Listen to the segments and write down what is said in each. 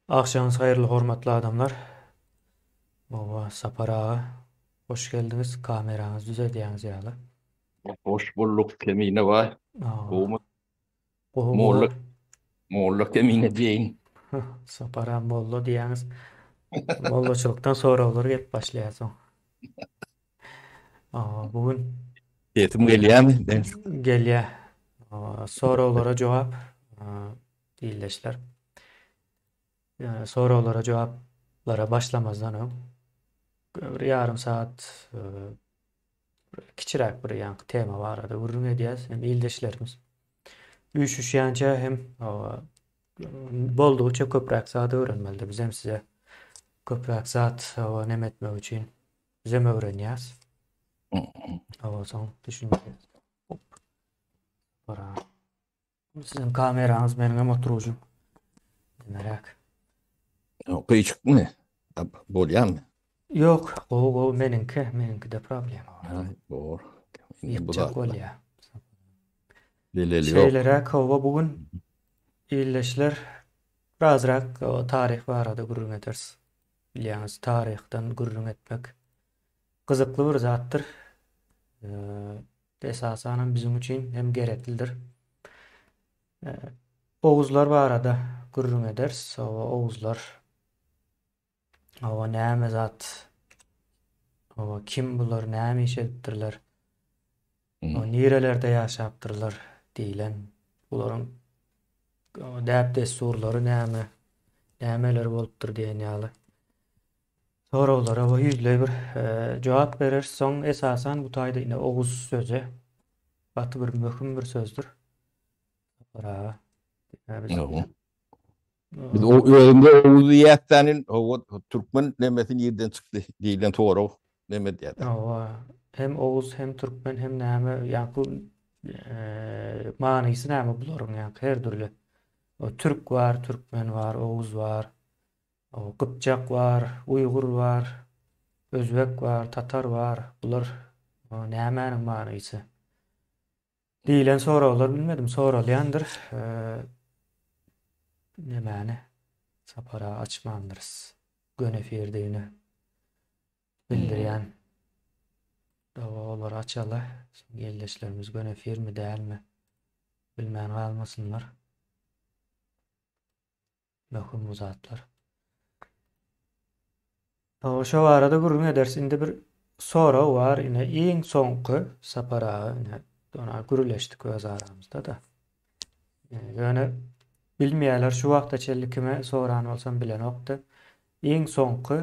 Agşamyňyz haýyrly hormatly adamlar. Oba Sapar aga hoş geldiňiz kameraňyzy düzedýäňiz ýaly. Hoş bulduk Kemine baý. Gowmy? Gowy Molla Molla Kemine diýeýin. Sapar aga molla diýýäňiz. Mollaçylykdan soraglar gelip başlaýar soň. Bu gün Sesim gelýärmi? Gelýär. Soraglara jogap ildeşler. Soraglara jogaplara başlamazdan öň bir ýarym saat kiçiräk bir ýaňky tema barada gürrüň edýäs. Hem ildeşlerimiz üýşüşýänçä hem boldugyça köpräk zat öwrenmelide. Biz hem size köpräk zat neme etmek üçin bizem öwrenýäs. Hawa, soň düşünýäs. Hop. Bara. Siziň kameraňyz meniňem oturujym. Demeräk. Gyýçykmy? Bolýarmy? Ýok, gowy gowy meniňki, meniňkide problema bar. Ha, bor. Ýykjak bolýar. Zeleli ýok. Şeýleräk hawa bu gün ildeşler birazrak taryh barada gürrüň ederis. Bilýäňiz taryhdan gürrüň etmek gyzykly bir zatdyr. Esasanam biziň üçin hem gereklidir. Oguzlar barada gürrüň ederis. Hawa, oguzlar. Hawa, näme zat? Hawa, kim bular, näme iş edipdirler? Hmm. Nirelerde ýaşapdyrlar diýlen. Bularyň däp-dessurlary näme? Nämeler bolupdyr diýen ýaly. Soraglara we ýüzleý bir jogap bereris. Soň esasan bu taýda ine oguz sözi gaty bir möhüm bir sözdür. Sapar aga. Biz, biz o özümde oguz diýýäsdänin, hawa türkmen nemesi nirden çykdy diýlen sorag neme diýýär. Hawa, hem oguz hem türkmen hem näme ýaňky manysy näme bularyň ýaňky her dürli. Türk bar, türkmen bar, oguz bar. Gypjak bar, uýgur bar, özbek bar, tatar bar. Bular nämäniň manysy? Diýlen soraglar bilmedim, soralýandyr. Nämäni Sapara açmandyrys. Göni efirdigini bildirýän. Dawa olary açaly. Ildeşlerimiz göni efirmi dälmi bilmän galmasynlar. Möhüm bu zatlar. Hawa, şo barada gürrüň ederis. Indi bir sorag bar. Ine iň soňky Sapar aga ine ona gürleşdik öz aramyzda-da. Ýöne bilmeýärler şu wagta çenli kime soran bolsam bilenokdy. Iň soňky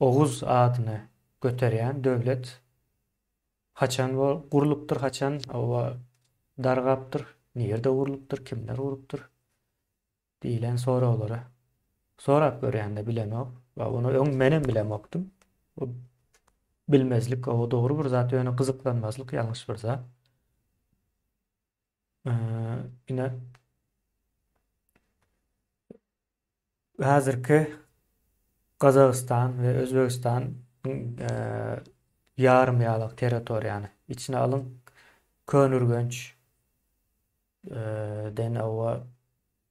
Oguz adyny göterýän döwlet haçan gurlupdyr, haçan oba dargapdyr, nirde gurlupdyr, kimler gurupdyr? Diýlen soraglara sorap görýände bilenok. We ony öň menem bilemokdym. Bu bilmezlik o dogry bir zat, ýöne gyzyklanmazlyk ýalňyş bir zat. Ine häzirki Gazagystan we Özbegistan ýarym ýalak territoriýany içine alyň. Köneürgenç den oba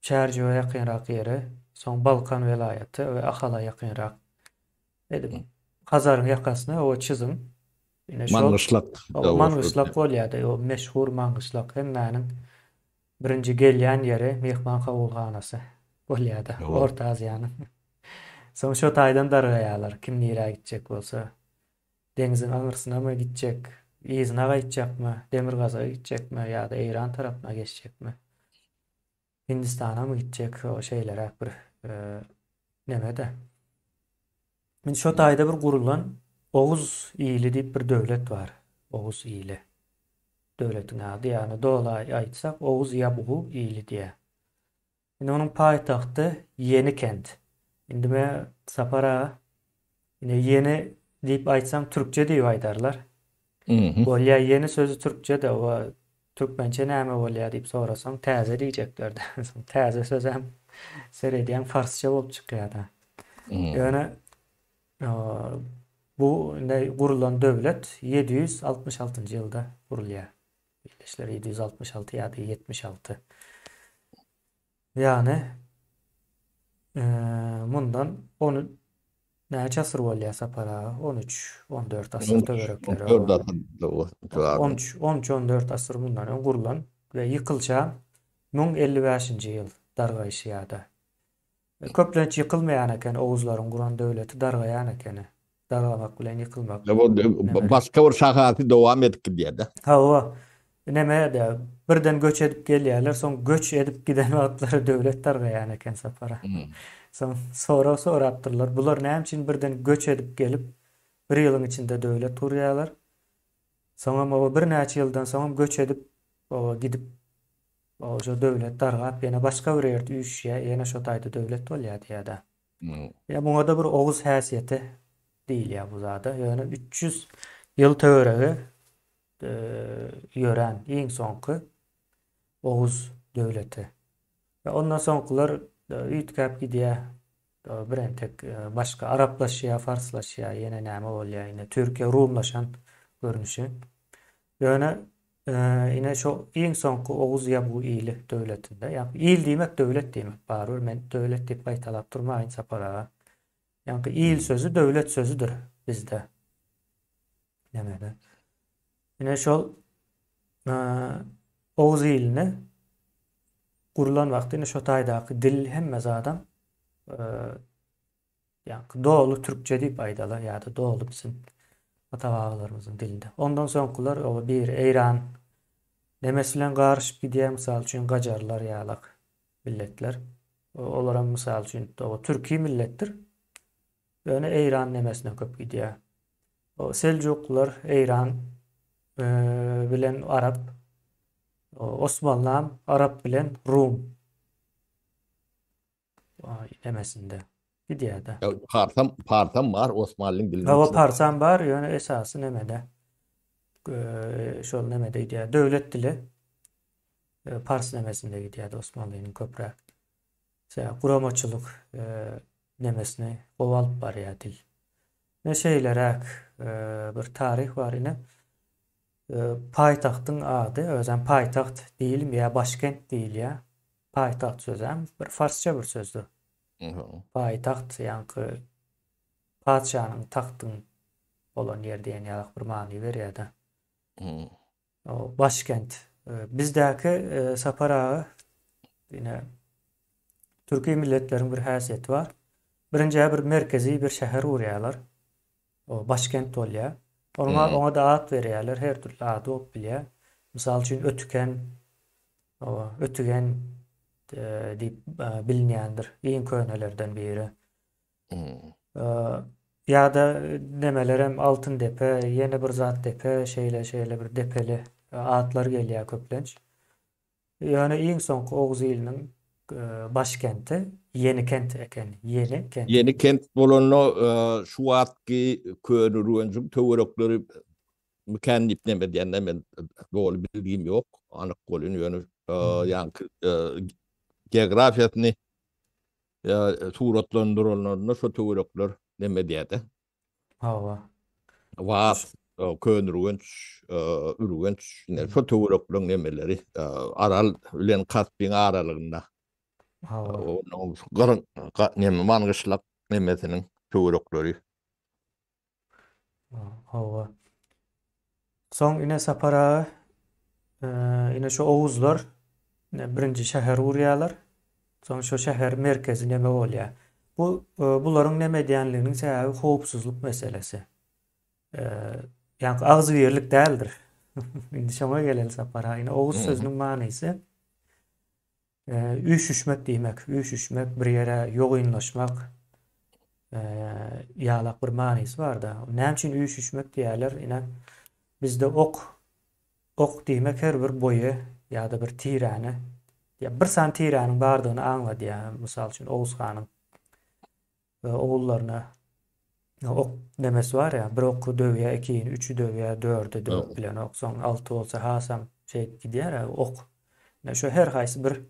Çärjewe ýakynrak ýere, soň Balkan welaýaty we Ahala ýakynrak edip Hazaryň ýakasyna oba çyzyň. Ine şol Maňgyşlak. Maňgyşlak bolýar-da, o meşhur Maňgyşlak hemmäniň birinji gelýän ýeri myhman kabulhanasy bolýar-da, Orta Aziýanyň. Soň şo taýdan dargaýarlar, kim nirä gitjek bolsa. Deňziň aňyrsynamy gitjek, yzyna gaýtjakmy, demirgazyga gitjekmi ýa-da Eýran tarapyna geçjekmi? Hindistanamy gitjek, o şeýleräk bir neme-de. Indi şo taýda bir gurulan Oguz ili diýip bir döwlet bar. Oguz ili. Döwletiň ady, ýagny doly aýtsak Oguz Ýabgu ili diýýär. Indi onuň paýtagty Ýenikent. Indi me Sapar aga, ine Ýeni diýip aýtsaň türkçe diýip aýdarlar. Bolýa Ýeni sözi türkçe-de, o türkmençe näme bolýa diýip sorasaň täze diýjekler-de. Soň täze sözem seredýäň farsça bolup çykýar-da. Ýöne bu indi gurulan döwlet 766-njy ýylda gurulýar. Ildeşler 766 ýa-da 76. Ýagny Mundan on näçe asyr bolýar Sapar aga? 13, 14 asyr töwerekleri. 14 asyr. 13, 13, 14 asyr mundan öň gurlan we ýykylça 1055-nji ýyl dargaýşy ýa-da. Köplenç ýykylmaýan eken oguzlaryň guran döwleti dargaýan ekeni. Dargamak bilen ýykylmak. Başga bir şahasy dowam edip gidýär-de. Hawa. Neme-de, birden göç edip gelýärler, soň göç edip giden wagtlary döwlet dargaýan eken Sapara. Soň sorag sorapdyrlar, bular näme üçin birden göç edip gelip, bir ýylyň içinde döwlet gurýarlar? Soňam oba birnäçe ýyldan soňam göç edip, oba gidip, oba döwlet dargap, ýene başga bir ýerde üýşýär, ýene şo taýda döwlet bolýar diýýär-de. Ýa muňa-da bir oguz häsiýeti diýilýär bu zada. Ýöne 300 ýyl töweregi ýörän iň soňky oguz döwleti. We ondan soňkular üýtgäp gidýär. Birentek başga araplaşýar, farslaşýar, ýene näme bolýar, ine Türkiýe rumlaşan görnüşi. Ýöne ine şo iň soňky Oguz ýabgu ili döwletinde, ýa il diýmek döwlet diýmek, barybir men döwlet diýip gaýtalap durmaýyn Sapar aga. Ýaňky il sözi döwlet sözüdir bizde. Nemede. Ine şol Oguz iline gurulan wagty ine şo taýdaky dil hemme zadam Ýaňky doly türkçe diýip aýdaly ýa-da doly biziň ata-babalarymyzyň dilinde. Ondan soňkular o biri Eýran nemesi bilen garyşyp gidýär, mysal üçin gajarlar ýalak milletler. Olaram mysal üçin o türki milletdir. Ýöne Eýran nemesine köp gidýär. O seljuklylar Eýran bilen arap, Osmanlam arap bilen rum. Nemesinde gidýär-de. Parsam, parsam bar Osmanlyň diliniň Hawa, parsam bar, ýöne esasy nemede. Şol nemede gidýär. Döwlet dili pars nemesinde gidýärdi Osmanlynyň köpräk. Sebäbi guramaçylyk nemesini gowy alyp barýar dil. Ine şeýleräk bir taryh bar ine. Paýtagtyň ady, özem paýtagt diýilmeýär, başkent diýilýär. Paýtagt sözem bir farsça bir sözdür. Paýtagt ýaňky patyşanyň tagtyň bolan ýer diýen ýalak bir many berýär-de. O başkent. Bizdäki Sapar aga ine türki milletleriň bir häsiýeti bar. Birinjä bir merkezi bir şäher gurýarlar. O başkent bolýar. Oňa oňa-da at berýärler, her dürli ady bolup bilýär. Mysal üçin Ötüken, oba, Ötügen diýip bilinýändir, iň könelerden biri. Ýa-da nemelerem Altyn depe, ýene bir zat depe, şeýle-şeýle bir depeli atlar gelýär köplenç. Ýöne iň soňky Oguz iliniň başkenti Ýenikent eken. Ýenikent. Ýenikent bolanda şu wagtky Köneürgenjiň töwerekleri mikän diýip neme edýän-de men doly bilgim ýok anyk welin ýöne ýaňky geografiýasyny suratlandyranlarynda şo töwerekler neme edýär-de. Hawa. Was, Köneürgenç, Ürgenç, ine şo töwerekleriň nemeleri, Aral bilen Kaspiň aralygynda. Hawa. Onuň Gyr, neme, Mangişlak nemesiniň töwerekleri. Hawa. Soň ine Sapar aga, ine şu oguzlar ine birinji şäher gurýarlar. Soň şu şäher merkezi neme bolýar. Bu bularyň neme edýänliginiň sebäbi howpsuzlyk meselesi. Ýaňky agzybirlik däldir. Indi şoňa geleli Sapar aga. Ine oguz sözüniň manysy Üýşüşmek diýmek, üýşüşmek, bir ýere ýogynlaşmak ýalak bir manysy bar-da. Näme üçin üýşüşmek diýýärler? Ine, bizde ok, ok diýmek her bir boýy ýa-da bir tiräni, ýa bir sany tiräniň bardygyny aňladýar. Mysal üçin, Oguz hanyň ogullaryna ok nemesi bar ýa, bir oky döwýär, ikini, üçi döwýär, dördi döwüp bilenok, soň alty bolsa hasam şeýdip gidýär ok. Ine şu her haýsy bir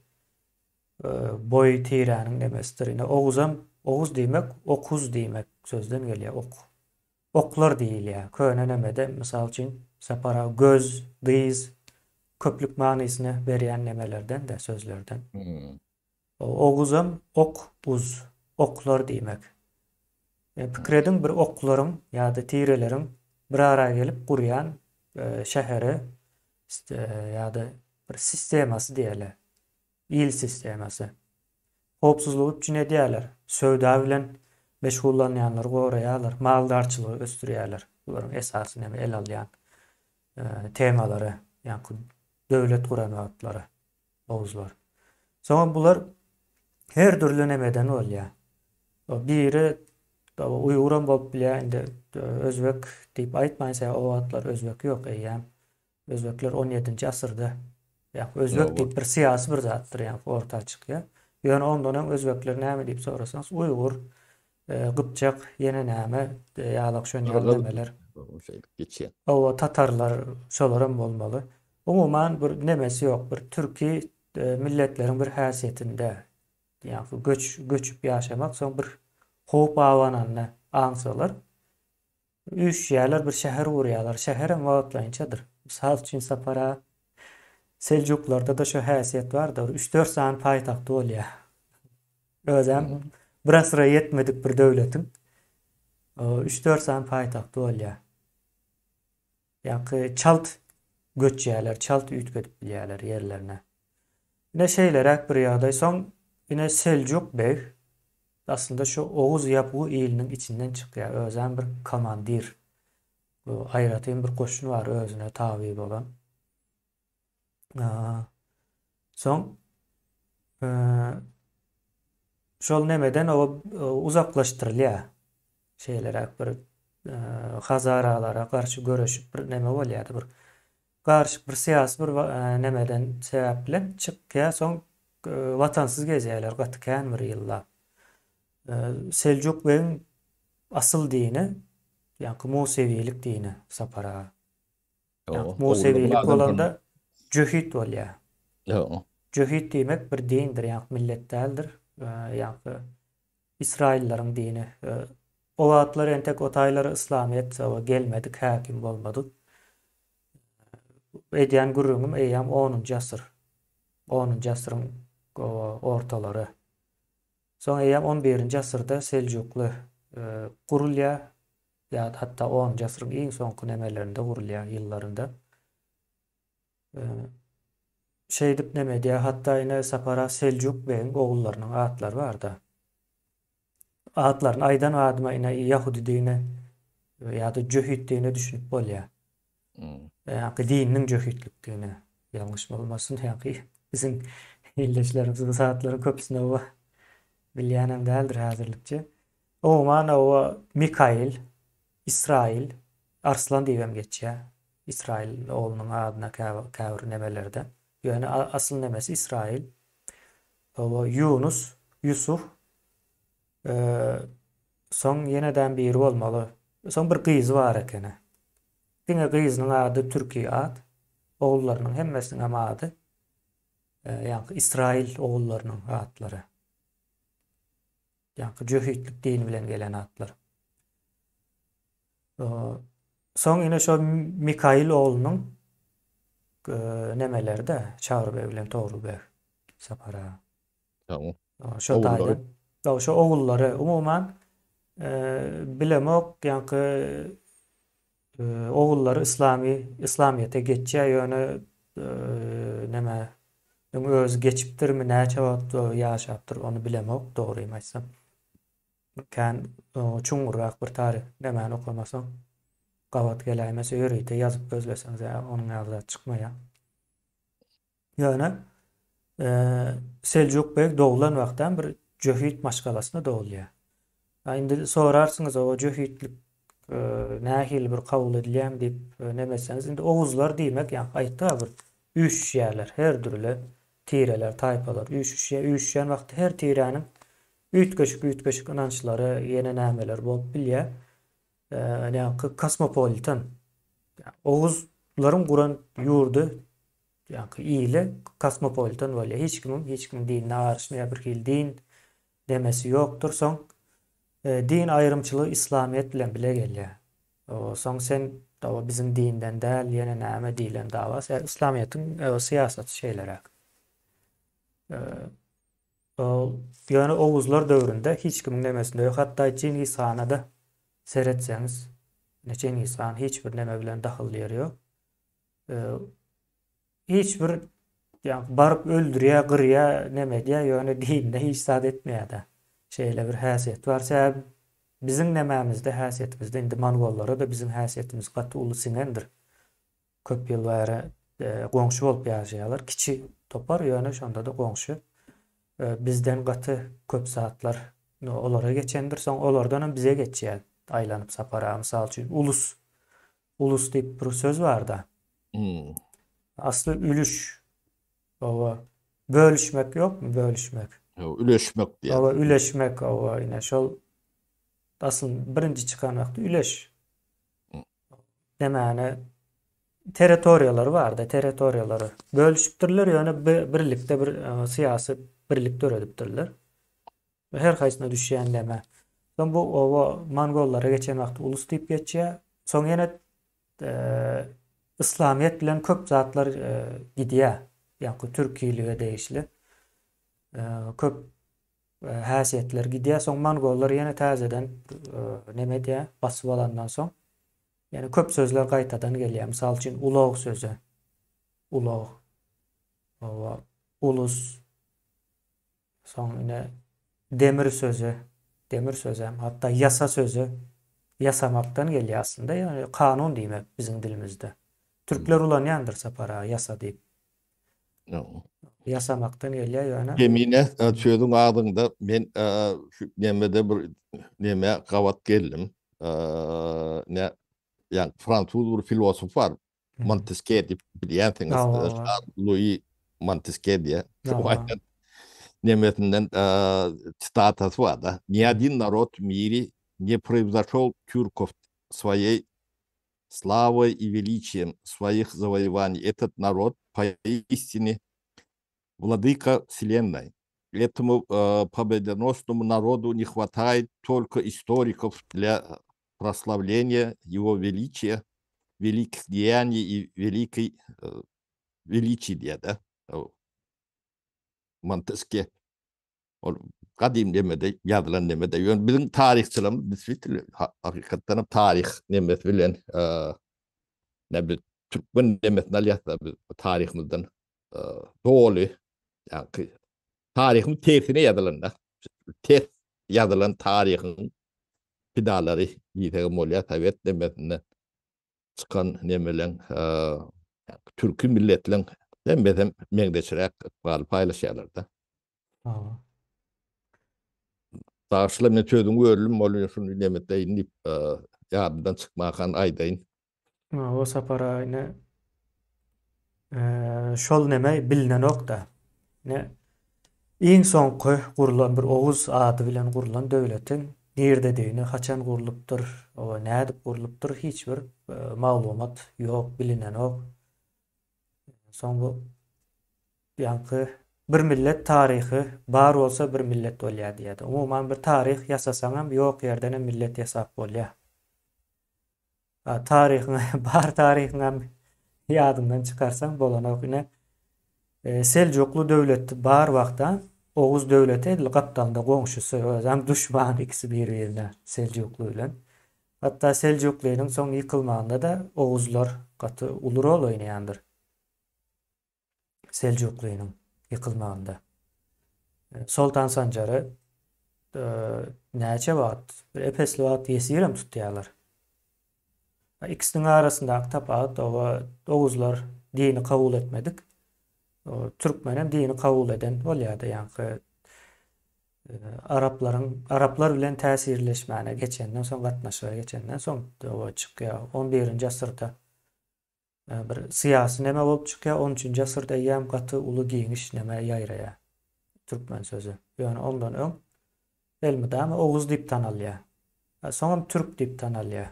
boý tiräniň nemesidir. Ine oguzam, oguz diýmek okuz diýmek sözden gelýär, ok. Oklar diýilýär. Köne nemede, mysal üçin, Sapar aga göz, dyz köplük manysyny berýän nemelerden-de, sözlerden. Oguzam ok uz. oklar diýmek. Pikir ediň bir oklaryň ýa-da tireleriň bir ara gelip gurýan şäheri ýa-da bir sistemasy diýeli. Il sistemasy. Howpsuzlygy üpjün edýärler, söwda bilen meşgullanýanlary goraýarlar, maldarçylygy ösdürýärler. Bularyň esasy näme el alýan temalary, ýaňky döwlet guran wagtlary oguzlar. Soňam bular her dürli nemeden bolýar. Biri uýguram bolup bilýär, indi özbek diýip aýtmaýyn, sebäbi o wagtlar özbek ýok eýýäm. Özbekler on ýedinji asyrda, ýa özbek diýip bir syýasy bir zatdyr, ýa orta çykýar. Ýöne ondan öň özbekler näme diýip sorasaňyz, uýgur, gypjak, ýene näme, ýalak şon ýaly nemeler. Şeýdip geçýär. Hawa, tatarlar, şolaram bolmaly. Umuman bir nemesi ýok, bir türki milletleriň bir häsiýetinde, ýa göç, göçüp ýaşamak, soň bir howp abananyny aňsalar, Üýşýärler, bir şäher gurýarlar. Şäherem wagtlaýynçadyr. Mysal üçin, Sapar aga, Seljuklarda-da şo häsiýet bardyr. Üç-dört sany paýtagty bolýar. Özem bir asyra ýetmedik bir döwletiň üç-dört sany paýtagty bolýar. Ýaňky çalt göçýärler, çalt üýtgedip bilýärler ýerlerini. Ine şeýleräk bir ýagdaý. Soň ine Seljuk beg aslynda şu Oguz ýapgu iliniň içinden çykýar. Özem bir komandir. Bu aýratyn bir goşun bar özüne taby bolan. Soň şol nemeden o uzaklaşdyrylýar. Şeýleräk bir hazaralara garşy göreşip bir neme bolýardy bir garyşyk bir syýasy bir nemeden sebäp bilen çykýar. Soň watansyz gezýärler gaty kän bir ýyllap. Seljuk begiň asyl dini ýaňky musewilik dini Sapar aga. Musewilik bolanda jöhit bolýar. Jöhit diýmek bir dindir, ýaňky millet däldir. Ýaňky Ysraýyllaryň dini. O wagtlar entek o taýlara yslamyýet gelmedik, häkim bolmadyk. Edýän gürrüňim eýýäm onunjy asyr. Onunjy asyryň ortalary. Soň eýýäm on birinji asyrda Seljukly gurulýar. Ýa-da hatda onunjy asyryň iň soňky nemelerinde gurulýar, ýyllarynda. Şeýdip neme edýär, hatda ine Sapara Seljuk begiň ogullarynyň atlary bar-da. Atlaryny aýdan adyma ine ýahudydigine ýa-da jöhitdigine düşünip bolýar. Ýa-da dininiň jöhitlikdigine. Ýalňyş bolmasyn, ýa-da biziň ildeşlerimiz bu zatlaryň köpüsini oba bilýänem däldir häzirlikçe. Umuman oba Mikail, Israil, Arslan diýibem geçýär. Israil oglunyň adyna käbir nemelerde. Ýöne asyl nemesi Israil. Oba Ýunus, Ýusuf. Soň ýenedem biri bolmaly. Soň bir gyzy bar ekeni. Diňe gyzynyň ady türki at. Ogullarynyň hemmesiniňem ady ýaňky Israil ogullarynyň atlary. Ýaňky jöhitlik dini bilen gelen atlar. Soň ine şo Mikail oglunyň nemeleri-de Çagry beg bilen Togrul beg. Sapar aga. Tamam. Şo taýdan. Şo ogullary umuman bilemok ýaňky ogullary yslamy yslamyýete geçýär ýöne neme öň özi geçipdirmi näçe wagt ýaşapdyr ony bilemok dogrymy aýtsam. Kän çuňňurrak bir taryh nemäni okamasaň gabat geläýmese ýörite ýazyp gözleseň onuň ýaly zat çykmaýar. Ýöne Seljuk beg doglan wagtam bir jöhit maşgalasynda dogulýar. A indi sorarsyňyz, o jöhitlik nähili bir kabul edilýärmi diýip neme etseňiz, indi oguzlar diýmek, ýa aýtdyk bir üýşüşýärler, her dürli tireler, taýpalar üýşüşýär. Üýşüşen wagty her tiräniň üýtgeşik-üýtgeşik ynançlary, ýene nämeler bolup bilýär. Ýa kosmopolitan. Oguzlaryň guran ýurdy Ýaňky ili kosmopolitan bolýar. Hiç kimiň hiç kimiň dinine garyşmaýar, bir hili din demesi ýokdur. Soň din aýrymçylygy yslamyýet bilen bile gelýär. Soň sen dawa biziň dinden däl, ýene näme diýlen dawa. Yslamyýetiň syýasaty şeýleräk. Ýöne Oguzlar döwründe hiç kimiň nemesinde ýok. Hatda Çingiz hana-da seretseňiz, ine Çingiz han hiç bir neme bilen dahylly ýeri ýok. Hiç bir ýa baryp öldürýär, gyrýar, neme edýär, ýöne dinine hiç zat etmeýär-de. Şeýle bir häsiýet bar. Sebäbi biziň nemämizde, häsiýetimizde indi mongollara-da biziň häsiýetimiz gaty uly siňendir. Köp ýyl bäri goňşy bolup ýaşaýarlar. Kiçi topar, ýöne şonda-da goňşy. Bizden gaty köp zatlar olara geçendir. Soň olardanam bize geçýär aýlanyp Sapar aga. Mysal üçin, ulus. Ulus diýip bir söz bar-da. Asly ülüş. Oba. Bölüşmek ýokmy, bölüşmek? Üleşmek diýýär. Oba, üleşmek, oba, ine şol asyl birinji çykan wagty üleş. Nämäni territoriýalary bardy, territoriýalary bölüşipdirler, ýöne birlikde bir e, syýasy birlik döredipdirler. Her haýsyna düşýän näme. Soň bu oba mongollara geçen wagty ulus diýip geçýär. Soň ýene e, yslamyýet bilen köp zatlar e, gidýär. Ýa-da türkilige degişli. E, köp häsiýetler gidýär. Soň mongollar ýene täzeden neme edýär, basyp alandan soň. Ýene köp sözler gaýtadan gelýär. Mysal üçin ulag sözi. Ulag. Owa, ulus. Soň ine demir sözi. Demir sözi hem hatda ýasa sözi ýasamakdan gelýär aslynda. Ýagny kanun diýmek biziň dilimizde. Türkler ulanýandyr Sapar aga ýasa diýip. Ýasamakdan gelýär ýöne. Kemine sözüň agzyňda men şu nemede bir neme gabat geldim. Ne ýa fransuz bir filosof bar. Montesquieu diýip bilýänsiňiz. Louis Montesquieu diýe. Nemesinden sitatasy bar da. Ni один народ в мире не превзошел тюрков своей славой и величием своих завоеваний. Этот народ поистине владыка вселенной. Этому э, победоносному народу не хватает только историков для прославления его величия, великих деяний и великой э, величия, да? Монтеске. Ol gadym nemede ýazylan nemede. Ýöne biziň taryhçylarymyz действительно hakykatdan hem taryh nemesi bilen ne biz türkmen nemesini alýas-da biz taryhymyzdan doly ýa-ki taryhyň tersine ýazylan-da. Ters ýazylan taryhyň pidalary diýsegem bolýar sowet nemesinde çykan nemeleň türki milletleň hemmesem meňzeşräk ykbaly paýlaşýarlar-da. Hawa. Bagyşla men sözüňi böldüm, ol şuny nemedeýin diýip, ýadymdan çykmakan aýdaýyn. Hawa Sapar aga ine şol neme bilinenok-da. Ine iň soňky gurlan bir Oguz ady bilen gurlan döwletiň nirededigini, haçan gurlupdyr, nädip gurlupdyr hiç bir maglumat ýok, bilinenok. Soň bu ýaňky bir millet taryhy bar bolsa bir millet bolýar diýýärdi. Umuman bir taryh ýasasaňam ýok ýerdenem millet ýasap bolýar. A taryhyň bar taryhyňam ýadyňdan çykarsaň bolanok. Ine e, Seljukly döwleti bar wagta Oguz döwleti edil gapdalynda goňşusy, özem duşman ikisi bir-birine Seljukly bilen. Hatda Seljuklynyň soň ýykylmagynda-da oguzlar gaty uly rol oýnaýandyr. Seljuklynyň ýykylmagynda. Soltan Sanjary näçe wagt, bir ep-esli wagt ýesirem tutýarlar. Ikisiniň arasyndaky tapawut oba oguzlar dini kabul etmedik. Türkmenem dini kabul eden bolýardy, ýaňky Araplaryň araplar bilen täsirleşmäne geçenden soň gatnaşyga geçenden soň oba çykýar. On birinji asyrda bir syýasy neme bolup çykýar. On üçünji asyrda eýýäm gaty uly giňiş neme ýaýraýar. Türkmen sözi. Ýöne ondan öň elmydama oguz diýip tanalýar. Soňam türk diýip tanalýar.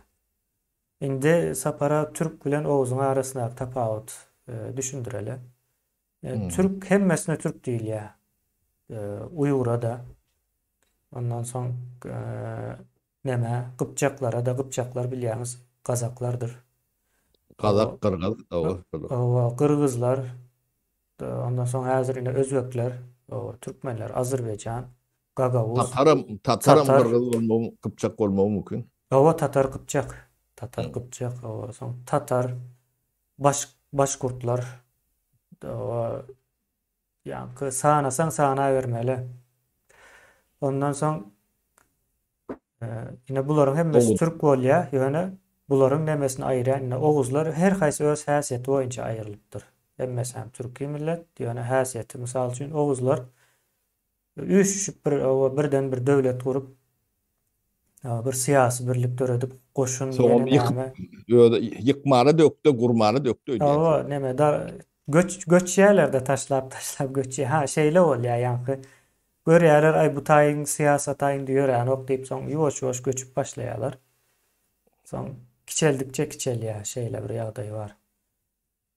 Indi Sapara türk bilen oguzyň arasyndaky tapawut düşündireli. Türk hemmesine türk diýilýär. Uýgura-da. Ondan soň neme gypjaklara-da gypjaklar bilýäňiz gazaklardyr. Gazak, gyrgyz, hawa. Hawa, gyrgyzlar. Ondan soň häzir ine özbekler. O türkmenler, Azerbaýjan, Gagawuz, Tataram, tataram Tatar. gyrgyz bolmagy, gypjak bolmagy mümkin. Hawa, tatar gypjak. Tatar gypjak, hawa, soň tatar, baş başgurtlar. Hawa, ýaňky sanasaň sanabermeli. Ondan soň ine bularyň hemmesi Oguz. türk bolýar, ýöne bularyň nemesini aýyrýan ine oguzlar her haýsy öz häsiýeti boýunça aýrylypdyr. Hemmesi hem türki millet, ýöne häsiýeti mysal üçin oguzlar üýşüşip bir birden bir döwlet gurup bir syýasy birlik döredip goşun Soňam ýene ýykyp näme özi ýykmana dökde, gurmana dökde öýdýän Hawa, şol. neme da göç göçýärler-de taşlap taşlap göçýär. Ha, şeýle bolýar ýaňky. Görýärler, aý bu taýyň syýasat-a indi ýöränok diýip soň ýuwaş-ýuwaş göçüp başlaýarlar. Soň kiçeldikçe kiçelýär, şeýle bir ýagdaý bar.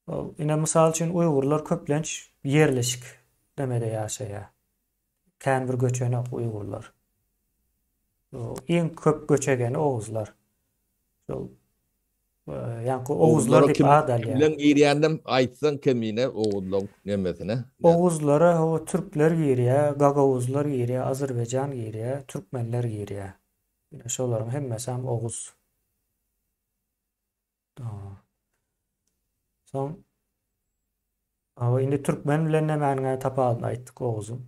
Ol ine mysal üçin uýgurlar köplenç ýerleşik demede ýaşaýar. Kän bir göçenok uýgurlar. Iň köp göçegeni oguzlar. Şol ýaňky oguzlar Oguzlara diýip kim ad alýar. kimleň girýäninem aýtsaň kemine oguzlaň nemesine. Oguzlara hawa türkler girýär, gagawuzlar girýär, azerbaýjan girýär, türkmenler girýär. Ine şolaryň hemmesem oguz. Soň Hawa indi türkmen bilen nämäniň tapawudyny aýtdyk oguzyň.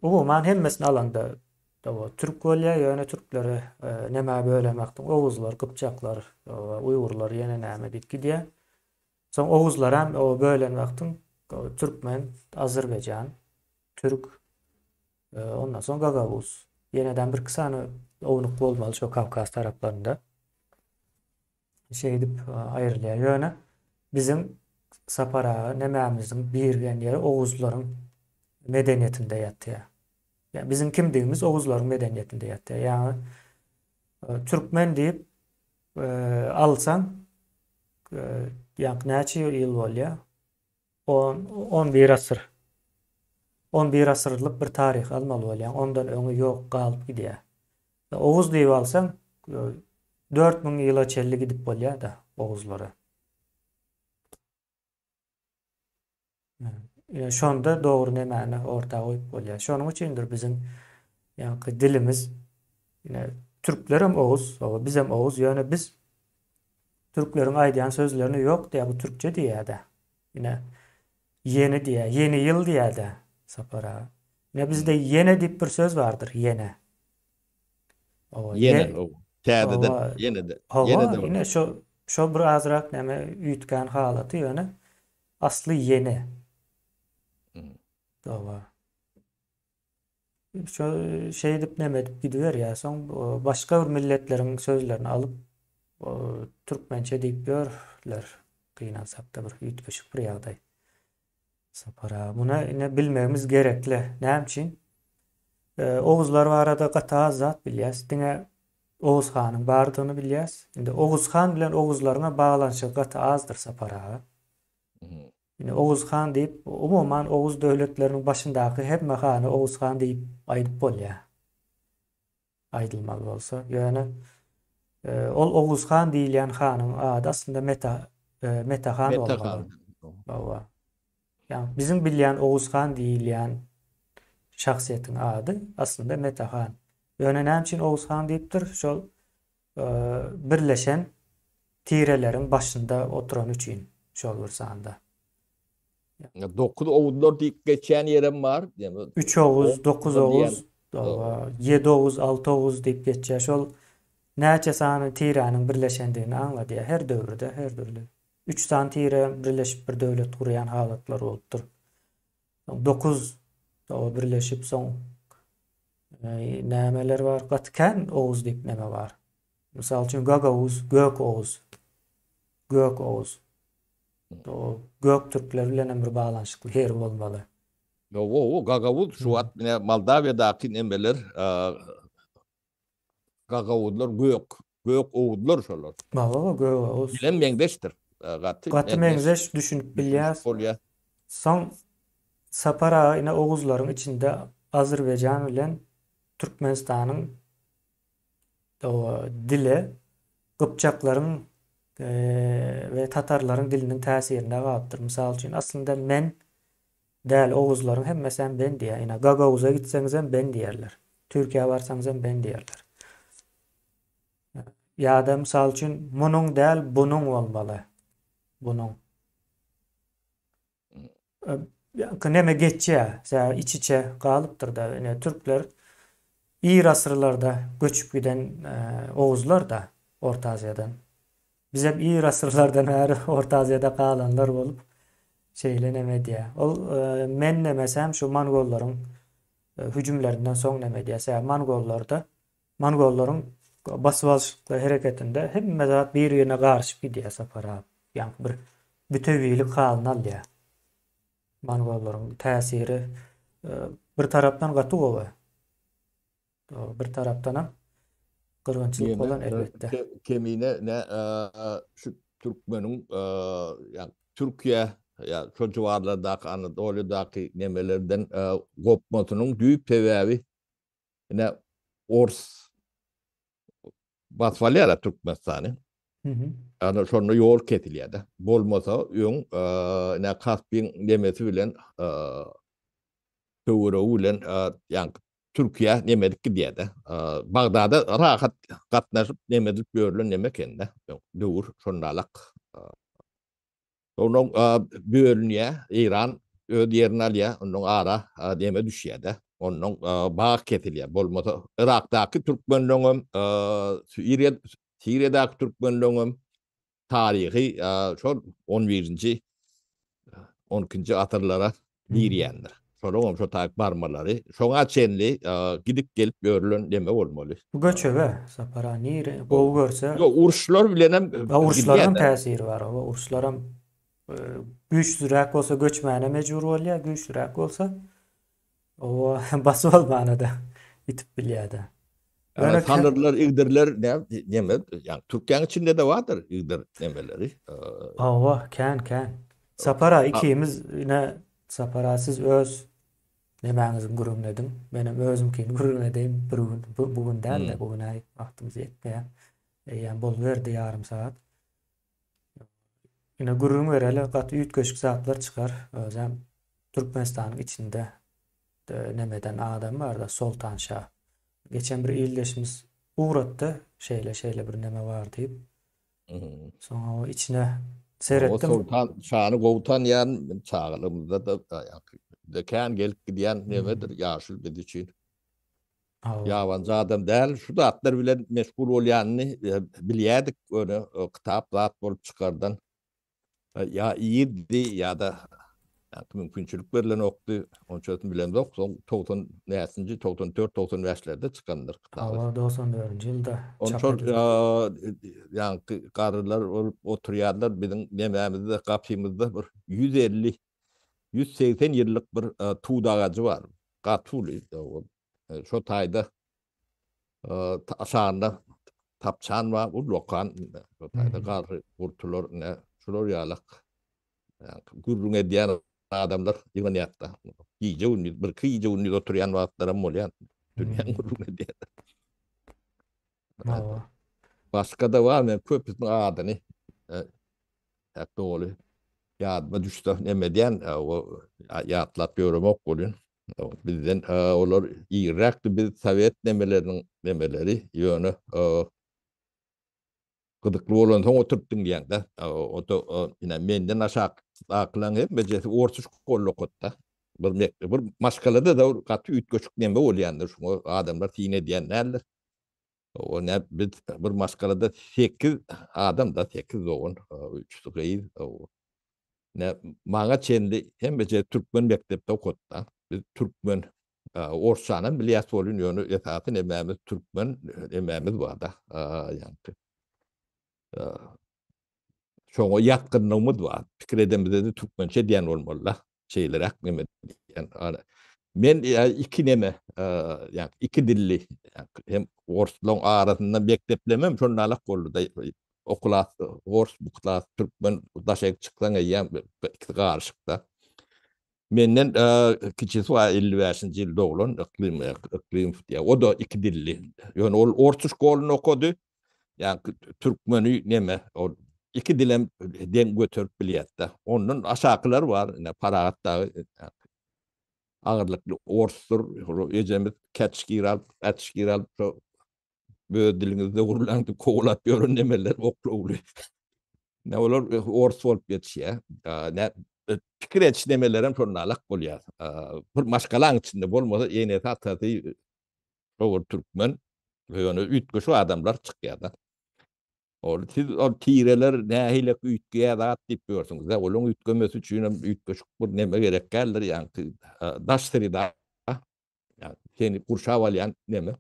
Umuman hemmesini alanda hawa türk bolýar, ýöne türkleri nämä bölen wagtyň oguzlar, gypjaklar, uýgurlar ýene näme diýip gidýär. Soň oguzlaram bölen wagtyň türkmen, azerbaýjan, türk, ondan soň gagawuz. Ýeneden birki sany ownuk bolmaly şo Kawkaz taraplarynda. Şeýdip aýrylýar. Ýöne biziň Sapar aga nemämiziň birgen ýeri oguzlaryň medeniýetinde ýatýar. Ýa biziň kimdigimiz oguzlaryň medeniýetinde ýatýar. Ýagny türkmen diýip alsaň ýa näçe ýyl bolýar? On, 11 asyr. 11 asyrlyk bir taryh almaly bolýaň. Ondan öňi ýok, galyp gidýär. Oguz diýip alsaň, 4000 ýyla çenli gidip bolýar-da oguzlara. Ýa şonda dogry nemäni orta goýup bolýar. Şonuň üçindir biziň ýaňky dilimiz ine türklerem oguz, bizem oguz, ýöne biz türkleriň aýdýan sözlerini ýok diýýär, bu türkçe diýýär-de. Ine ýeni diýýär, ýeni ýyl diýýär-de Sapar aga. Ine bizde ýene diýip bir söz bardyr, ýene. Owa, Ýene, ýe, owa. Täzeden, owa, ýene-de, hawa, ýene-de bir. ine şo şo bir azrak näme üýtgän halaty ýöne asly ýene. Owa. Şo şeýdip neme edip gidiberýär. Soň başga bir milletleriň sözlerini alyp türkmençe diýip ýörler. Gynansakda bir üýtgeşik bir ýagdaý. Sapar aga, muny ine bilmegimiz gerekli. Näme üçin? Oguzlar barada gaty az zat bilýäs. Diňe Oguz hanyň bardygyny bilýäs. Indi Oguz han bilen oguzlaryň baglanyşygy gaty azdyr Sapar aga. Indi Oguz han diýip, umuman oguz döwletleriniň başyndaky hemme hany Oguz han diýip aýdyp bolýar. Aýdylmaly bolsa. Ýöne ol Oguz han diýilýän hanyň ady aslynda Mete Mete han Mete bolmaly. han. Hawa. Ýagny biziň bilýän Oguz han diýilýän şahsyýetiň ady aslynda Mete han. Ýöne näme üçin Oguz han diýipdir? Şol birleşen tireleriň başynda oturany üçin şol bir sanda. 9 oguzlar diýip geçýän ýerem bar. 3 oguz, 9 oguz, 7 oguz, 6 oguz diýip geçýär. Şol näçe sany tiräniň birleşendigini aňladýar. Her döwürde her dürli. 3 sany tire birleşip bir döwlet gurýan halatlar bolupdyr. 9 birleşip soň nämeler bar? Gaty kän oguz diýip neme bar. Mysal üçin Gagawuz, Gök oguz. Gök oguz. O Gök türkler bilen hem bir baglanyşykly ýeri bolmaly. Ýok, o Gagawuz şu wagt ine Moldawiýadaky nemeler Gagawuzlar gök, gök oguzlar şolar. Baba gök oguz. Bilen meňzeşdir. Gaty Gaty meňzeş düşünip bilýäs. Bolýar. Soň Sapar aga ine oguzlaryň içinde Azerbaýjan bilen Türkmenistanyň dili gypjaklaryň we tatarlaryň diliniň täsirinde galypdyr. Mysal üçin aslynda men. Däl oguzlaryň hemmesem ben diýýär. Ine Gagauza gitseňizem ben diýerler. Türkiýä barsaňyzam ben diýerler. Ýa-da mysal üçin munuň däl bunuň bolmaly. Bunuň. Ýa neme geçýär. Sebäbi iç-içe galypdyr-da. Ine türkler ir asyrlarda göçüp giden oguzlar-da Orta Aziýadan. Bizem ir asyrlardan bäri Orta Aziýada galanlar bolup şeýle neme edýär. Ol men nemesem şu mongollaryň hüjümlerinden soň neme edýär. Sebäbi mongollarda mongollaryň basyp alyşykly hereketinde hemme zat bir-birine garyşyp gidýär Sapar aga. Ýaňky bir bütewilik halyny alýar. Mongollaryň täsiri bir tarapdan gaty gowy. Bir tarapdanam gyrgynçylyk bolan elbetde. Kemine ne şu türkmeniň ýa Türkiýe ýa şo ciwarlardaky Anadoludaky nemelerden gopmasynyň düýp sebäbi ine ors basyp alýar Türkmenistany. Ana şonda ýol kesilýär-de. Bolmasa öň ine Kaspiň nemesi bilen töweregi bilen ýaňky Türkiýä neme edip gidýär-de. Bagdada rahat gatnaşyp neme edilip ýörülen neme eken-de. Döwür şondalak. Ondan bölünýär, Eýran öz ýerini alýar, ondan ara neme düşýär-de. Ondan bag kesilýär. Bolmasa Yrakdaky türkmenleňem, Siriýa Siriýadaky türkmenleňem taryhy şol on birinji, on ikinji asyrlara girýändir. Şolaňam şo taýyk barmalary. Şoňa çenli gidip gelip ýörülen neme bolmaly. Bu göçebe, Sapar aga, nire gowy görse. Ýok, uruşlar bilenem Uruşlaryň täsiri bar. Oba uruşlaram güýçsüzräk bolsa göçmäne mejbur bolýar, güýçlüräk bolsa Oba basyp almana-da ýitip bilýär-de. Ýöne Salyrlar, igdirler neme, ýa Türkiýäniň içinde-de bardyr igdir nemeleri. Hawa, kän, kän. Sapar aga ikimiz ine Sapar aga siz öz nemäňiziň gürrüňini ediň. Menem özümkini gürrüň edeýin bir gün. Bu gün däl-de, bu gün-ä wagtymyz ýetmeýär. Eýýäm boluberdi ýarym sagat. Ine gürrüň bereli gaty üýtgeşik zatlar çykar. Özem Türkmenistanyň içinde nemeden adam barda Soltan şa. Geçen bir ildeşimiz ugratdy şeýle şeýle bir neme bar diýip. Soň o içine seretdim. Soltan şany gowy tanýan men çagalygymyzda da kän gelip gidýän nemedir ýaşuly biz üçin. Ýabanjy adam däl, şu zatlar bilen meşgul bolýanyny bilýärdik, ýöne kitap zat bolup çykardan ýa irdi ýa-da mümkinçilik berlenokdy, onçasyny bilemzok, soň 90 näçinji, 94, 95-lerde çykandyr kitaby. Hawa, 94-nji ýylda çap edildi. Ýaňky garrylar bolup oturýarlar, biziň nemämizde, gapymyzda bir 150, 180 ýyllyk bir tut agajy bar. Gaty uly. Şo taýda aşagynda tapçan bar, ullakan. Şo taýda garry gurtular, ine, şular ýalak gürrüň edýän adamlar ýygnanýar-da. Gije-gündiz, birki gije-gündiz oturýan wagtlaram bolýar. Dünýäň gürrüň edýärler. Hawa. Başga-da bar, men köpüsiniň adyny Hek doly ýadyma düşse neme edýän, o ýatlap ýöremok welin. Bizden olar irräkdi, biz sowet nemeleriniň nemeleri, ýöne gyzykly bolansoň oturyp diňleýäň-de. O-da ine menden aşakdakylaryň hemmejesi orta şkolda okatdy. Bir mekdep, bir maşgalada-da gaty üýtgeşik neme bolýandyr, şuňa adamlar syn edýän däldir. O ne biz bir maşgalada 8 adam da 8 dogan, üçüsi gyz. Ne maňa çenli hemmece türkmen mekdepde okatdy. Biz türkmen orsçanam bilýäs bolun ýöne esasy nemämiz türkmen nemämiz bar da. Ýa-ni Şoňa ýatgynlygymyz bar. Pikir edemizde-de türkmençe edýän bolmaly-da. Şeýleräk neme diýen. Men iki neme, ýa iki dilli, hem orslaryň arasynda mekdeplemem şondalak boldy-da. O klas ors, bu klas türkmen, daşaryk çyksaň eýýäm ikisi garyşyk-da. Menden kiçisi bar, 55-nji ýyl doglan Yklym, Yklym diýýär. O-da iki dilli. Ýöne ol orta şkolunda okady. Ýa türkmeni neme, ol iki dilem deň göterip bilýär-de. Ondan aşakylar bar, ine Parahat dagy. Agyrlykly orsdur. Ejemiz kätişgir alyp, ätişgir alyp şo öz diliňizde gürläň diýip kowalap ýören nemeler oklawly. Ne olar ors bolup ýetişýär. Ne pikir ediş nemelerem şonda alak bolýar. Bir maşgalaň içinde bolmasa enesi atasy şo bir türkmen ýöne üýtgeşik adamlar çykýar-da. Ol siz ol tireler nähili üýtgeýär zat diýip ýörsüňiz-de. Olaryň üýtgemesi üçin hem üýtgeşik bir neme gerek däldir, ýaňky daş sreda seni gurşap alýan neme.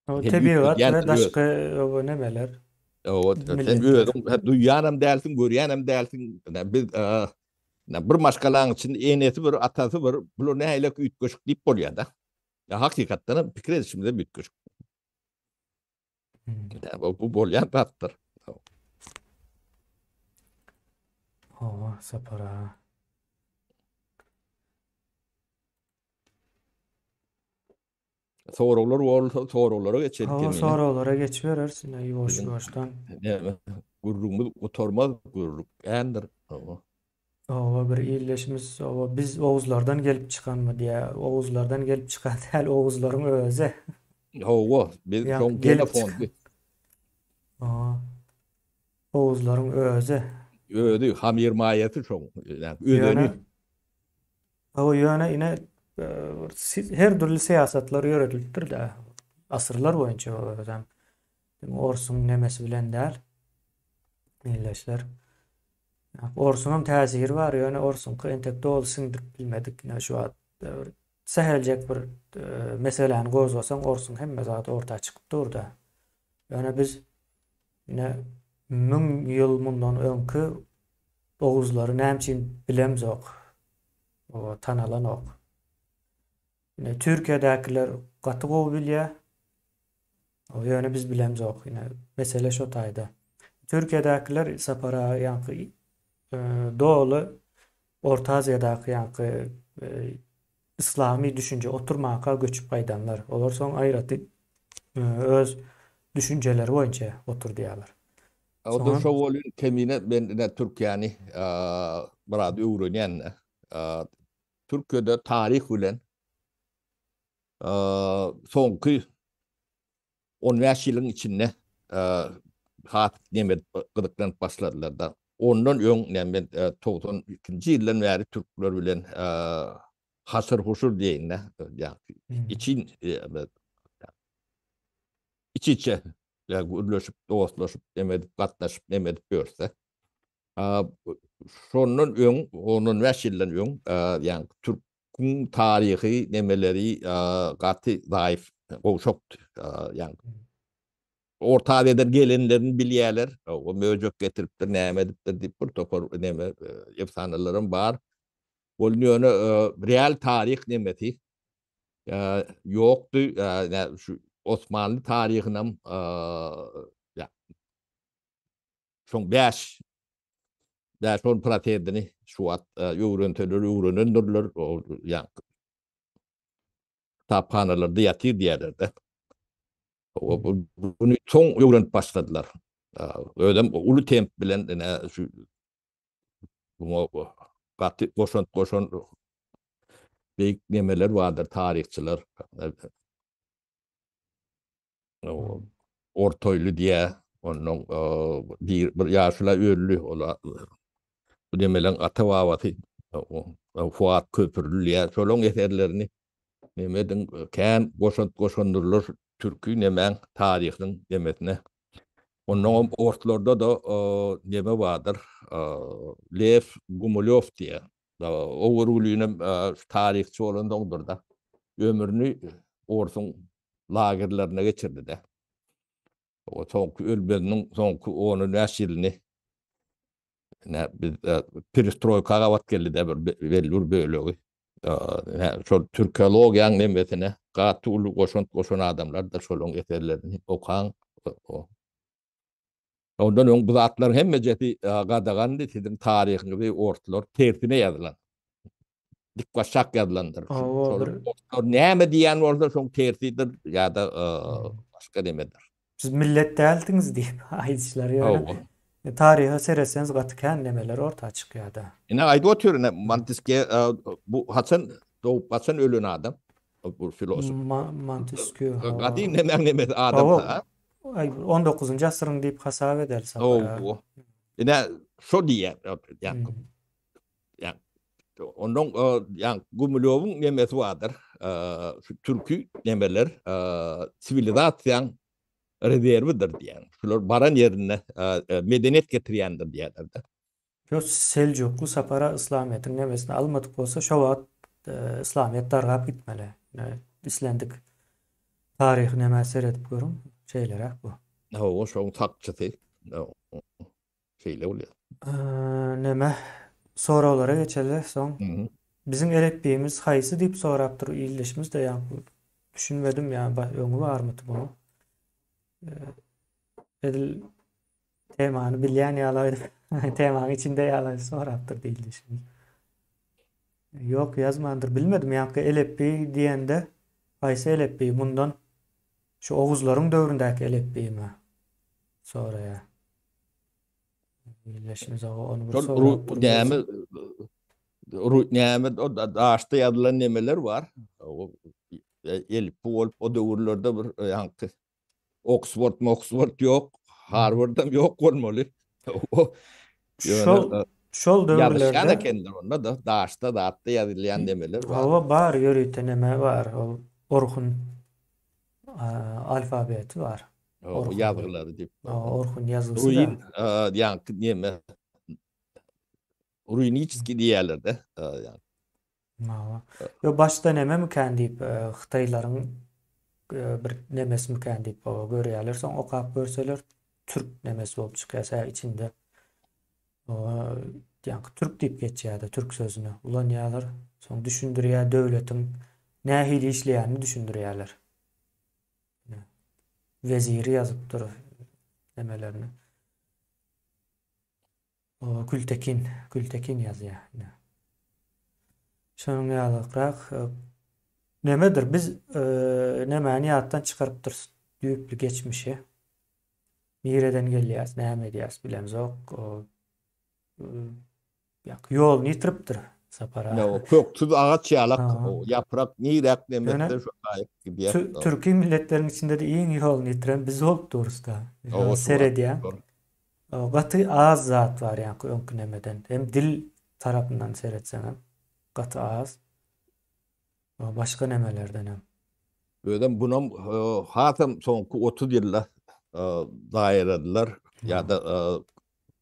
Tebigat we daşky nemeler. Sen özüň duýýanam dälsiň, görýänem dälsiň. Biz bir maşgalaň içinde enesi bir, atasy bir, bular nähili üýtgeşik diýip bolýar-da. Hakykatdan hem pikir edişimiz hem üýtgeşik. Bu bolýan zatdyr. Hawa, Sapar aga. Soraglar bolsa soraglara geçelim. Hawa, soraglara geçibereris ine ýuwaş-ýuwaşdan. Näme, gürrüňimiz gutarmaz, gürrüň kändir. Hawa. Hawa, bir ildeşimiz hawa biz oguzlardan gelip çykanmy diýýär. Oguzlardan gelip çykan däl, oguzlaryň özi. Hawa, biz şoň genofondy. Hawa. Oguzlaryň özi. Özi, hamyrmaýasy şoň, özeni. Hawa, ýöne ine her dürli syýasatlar ýöredilipdir-dä. Asyrlar boýunça özem. Diňe orsuň nemesi bilen däl. Ildeşler. Orsuňam täsiri bar, ýöne orsuňky entek doly siňdirip bilmedik. Ine şu wagt bir säheljek bir meseläni gozgasaň orsuň hemme zady orta çykyp dur-da. Ýöne biz ine 1000 ýyl mundan öňki Oguzlary näme üçin bilemzok? O tanalanok. Ine Türkiýedäkiler gaty gowy bilýär. O ýöne biz bilemzok. Ine mesele şo taýda. Türkiýedäkiler Sapar aga ýaňky e, doly Orta Aziýadaky ýaňky e, yslamy düşünje oturmaka göçüp gaýdanlar. Olar soň aýratyn e, öz düşünjeleri boýunça oturdýarlar. O-da şo welin Kemine men ine Türkiýäni biraz öwrenýän. Türkiýede taryh bilen soňky 15 ýylyň içinde has neme gyzyklanyp başladylar-da. Ondan öň näme men 92-nji ýyldan bäri türkler bilen haşyr-huşur diýeýin-de, ýa için iç-içe ýa gürleşip, dostlaşyp, neme edip, gatnaşyp, neme edip ýörse. Şondan öň, ondan 5 ýyldan öň, ýa türküň taryhy nemeleri gaty zaýyf, gowşakdy. Ýa Orta Aziýadan gelenlerini bilýärler. O möjek getiripdir, näme edipdir diýip bir topar neme efsanalaram bar. Ol ýöne real taryh nemesi ýokdy. Şu Osmanly taryhynam şoň 5 5-10 prosentini şu wagt öwrenseler öwrenendirler. Ýa kitaphanalarda ýatyr diýerler-de. Bunu soň öwrenip başladylar. Özem uly temp bilen ine şu Buňa gaty goşant goşan beýik nemeler bardyr, taryhçylar. Ortoýly diýä, ondan bir bir ýaşula öldi, ola bu nemeleň ata-babasy Fuat Köpürli diýä, şolaň eserlerini neme ediň, kän goşant goşandyrlar türki nemäň taryhynyň nemesine. Onnoňam orslarda-da neme bardyr, Lew Gumilýow diýen. O görgülinem şu taryhçy bolansoňdur-da, ömrüni orsuň lagerlerinde geçirdi-de. O soňky ölmeziniň soňky on-on bäş ýylyny ine biz perestroýka gabat geldi-de bir belli bir bölegi. Şol türkologiýaň nemesine gaty uly goşant goşan adamlardyr, şolaryň eserlerini okaň. Ondan öň bu zatlaryň hemmejesi gadagandy, siziň taryhyňyzy orslar tersine ýazylan. Dikbaşak ýazylandyr. Şol orslar näme diýen bolsa şoň tersidir ýa-da başga nemedir. Siz millet däldiňiz diýip aýdyşlary ýöne. Taryha seretseňiz gaty kän nemeler orta çykýar-da. Ine aýdyp otyryn, Monteske bu haçan? Dogup gaçan ölen adam. Bu filosof. Montesquieu. Gadym nemäň nemesi adam ha. Aý 19-njy asyryň diýip hasap edeli Sapar. Hawa. Ine şo diýýär. Ýa. Ýa. Ondan ýa Gumilýowyň nemesi bardyr. Şu türki nemeler siwilizasiýaň rezerwidir diýýär. Şular baran ýerinde medeniýet getirýändir diýýärler-de. Ýok, Seljukly Sapara yslamyýetiň nemesini almadyk bolsa, şo wagt yslamyýet dargap gitmeli. Ine, islendik taryhy nemä seredip görüň, şeýleräk bu. Hawa, şoň sakçysy. Şeýle bolýar. Neme, soraglara geçeli soň. Biziň elipbiýimiz haýsy diýip sorapdyr ildeşimiz-de, ýa düşünmedim, ýa öňi barmydy munuň. Edil Temany bilýän ýaly aýdyp, temanyň içinde ýaly sorapdyr diýildi. Ýok, ýazmandyr. Bilmedim, ýaňky elepbi diýende haýsy elepbi mundan şu oguzlaryň döwründäki elepbimi soraýar. Illeşimiz ony bir sorap dur. Näme näme o daşda ýazylan nemeler bar. O elipbi bolup o döwürlerde bir ýaňky Oksford, Moksford ýok, Harwardam ýok bolmaly. Şol şol döwürlerde ýazyşýan ekenler onda da daşda zatda ýazylýan nemeler bar. Hawa bar ýörite neme bar ol Orhun alfabeti bar. Orhun ýazgylary diýip. Orhun ýazgysy da. Ruin ýaňky neme Ruiniçki diýýärler-de. Hawa. Ýok başda nememikän diýip hytaýlaryň bir nemesimikän diýip hawa görýärler. Soň okap görseler türk nemesi bolup çykýar. Sebäbi içinde ýaňky türk diýip geçýär-de türk sözüni ulanýarlar. Soň düşündirýär döwletiň nähili işleýänini düşündirýärler. Weziri ýazypdyr nemelerini. Gültekin, Gültekin ýazýar. Ine. Şonuň ýalykrak nemedir? Biz e, nemäni ýatdan çykarypdyrys düýpli geçmişi. Nireden gelýäs, näme edýäs bilemzok. Ýa ýoluny ýitiripdir Sapar aga. Ýa köksüz agaç ýalak, ýaprak niräk nemetse şo taýyp gidýär. Türki milletleriň içinde-de iň ýoluny ýitiren biz bolup durus-da. Seredýän. Gaty az zat bar ýaňky öňki nemeden. Hem dil tarapyndan seretseňem gaty az. Başga nemelerdenem. Özem bunam hasam soňky 30 ýylda zaýaladylar ýa-da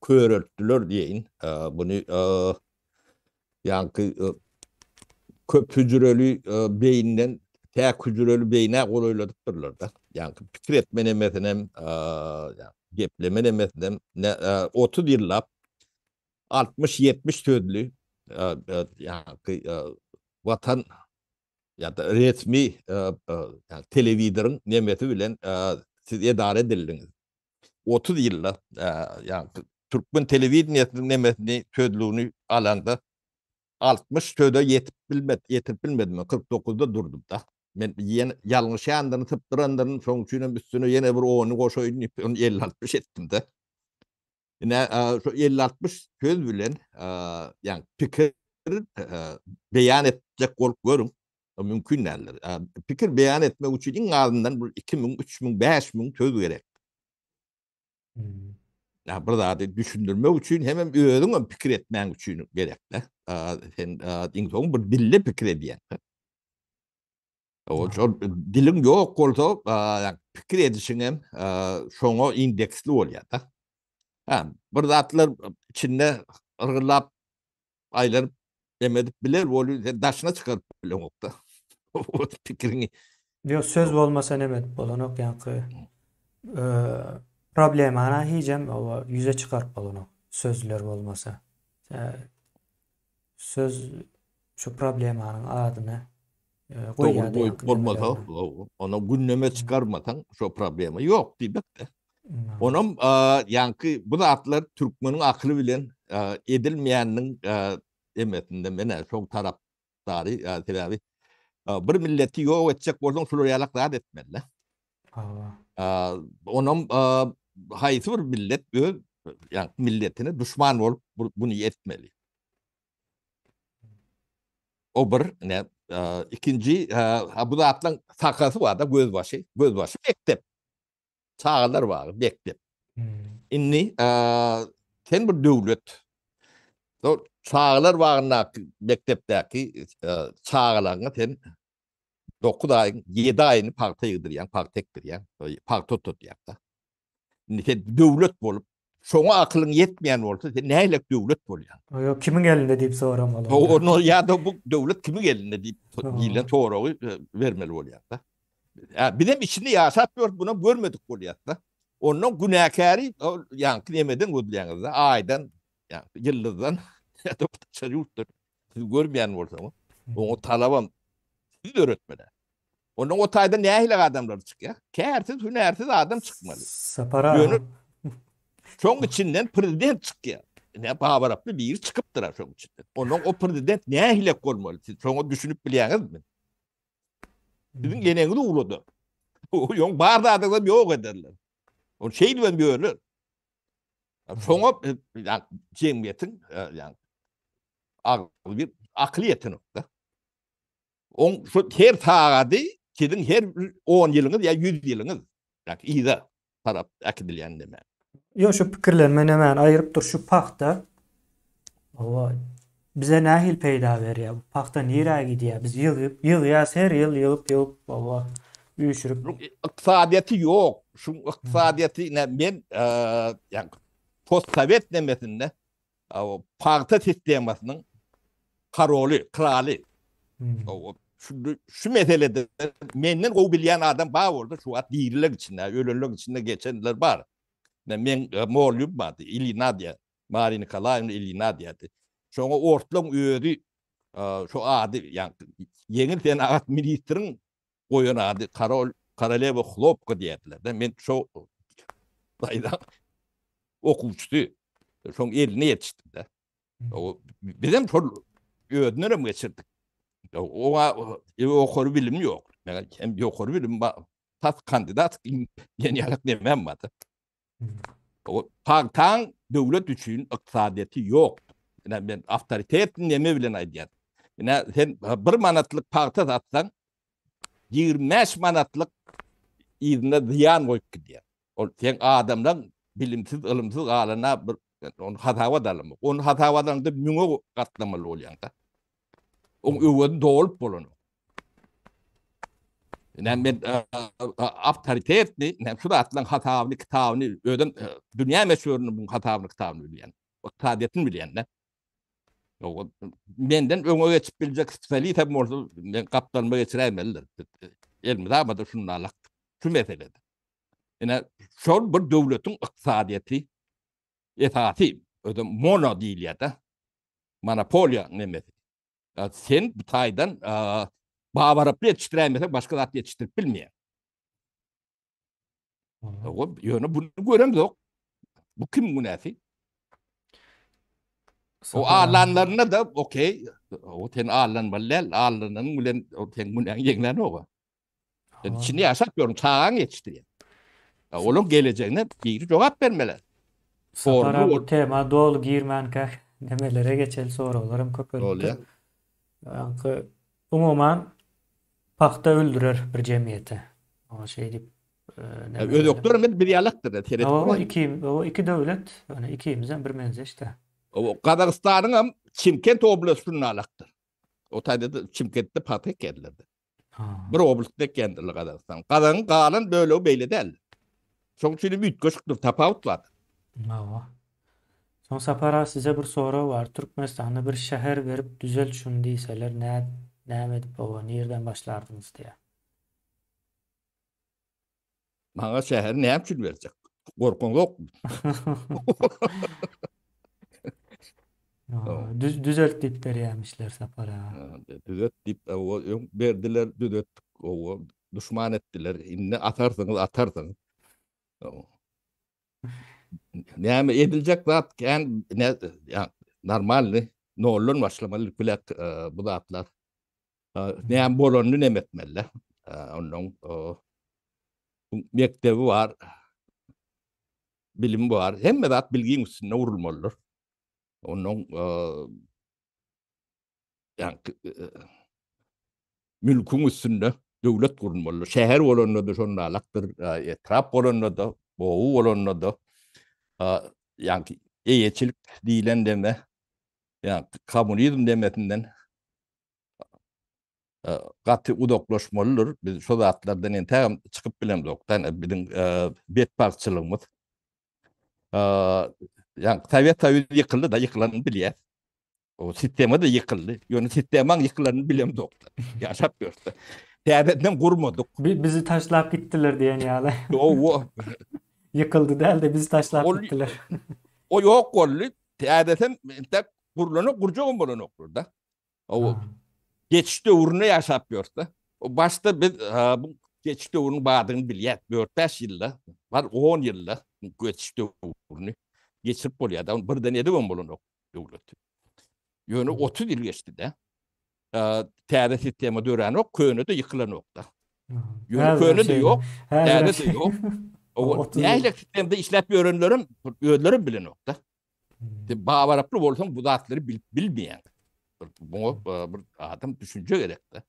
köreltdiler diýeýin. Buny ýaňky köp hüjreli beýinden täk hüjreli beýnä golaýladypdyrlar-da. Ýaňky pikir etme nemesinem, gepleme nemesinem 30 ýyllap 60-70 sözli ýaňky watan ýa-da resmi telewizoryň nemesi bilen siz edara edildiňiz. 30 ýylda ýagny türkmen telewideniýesiniň nemesini sözlügini alanda 60 söze ýetip bilmedi, ýetirip bilmedim men 49-da durdum da. Men ýene ýalňyşýandyryn, sypdyrandyryn, şonuň üçin hem üstüne ýene bir ony goşaýyn diýip, ony 50-60 etdim-de. Ine, şu 50-60 söz bilen, ýagny pikir beýan etjek bolup görüň. O mümkin däldir. Pikir beýan etmek üçin iň azyndan bir 2000, 3000, 5000 söz gerek. Hmm. Ya bir zady düşündirmek üçin hemem özüň hem pikir etmäň üçin gerek-de. Sen iň soň bir dilde pikir edýäň. O şol diliň ýok bolsa, pikir edişiň hem şoňa indeksli bolýar-da. Ha, bir zatlar içinde yrgylap aýlanyp em edip biler bolu sen daşyna çykaryp bileňokda. O pikiriňi. Ýok söz bolmasa neme edip bolanok ýaňky problemany hijem oba ýüze çykaryp bolanok sözler bolmasa. Söz şu problemanyň adyny Dogry goýup bolmasa, ony gündeme çykarmasaň, şo problema ýok diýmekde. Onam ýaňky bu zatlar türkmeniň akyly bilen edilmeýäniniň emesinde menä şoň tarapdary, sebäbi bir milleti ýok etjek bolsaň şular ýalak zat etmeli. Hawa. Onam haýsy bir millet öz ýaňky milletine duşman bolup buny etmeli. O bir, ne? Ikinji, bu zatlaryň sakasy bar-da, gözbaşy. Gözbaşy mekdep. Çagalar bagy, mekdep. Indi sen bir döwlet. Şol çagalar bagyndaky, mekdepdäki çagalaryňa sen 9 aýyň 7 aýyny pagta ýygdyrýaň, pagta ekdirýäň, pagta oturdýaň-da. Indi sen döwlet bolup, şoňa akylyň ýetmeýän bolsa, sen nähili döwlet bolýaň? Ýok, kimiň elinde diýip soramaly. Onu ýa-da bu döwlet kimiň elinde diýip diýlen soragy e, bermeli bolýar-da. Ýa bizem içinde ýaşap ýörüp, bunam görmedik bolýar-da. Ondan günäkäri ol ýaňky nemeden gözleýäňiz-de, aýdan, ýaňky ýyldyzdan ýa-da daşary ýurtdan siz görmeýän bolsaňyz, oňa talabam siz döretmeli. Ondan o taýda nähili adamlar çykýar? Kärsiz, hünärsiz adam çykmaly. Sapar aga. Ýöne şoň içinden prezident çykýar. Ne babaraply biri çykypdyr şoň içinden. Ondan o prezident nähili bolmaly? Siz şoňa düşünip bilýäňizmi? Siziň hmm. eneňiz ugrada. Ýoň bar zadyňyzam ýok ederler. Ol şeýdibem ýörler. Şoňa e, jemgyýetiň e, ýa agzy bir akyly ýetenok-da. Oň şu her sagady siziň her 10 ýylyňyz ýa 100 ýylyňyz. Ýa yza tarap äkidilýän neme. Ýok şu pikirlenme nemäni aýyryp dur şu pagta. Hawa bize nähili peýda berýär? Bu pagta nirä gidýär? Biz ýygyp, ýygýas her ýyl ýygyp ýygyp hawa üýşürip. Ykdysadyýeti ýok. Şu ykdysadyýeti ne men ýa postsowet nemesinde pagta sistemasynyň karoly, kraly. Şu, şu meselede menden gowy bilýän adam bar bolsa şu wagt diriler içinde, ölenler içinde geçenler bar. Men men e, mollum bardy, Ilina diýär. Mariýa Nikolaýewna Ilina diýerdi. Şoňa ortlaň özi e, şu ady, ýa ýeňil senagat ministriň goýan ady Karol Korolewa Hlopka diýerdiler. Men şo daýza okuwçysy. Şoň eline ýetişdim-de. O bizem şol özünden hem geçirdik. Oňa ýokary bilim ýok. Meňe hem ýokary bilim bar. Tas kandidat diýen ýaly nemem bar. O pagtaň döwlet üçin ykdysadyýeti ýok. Ine men awtoritet neme bilen aýdýan. Ine sen bir manatlyk pagta satsaň 25 manatlyk yzyna zyýan goýup gidýär. Ol seň adamlaň bilimsiz, ylymsyz galana bir ony hasaba da alynmak. Ony hasaba alanda müňe gatlamaly bolýaň-da. Oň öwezi dolup bolanok. Ine men awtoritetli, ine şu zatlaryň hasabyny, kitabyny özüm dünýä möçberinde bu hasabyny, kitabyny bilýän. Ykdysadyýetini bilýän-de. Menden öňe geçip biljek spesialist hem bolsa, men gapdalyma geçiräýmelidir. Elmydama-da şundan şu meselede. Ine, şol bir döwletiň ykdysadyýeti esasy, özem mono diýilýär-de. Monopoliýa nemesi. Sen bu taýdan babaraply ýetişdiräýmeseň başga zat ýetişdirip bilmeýäň. Ýöne bunu göremzok. Bu kim günäsi? O allanlarynda da okey, o sen allanmaly däl, allananyň bilen o sen günäň ýeňlänok. Sen içinde ýaşap ýörüň, çagaň ýetişdirýär. Olaň gelejegine biri jogap bermeli. Sapar bu tema doly girmänkä nemelere geçeli soraglar hem köpelipdir. Ýaňky umuman pagta öldürer bir jemgyýeti. Oňa şeý diýip Özbekler hem bir ýalakdyr. Hawa, iki, iki döwlet, ýöne ikimiz hem bir menzeşde. Gazagystanyň hem Çimkent oblasty şunalakdyr. O taýda Çimkentde pagta ekýärler. Bir oblast ekýändirler Gazagystan. Gazagyň galan bölegi beýle däl. Şoň üçin hem üýtgeşikdir, tapawut bar. Hawa. Soň Sapar aga size bir sorag bar. Türkmenistanda bir şäher berip düzelt şuny diýseler nä näme edip oba nirden başlardyňyz diýýär. Maňa şäheri näme üçin berjek? Gorkuňzokmy? Düz, düzelt diýip berýärmişler Sapar aga. Düzelt diýip, öň berdiler, düzeltdik. Owa, duşman etdiler. Indi atarsyňyz, atarsyňyz. Näme ediljek zat kän, ne, ýa, normalny, noldan başlamaly bilek bu zatlar. Näme bolanyny näme etmeli. Ondan mekdebi bar, bilim bar. Hemme zat bilgiň üstünde gurulmalydyr. Ondan ýa. Mülküň üstünde döwlet gurulmalydyr. Şäher bolanda-da şonalakdyr, etrap bolanda-da, oba bolanda-da, ýagny eýeçilik diýlen deme, ýagny kommunizm demesinden gaty uzaklaşmalydyr. Biz şo zatlardan entägem çykyp bilemzok. Ýagny biziň betbagtçylygymyz. Ýagny Sowet Soýuzy ýykyldy-da, ýykylanyny bilýäs. O sistema da ýykyldy. Ýöne sistemaň ýykylanyny bilemzok. Ýaşap ýörse. Täzeden gurmadyk. Bizi taşlap gitdiler diýen ýaly. Owo. Ýykyldy däl-de bizi taşlap gitdiler. O ýok boldy. Täzesem entek gurlanok, gurjagam bolanoklar da. O geçiş döwründe ýaşap ýörse. O başda biz bu geçiş döwrüniň bardygyny bilýäs. 4-5 ýylda, bar 10 ýylda geçiş döwrüni geçirip bolýar da. Birden edibem bolanok. döwlet. Ýöne 30 ýyl geçdi-de. Täze sistema döränok, köne-de ýykylanok-da. Ýöne köne-de ýok, täze-de ýok. O nähili sistemde işläp ýörenlerem özlerem bilenok-da. Sen babaraply bolsaň bu zatlary bilip bilmeýäň. Muňa bir adam düşünje gerek-de.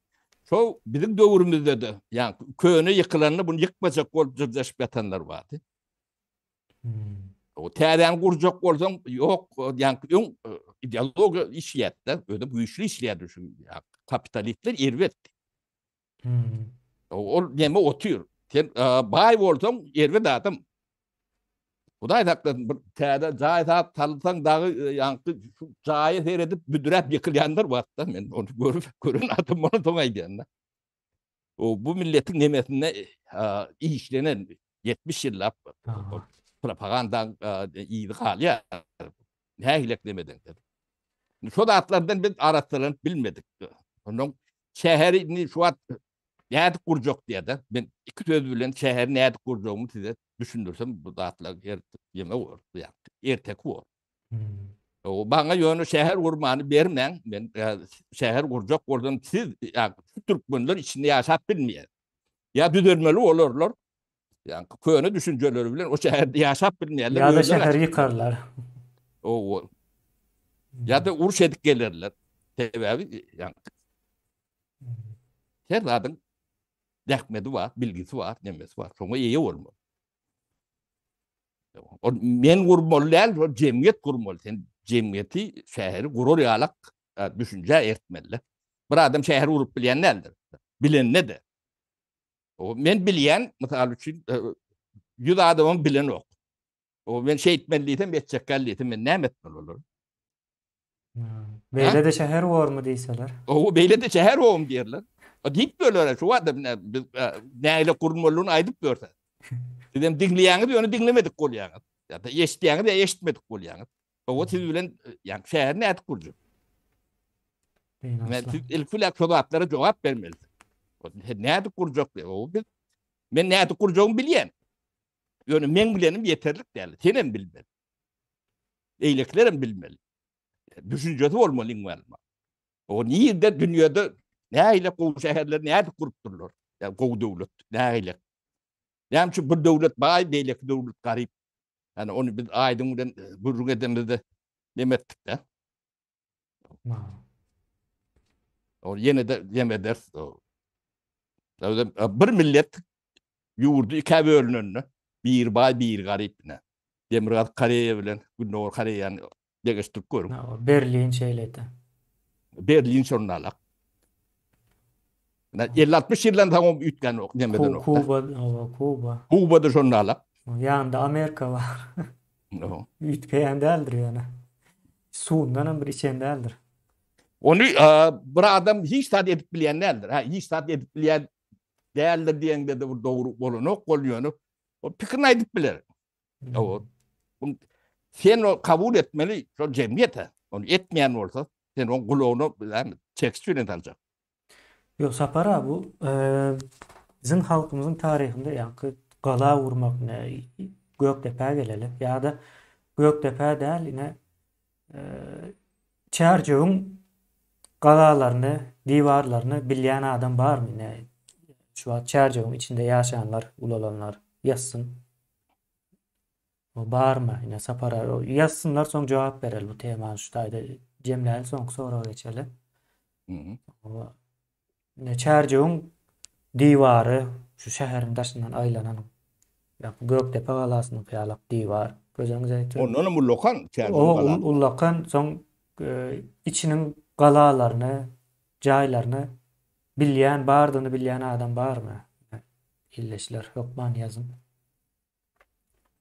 Şo biziň döwrümizde-de, ýa köne ýykylanda bunu ýykmajak bolup jyrjaşyp ýatanlar bardy. O täzäni gurjak bolsaň, ýok, ýaňky öň e, ideologiýa işleýärdi, özem güýçli işleýärdi şu kapitalistler erbet. Hmm. Ol neme otyr. Sen e, baý bolsaň, erbet adam. Hudaý saklasyn, bir täze jaý sat salsaň dagy e, ýaňky şu jaýa seredip büdräp ýykylýanlar bar-da. Men ony görüp, gören adam bolansoň aýdýan-da. O bu milletiň nemesinde işlenen 70 ýyllap propagandaň yzy galýar. Nähilek nemeden. Şo zatlardan biz arassalanyp bilmedik. Ondan şäheri indi şu wagt nädip gurjak diýýär-de. Men iki söz bilen şäheri nädip gurjagymy size düşündirsem bu zatlar ýeme bor. Erteki bor. O maňa ýöne şäher gurmany bermäň. Men şäher gurjak bolsam siz ýa türkmenler içinde ýaşap bilmeýär. Ýa düzelmeli bolarlar. Ýa köne düşünjeleri bilen o şäherde ýaşap bilmeýärler. Ýa-da şäheri ýykarlar. O Ýa-da uruş edip gelerler. Sebäbi ýa her zadyň zähmeti bar, bilgisi bar, nemesi bar. Şoňa eýe bolmaly. Ol men gurmaly däl, ol jemgyýet gurmaly. Sen jemgyýeti, şäheri gurar ýalak düşünjä ertmeli. Bir adam şäheri gurup bilýän däldir. Bilende-de. O men bilýän, mysal üçin, 100 adamam bilenok. O men şeýtmeli diýsem, etjek däl diýsem, men näme etmeli olara? Beýle-de şäher bormy diýseler. Owo, beýle-de şäher bormy diýerler. O diýip böler, şu wagt biz nähili gurmalydygyny aýdyp berse. Siz hem diňleýäňiz, ýöne diňlemedik bolýaňyz. Ýa-da eşitýäňiz, ýa eşitmedik bolýaňyz. Owo, siz bilen ýa şäheri nädip gurjak? Men siz ilki bilen şo zatlara jogap bermelisiňiz. Nädip gurjak diýip, owo biz men nädip gurjagymy bilýän. Ýöne meň bilenim ýeterlik däl. Sen hem bilmeli. Beýlekiler hem bilmeli. Düşünjesi bolmaly iň bolmanda. O nirde dünýede nähili gowy şäherleri nädip gurupdyrlar? Ýa gowy döwlet nähili? Näme üçin bir döwlet baý, beýleki döwlet garyp? Ýani ony biz Aýdyň bilen e, gürrüň edemizde neme etdik-de. O ýene-de jem ederis. Bir millet ýurdy ikä bölünende, biri baý, biri garyp ine. Demirgazyk Koreýa bilen Gündogar Koreýany deňeşdirip görüň. Berlin şeýle-de. Berlin şonda alak. Ine 50-60 ýyldan soň hem üýtgänok, nemedenok. Kuba, Kuba. Kuba-da şonda alak. Ýanynda Amerika bar. Üýtgeýän däldir ýöne. Suwundan hem bir içen däldir. Ony bir adam hiç zat edip bilýän däldir. Ha, hiç zat edip bilýän däldir diýeňde de bir dogry bolanok ol ýöne. O pikirini aýdyp biler. O sen o kabul etmeli şol jemgyýete. Ony etmeýän bolsa, sen oň gulagyna çekiç bilen saljak. Ýok Sapar aga bu biziň halkymyzyň taryhynda ýaňky gala gurmak ine Gökdepä geleli ýa-da Gökdepä däl ine Çärjewiň galalaryny diwarlaryny bilýän adam barmy ine şu wagt Çärjewiň içinde ýaşanlar ulalanlar ýazsyn. Barmy ine Sapar aga ýazsynlar soň jogap bereli bu temany şu taýda jemläli soňky soraga geçeli. Ine Çärjewiň diwary şu şäheriň daşyndan aýlanan ýa Gökdepe galasynyňky ýalak diwar. Göz öňüňize getiriň. Ondanam ullakan Çärjewiň galasy. Ullakan, soň içiniň galalaryny, jaýlaryny bilýän, bardygyny bilýän adam barmy? Ildeşler, hökman ýazyň.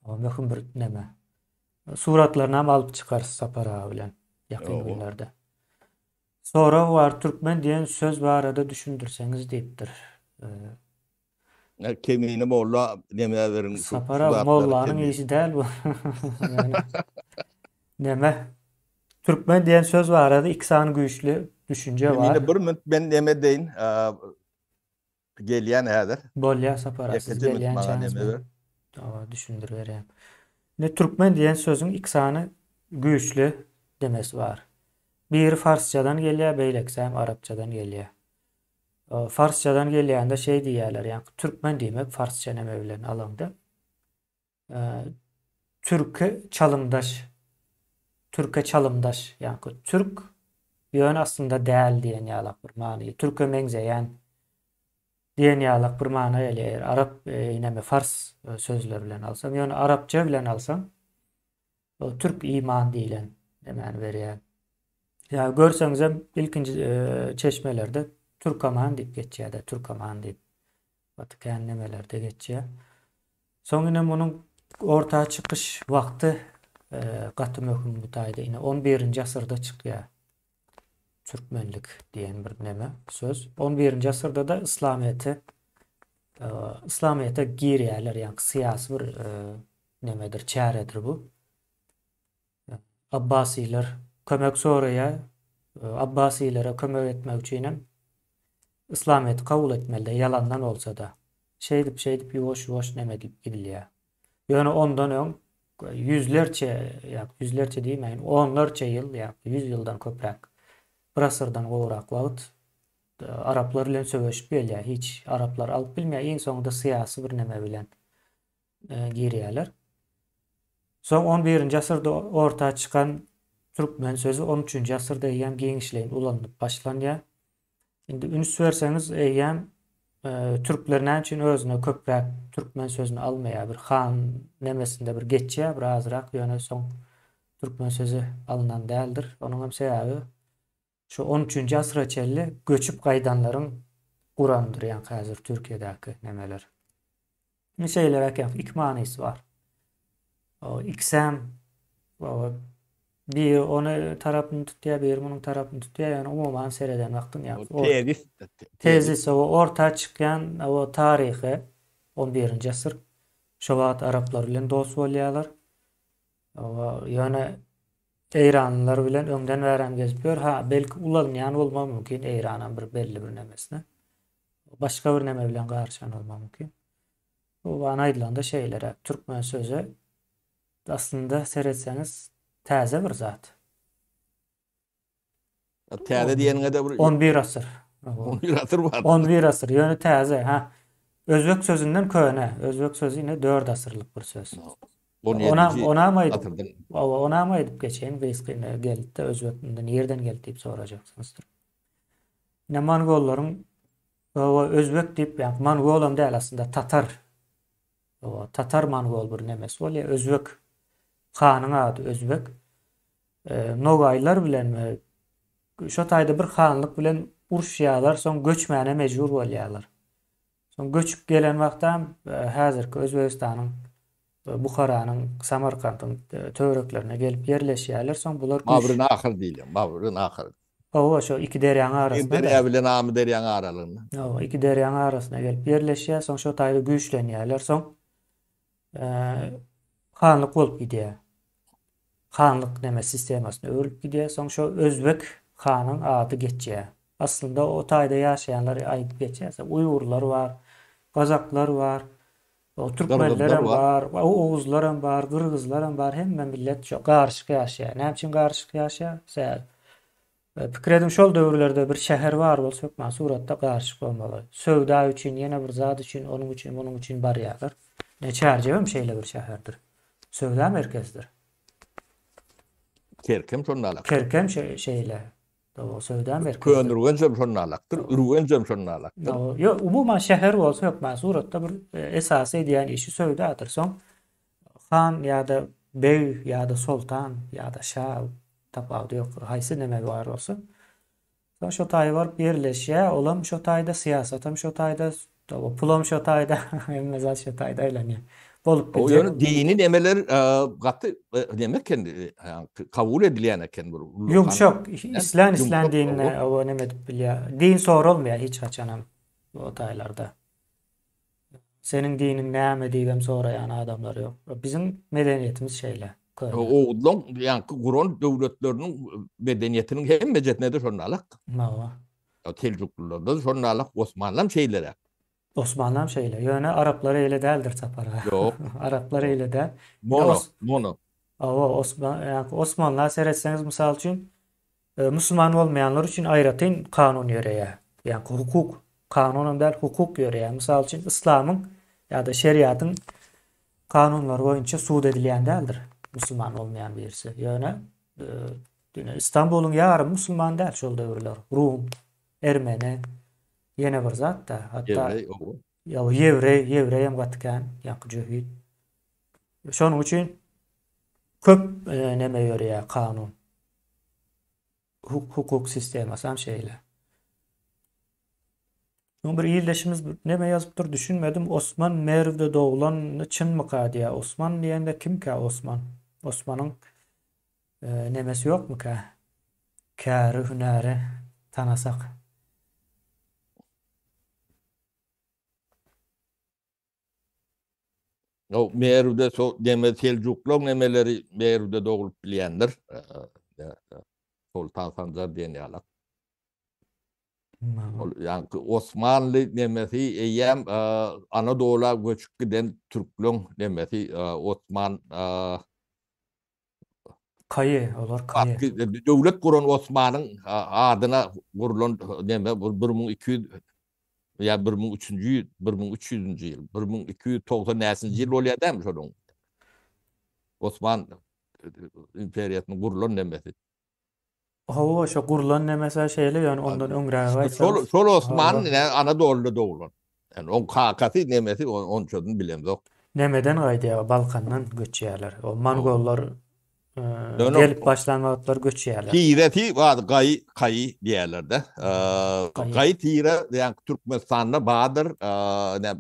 Möhüm bir neme. Suratlaryny hem alyp çykarys Sapar aga bilen ýakyn günlerde. Sorag bar, türkmen diýen söz barada düşündirseňiz diýipdir. Kemine molla neme beriň. Sapar aga mollanyň işi däl bu. Neme? Türkmen diýen söz barada iki sany güýçli düşünje bar. Kemine bir minut men neme deýin. Gelýän häzir. Bolýa Sapar aga siz gelýänçäňiz men düşündiriberýän. Indi türkmen diýen sözüň iki sany güýçli demesi bar. Biri farsçadan gelýär, beýlekisi hem arapçadan gelýär. Farsçadan gelýände şeý diýýärler, ýaňky türkmen diýmek farsça neme bilen alaňda. Türke çalymdaş, türke çalymdaş, ýaňky türk ýöne aslynda däl diýen ýalak bir many, türke meňzeýän diýen ýalak bir mana gelýär eger arap neme fars sözleri bilen alsaň, ýöne arapça bilen alsaň o türk iman diýlen nemäni berýär. Ýa görseňizem ilkinji çeşmelerde türkaman diýip geçýär-de, türkaman diýip. Gaty kän nemelerde geçýär. Soň ine munuň orta çykyş wagty gaty möhüm bu taýda. Ine on birinji asyrda çykýar. Türkmenlik diýen bir neme söz. On birinji asyrda-da yslamyýete yslamyýete girýärler, ýagny syýasy bir nemedir, çäredir bu. Abbasylar kömek soraýar. Abbasilere kömek etmek üçin hem yslamyýeti kabul etmelide, ýalandan bolsa-da. Şeýdip, şeýdip ýuwaş-ýuwaş neme edilip gidilýär. Ýöne ondan öň ýüzlerçe, ýa ýüzlerçe diýmäýin, onlarça ýyl, ýa ýüz ýyldan köpräk, bir asyrdan gowrak wagt araplar bilen söweşip gelýär. Hiç araplar alyp bilmeýär. Iň soňunda syýasy bir neme bilen girýärler. Soň on birinji asyrda orta çykan türkmen sözi on üçünji asyrda eýýäm giňişleýin ulanylyp başlanýar. Indi üns berseňiz eýýäm türkler näme üçin özüne köpräk türkmen sözüni almaýar? Bir han nemesinde bir geçýär bir azrak ýöne soň türkmen sözi alnan däldir. Onuň hem sebäbi şu on üçünji asyra çenli göçüp gaýdanlaryň gurandyr ýaňky häzir Türkiýedäki nemeler. Şeýleräk ýa iki manysy bar. O ikisem o biri ony tarapyny tutýar, biri munuň tarapyny tutýar. Ýöne umuman sereden wagtyň ýa tezis tezis o orta çykýan o taryhy 11-nji asyr. Şo wagt araplar bilen dost bolýarlar. O ýöne Eýranlylar bilen öňden bärem gezip ýör. Ha, belki ulanýan bolmagy mümkin Eýranam bir belli bir nemesine. Başga bir neme bilen garyşan bolmagy mümkin. Bu bana aýdylanda şeýleräk. Türkmen sözi aslynda seretseňiz täze bir zat. Täze diýeniňe-de bir 11 asyr. 11 asyr bar. 11 asyr, ýöne täze, ha. Özbek sözünden köne. Özbek sözi ine 4 asyrlyk bir söz. Ona onam aýdyp, onam aýdyp geçeýin, gysga ine geldi-de özbek indi nirden geldi diýip sorajaksyňyzdyr. Ine mongollaryň oba özbek diýip, ýa mongolam däl aslynda tatar. Oba tatar mongol bir nemesi bolýar. Özbek hanyň ady özbek. Nogaýlar bilen we şo taýda bir hanlyk bilen uruşýarlar, soň göçmäne mejbur bolýarlar. Soň göçüp gelen wagtam häzirki Özbegistanyň Buharanyň, Samarkantyň töwereklerine gelip ýerleşýärler. Soň bular güýç. Mawrynahr diýilýär, Mawrynahr. Hawa, şo iki derýaň arasynda. Derýa bilen Amyderýaň aralygynda. Hawa, iki derýaň arasyna gelip ýerleşýär. Soň şo taýda güýçlenýärler. Soň hanlyk bolup gidýär. Hanlyk neme sistemasyna öwrülip gidýär. Soň şo özbek hanyň ady geçýär. Aslynda o taýda ýaşaýanlar aýdyp geçýär. Uýgurlar bar, gazaklar bar, türkmenler hem bar, oguzlar hem bar, gyrgyzlar hem bar. Hemme millet şo garyşyk ýaşaýar. Näme üçin garyşyk ýaşaýar? Sebäbi Pikir ediň şol döwürlerde bir şäher bar bolsa hökman suratda garyşyk bolmaly. Söwda üçin ýene bir zat üçin onuň üçin munuň üçin barýarlar. Ine Çärjewem şeýle bir şäherdir. Söwda merkezidir. Kerkem şonda alak. Kerkem şeýle. O söwda merkezi. Köneürgenjem şonda alakdyr, Ürgenjem şonda alakdyr. Ýok, umuman şäher bolsa hökman suratda bir e, esasy edýän işi söwdadyr. Soň han ýa-da beg ýa-da soltan ýa-da şa tapawudy ýok. Haýsy neme bar bolsa. Soň şo taýy baryp ýerleşýär, olam şo taýda, syýasatam şo taýda, pulam şo taýda, hemme zat şo taýda aýlanýar. Bolup biljek. Ýöne dini nemeler gaty neme eken, kabul edilýän eken bir. Ýumşak, islän islän dinine oba neme edip bilýär. Din soralmaýar hiç haçanam o taýlarda. Seniň diniň näme diýibem soraýan adamlar ýok. Biziň medeniýetimiz şeýle. Köne. Oguzlaň ýaňky guran döwletleriniň medeniýetiniň hemmejesine-de şonda alak. Hawa. Seljuklylarda şonda alak, Osmanlam şeýleräk. Osmanlam şeýle. Ýöne araplar eýle däldir Sapar aga. Ýok. Araplar eýle däl. Mono, mono. Hawa, Osman, ýaňky Osmanla seretseňiz mysal üçin, Musulman bolmaýanlar üçin aýratyn kanun ýöreýär. Ýagny hukuk, kanunam däl, hukuk ýöreýär. Mysal üçin, yslamyň ýa-da şeriatyň kanunlary boýunça sud edilýän däldir musulman bolmaýan birisi. Ýöne ýöne Istanbulyň ýarymy musulman däl şol döwürler. Rum, ermeni, ýene bir zat-da. Hatda Ýewreý, oba. Ýa ýewreý, ýewreý hem gaty kän, ýaňky jöhit. Şonuň üçin köp neme ýöreýär kanun. Hukuk sistemasy hem şeýle. Soň bir ildeşimiz neme ýazypdyr düşünmedim. Osman Merwde doglan çynmyka diýýär. Osman diýende kimkä Osman? Osmanyň e, nemesi ýokmyka? Käri, hünäri tanasak. O Merwde so deme Seljuklaň nemeleri Merwde doglup bilýändir. Soltan Sanjar diýen ýalak. Ol ýaňky Osmanly nemesi eýýäm Anadola göçüp giden türkleň nemesi Osman Kaýy, olar kaýy. Döwlet guran Osmanyň adyna gurlan neme 1200 ýa 1003-nji, 1300-nji ýyl, 1290 näçinji ýyl bolýar dämi şonuň? Osman imperiýasynyň gurlan nemesi. Hawa, şo gurlan nemesi şeýle, ýöne ondan öňrägi aýtsaňyz. Şol şol Osman ine Anadoluda doglan. Ýani oň kakasy nemesi onçasyny bilemzok. Nemeden gaýdýar, Balkandan göçýärler. O mongollar gelip başlan wagtlary göçýärler. Tiresi bar gaý kaýy diýerler-de. Gaý tire ýa Türkmenistanda bardyr,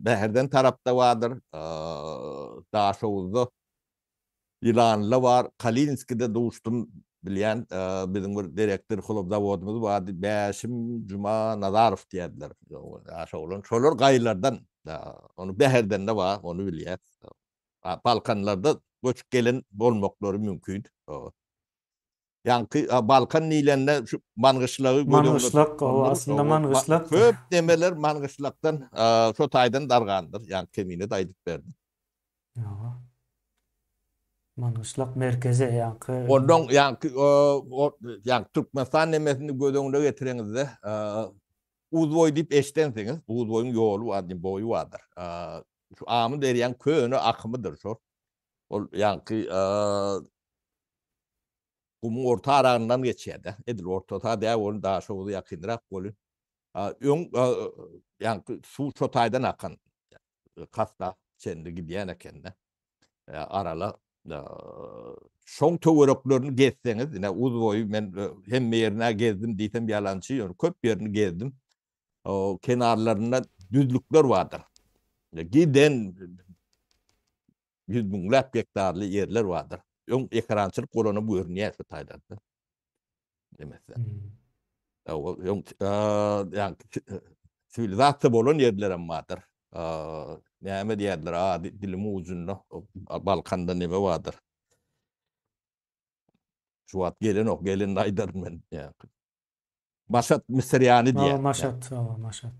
Bäherden tarapda bardyr, Daşoguzda Ýylanly bar, Kalinskide duşdum bilýän, biziň bir direktor hlop zawodymyz bardy, Bäşim Juma Nazarow diýerdiler. Ýaş oglan. Şolar gaýylardan, ony Bäherdende bar, ony bilýäs. Balkanlarda göçüp gelen bolmaklary mümkin. Ýaňky Balkan diýlende şu Mangyşlagy göz öňünde Mangyşlak, hawa, aslynda Mangyşlak. Köp demeler Mangyşlakdan şo taýdan dargandyr. Ýaňky Kemine-de aýdyp berdi. Hawa. Mangyşlak merkezi ýaňky. Ondan ýaňky ýaňky Türkmenistan nemesini göz öňüne getireňizde Uzboý diýip eşidensiňiz. Uzboýuň ýoly bar, boýy bardyr. Şu Amyderýaň köne akymydyr şol. Ol ýaňky Gumuň orta aragyndan geçýär-de. Edil orta däl welin Daşoguza ýakynrak welin. Öň ýaňky suw şo taýdan akan Kasda çenli gidýän eken-de. Arala şoň töwereklerini gezseňiz, ine Uzboýy men hemme ýerine gezdim diýsem ýalançy, ýöne köp ýerini gezdim. O kenarlarynda düzlükler bardyr. Giden Ýüz müňläp gektarly ýerler bardyr. Öň ekerançylyk bolanam görünýär şu taýlarda. Demese. Öň ýa siwilizasiýa bolan ýerler hem bardyr. Näme diýerler, ady dilim ujunda Balkanda neme bardyr. Şu wagt gelenok, gelende aýdaryn men. Maşat Misirýany diýýär. Hawa, Maşat, hawa, Maşat.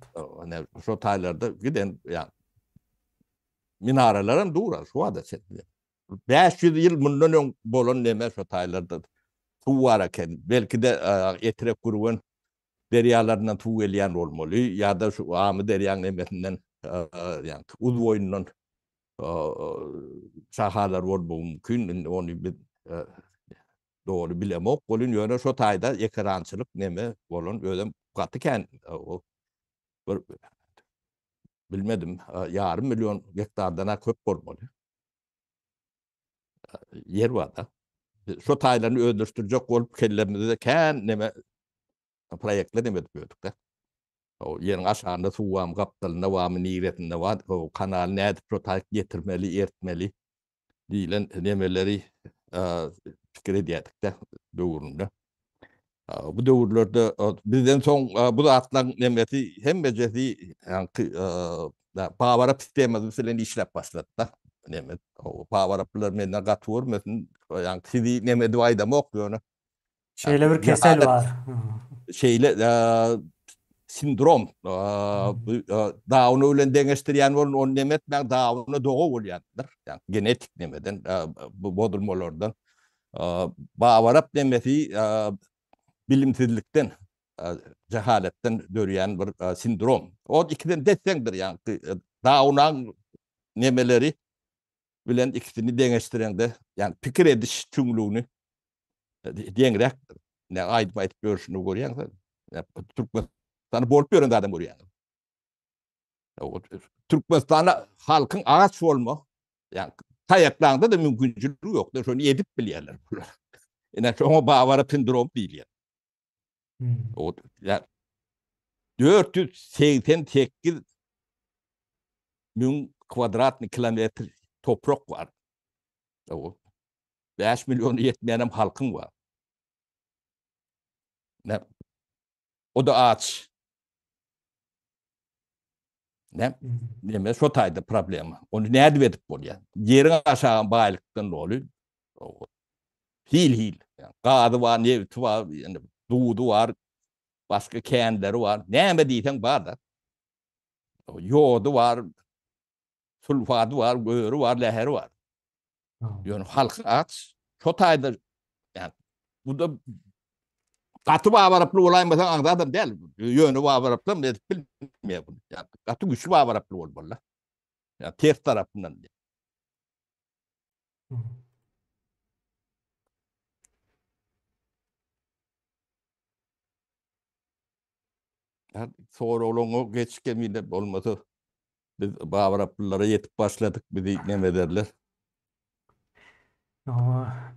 Ine, şo taýlarda giden, ýa minaralaram dur, şu wagta çenli. 500 ýyl mundan öň bolan neme şo taýlarda suw bar eken. Belki-de Etrek Gürgen derýalaryndan suw gelýän bolmaly ýa-da şu Amy derýaň nemesinden, ýa Uzboýundan şahalar bolmagy mümkin. Indi ony biz. Doly bilemok welin ýöne şo taýda ekerançylyk neme bolan özem gaty kän bir bilmedim ýarym million gektardan-a köp bolmaly. Ýer bar-da. Şo taýlaryny özleşdirjek bolup kellemizde kän neme proýektler neme edip ýördük-de. O ýeriň aşagynda suw barmy, gapdalynda barmy, niresinde bar, o kanaly nädip şo taýyk getirmeli, ertmeli diýlen nemeleri pikir edýärdik-de döwründe. Bu döwürlerde bizden soň bu zatlaryň nemesi hemmejesi ýaňky Babarap sistemasy bilen işläp başlady-da. Neme, Babaraplylar menden gaty görmesin, ýaňky sizi neme edip aýdamok ýöne. Şeýle bir kesel bar. Şeýle sindrom. Bu Downy bilen deňeşdirýän bolun, ony neme etmäň, Downa doga bolýandyr. Ýagny genetik nemeden, bu bozulmalardan. Babarap nemesi bilimsizlikden, jehaletden dörýän bir sindrom. O ikiden des-deňdir, ýagny Downaň nemeleri bilen ikisini deňeşdireňde, ýagny pikir ediş çuňlugyny deňräkdir. Ne aýdyp aýdyp ýörşüni görýäň sen. Türkmenistanda bolup ýören zadam görýäň. Türkmenistanda halkyň aç bolma, ýagny taýaklaňda da mümkinçiligi ýok. Şony edip bilýärler bular. Ine şoňa Babara sindrom diýilýär. O ýa 488 müň kvadratny kilometr toprak bar. O 5 milliona ýetmeýänem halkyň bar. Ne? O da aç. Ne? Neme şo taýda problema. Ony nädip edip bolýar? Ýeriň aşagy baýlykdan doly. Hil-hil. Gazy bar, nebiti bar, ýani duzy bar, başga känleri bar. Näme diýseň bar-da. Ýody bar, sulfady bar, göri bar, läheri bar. Ýöne halky aç. Şo taýda ýani bu da gaty babaraply bolaýmasaň aňzadam däl. Ýöne babaraplam edip bilmeýär bunu. Ýani gaty güýçli babaraply bolmaly. Ýani ters tarapyndan. Soraglaryňa geç kemine bolmasa Biz Babaraplylara ýetip başladyk, bizi neme ederler? Hawa.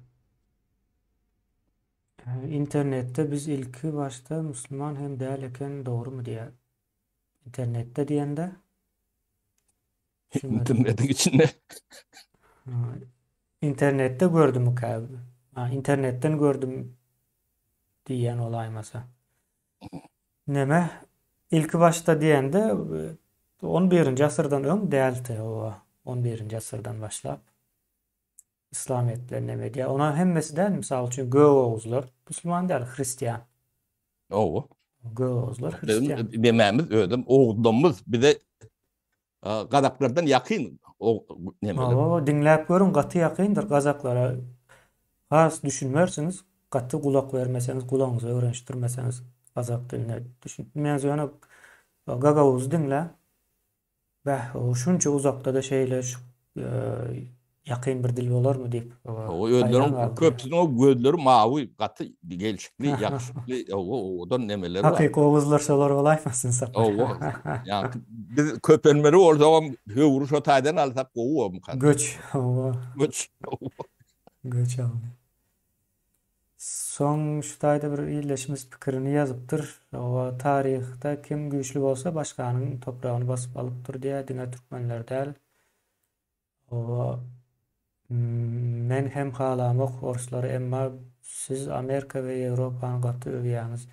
Internetde biz ilki başda musulman hem däl eken dogrymy diýýär. Internetde diýende? Internetiň içinde. Internetde gördümikä? Ha, internetden gördüm diýýän bolaýmasa. Neme, ilki başda diýende on birinji asyrdan öň däldi, hawa, on birinji asyrdan başlap yslamyýet bilen neme edýär. Onuň hemmesi däl, mysal üçin gök oguzlar musulman däl, hristian. Hawa. Gök oguzlar hristian. Biziň demämiz özem oguzlarymyz bize gazaklardan ýakyn nemeler. Hawa, diňläp görüň, gaty ýakyndyr gazaklara. Has düşünmersiňiz, gaty gulak bermeseňiz, gulagyňyzy öwrenişdirmeseňiz gazak diline düşünip bilmeýäňiz. Ýöne gagawuzy diňläň. Bäh, o şunça uzakda-da şeýle şu ýakyn bir dil bolarmy diýip. Hawa, özleriniň köpüsiniň gözleri mawy, gaty gelşikli, ýakşykly, hawa, owadan nemeleri bar. Hakyky oguzlar şolar bolaýmasyn Sapar. Hawa, ýa biz köpelmeli bolsagam höwri şo taýdan alsak gowy bolmyka. Göç, hawa. Göç, hawa. Göç aldy. Soň şu taýda bir ildeşimiz pikirini ýazypdyr. Hawa, taryhda kim güýçli bolsa başganyň topragyny basyp alypdyr diýýär, diňe türkmenler däl. Hawa, men hem halamok orslary, emma siz Amerika we Ýewropany gaty öwýäňiz.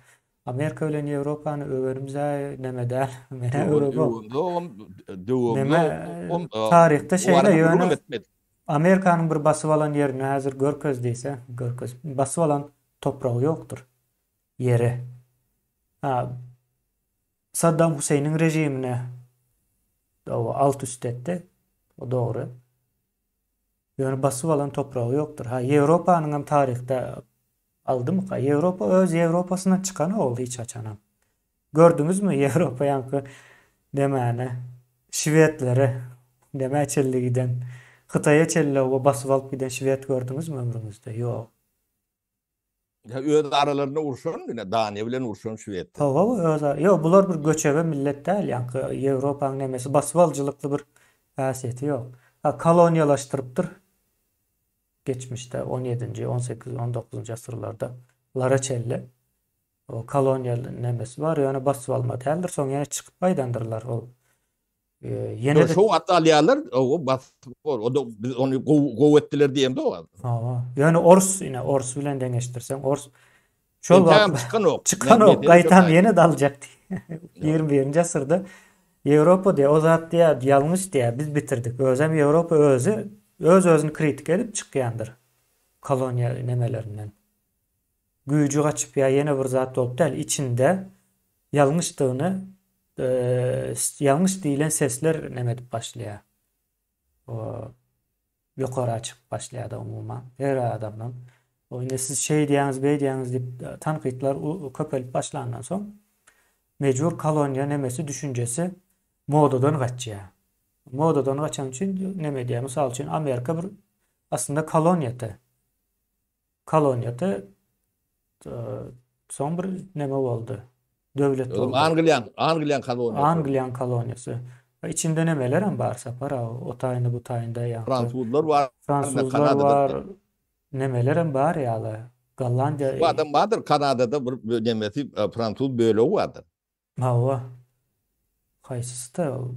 Amerika bilen Ýewropany öwenimiz-ä neme däl, men-ä öwemok. Neme, taryhda şeýle, ýöne Amerikanyň bir basyp alan ýerini häzir görkez diýse, görkez. Basyp alan topragy ýokdur. Ýeri. Ha, Saddam Huseýniň režimine alt üst etdi. O dogry. Ýöne basyp alan topragy ýokdur. Ha, Ýewropanyň hem taryhda aldymyka? Ýewropa öz Ýewropasyndan çykan ol hiç haçanam. Gördüňizmi Ýewropa ýaňky demäni şwedleri demä çenli giden Hytaýa çenli oba basyp alyp giden şwed gördüňizmi ömrüňizde? Ýok. Ýa öz aralarynda urşan, ine Daniýa bilen urşan Şwesiýa. Hawa, öz ara. Ýok, bular bir göçebe millet däl, ýaňky Ýewropanyň nemesi basybalyjylykly bir häsiýeti ýok. Ha, koloniýalaşdyrypdyr. Geçmişde on ýedinji, on sekiz, on dokuzynjy asyrlarda lara çenli o koloniýa nemesi bar, ýöne basyp alma däldir. Soň ýene çykyp gaýdandyrlar ol. Ýene-de Şo wagt alýarlar, o basyp o da biz ony gowy gowy etdiler diýemde o. Hawa. Ýöne ors ine ors bilen deňeşdirseň ors şol wagt çykanok. Çykanok, gaýtam ýene-de aljak diýýär. 21-nji asyrda Ýewropa diýýär, o zat diýýär, ýalňyş diýýär, biz bitirdik. Özem Ýewropa özi öz-özüni kritika edip çykýandyr koloniýa nemelerinden. Güýji gaçyp ýa ýene bir zat bolup däl, içinde ýalňyşdygyny ýalňyş diýlen sesler neme edip başlaýar. O ýokara çykyp başlaýar-da umuman her adamdan. O indi siz şeý diýýäňiz, beý diýýäňiz diýip tankytlar köpelip başlandan soň mejbur koloniýa nemesi düşünjesi modadan gaçýar. Modadan gaçan üçin neme edýär? Mysal üçin Amerika bir aslynda koloniýada. Koloniýada soň bir neme boldy. Döwlet boldy. Angliýaň, Angliýaň koloniýasy. Angliýaň koloniýasy. Içinde nemeler hem bar Sapar aga, o taýynda bu taýynda ýa. Fransuzlar bar. Fransuzlar bar. Nemeler hem bar ýaly. Gollandiýa. Bu adam bardyr Kanadada bir nemesi fransuz bölegi bardyr. Hawa. Haýsysy-da ol?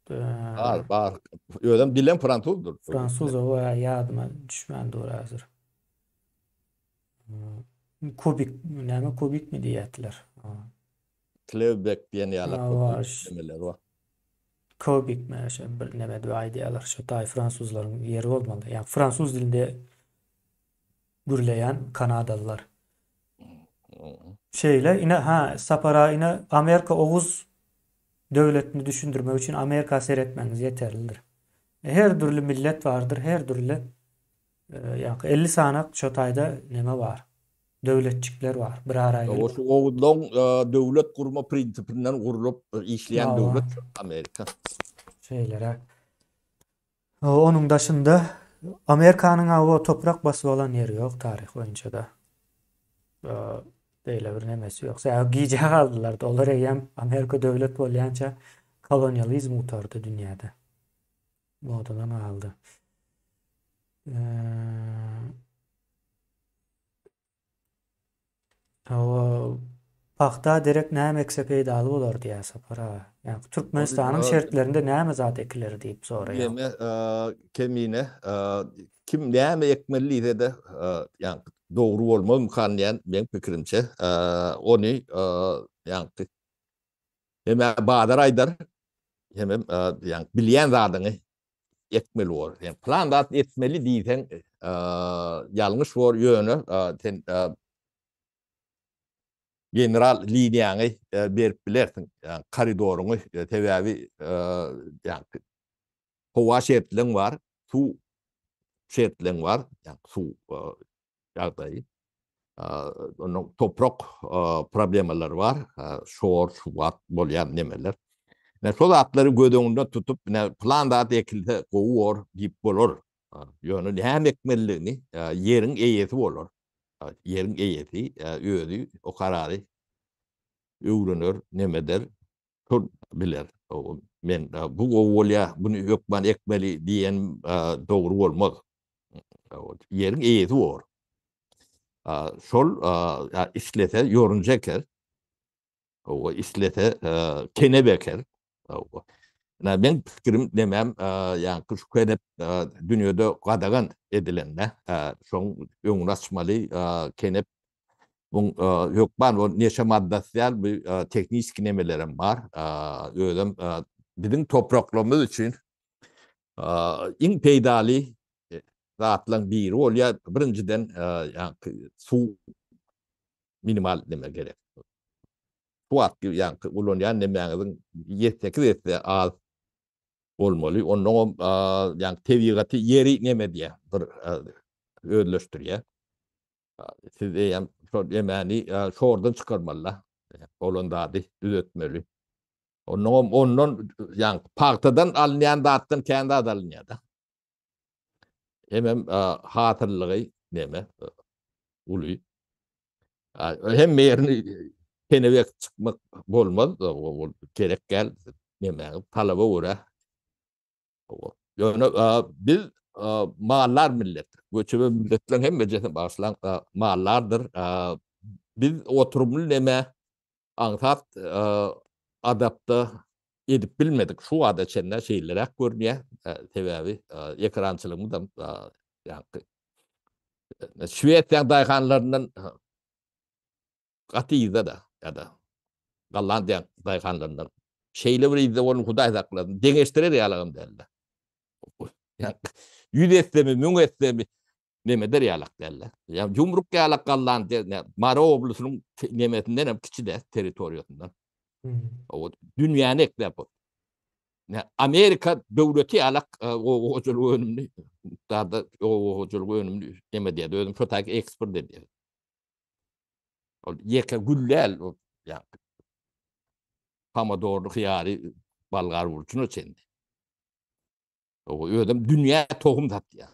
Bar, bar. Özem dilem fransuzdyr. Fransuz hawa, ýadyma düşmän dur häzir. Kubik, näme Kubikmi diýýärdiler. Klewbek diýen ýaly nemeler bar. Kubikmi, şo bir neme diýip aýdýarlar. Şo taý fransuzlaryň ýeri bolmaly. Ýa fransuz dilinde gürleýän kanadalylar. Şeýle ine ha Sapar aga ine Amerika Oguz döwletini düşündirmek üçin Amerika seretmegiňiz ýeterlidir. Her dürli millet bardyr, her dürli ýa 50 sanak şo taýda neme bar. Döwletjikler bar. Bir ara gelip. Şu Oguzlaň döwlet gurma prinsipinden gurlup işleýän döwlet Amerika. Şeýleräk. Onuň daşynda Amerikanyň awa toprak basyp alan ýeri ýok taryh boýunça-da. Beýle bir nemesi ýok. Sebäbi gijä galdylar-da. Olar eýýäm Amerika döwlet bolýança kolonializm gutardy dünýäde. Modadan galdy. Hawa, pagta derek näme ekse peýdaly bolar diýýär Sapar aga. Ýa Türkmenistanyň şertlerinde näme zat ekiler diýip soraýar. Ýeme kemine kim näme ekmeli diýse-de, ýa dogry bolmazmykan diýen meň pikirimçe. Ony ýa hemä bazar aýdar, hemem ýa bilýän zadyňy etmeli bor. Sen plan zat etmeli diýseň, ýalňyş bor, ýöne sen general liniýaňy berip bilersiň, koridoryňy, sebäbi howa şertleň bar, suw şertleň bar, suw ýagdaýy. Onuň toprak problemalary bar, şor, şubat bolýan nemeler. Ine şo zatlary göz öňünde tutup, ine plan zat ekilse gowy bor diýip bolar. Ýöne näme ekmelidigini ýeriň eýesi bolar. Ýeriň eýesi özi o karary öwrener, neme eder, şol biler. Men bu gowy bolýar, buny hökman ekmeli diýen dogry bolmaz. Ýeriň eýesi bor. Şol islese ýorunja eker. O islese kenep eker. Ina men pikirim demem, ýa şu kenep dünýede gadagan edilende, şoň öňüni açmaly kenep bu hökman o neşe maddasy däl, bu tehniki nemelerem bar. Özem biziň topraklarymyz üçin iň peýdaly zatlaryň biri bolýar. Birinjiden, ýaňky suw minimal neme gerek. Şu wagtky ýaňky ulanýan nemäňiziň ýedi-sekiz esse az bolmaly. Onnoňam ýaňky tebigaty ýeri neme edýär, bir özleşdirýär. Siz eýýäm şol nemäni şordan çykarmaly-da. Bolan zady düzetmeli. Onnoňam ondan ýaňky pagtadan alynýan zatdan kän zat alynýar-da. Hemem hasyllygy neme uly. Hemme ýerini kenebek çykmak bolmaz, ol gerek däl. Neme, talaba görä. Ýöne biz mallar millet. Göçebe milletleriň hemmejesi bagyşlaň mallardyr. Biz oturymly neme aňsat adapta edip bilmedik. Şu wagta çenli şeýleräk görünýär. Sebäbi ekrançylygymyzam ýaňky Şwesiýanyň daýhanlaryndan gaty yzda-da ýa-da Gollandiýanyň daýhanlaryndan şeýle bir yzda bolan Hudaý saklasyn, deňeşdirer ýalagam däldi. 100 etsemi, 1000 etsemi neme eder ýalak däldi. Ýa ýumruk ýalak Gollandiýa, Mary oblasynyň nemesinden hem kiçi däl territoriýasyndan. O dünýäni ekläp Amerika döwleti ýalak oba hojalyk önümini mukdarda oba hojalyk önümini neme diýýär, özüm şo taýky eksport edýär. Ol ýeke gül däl, o ýa pomidorly, hyýary, bolgar burçuna çenli. O özem dünýä tohum satýar.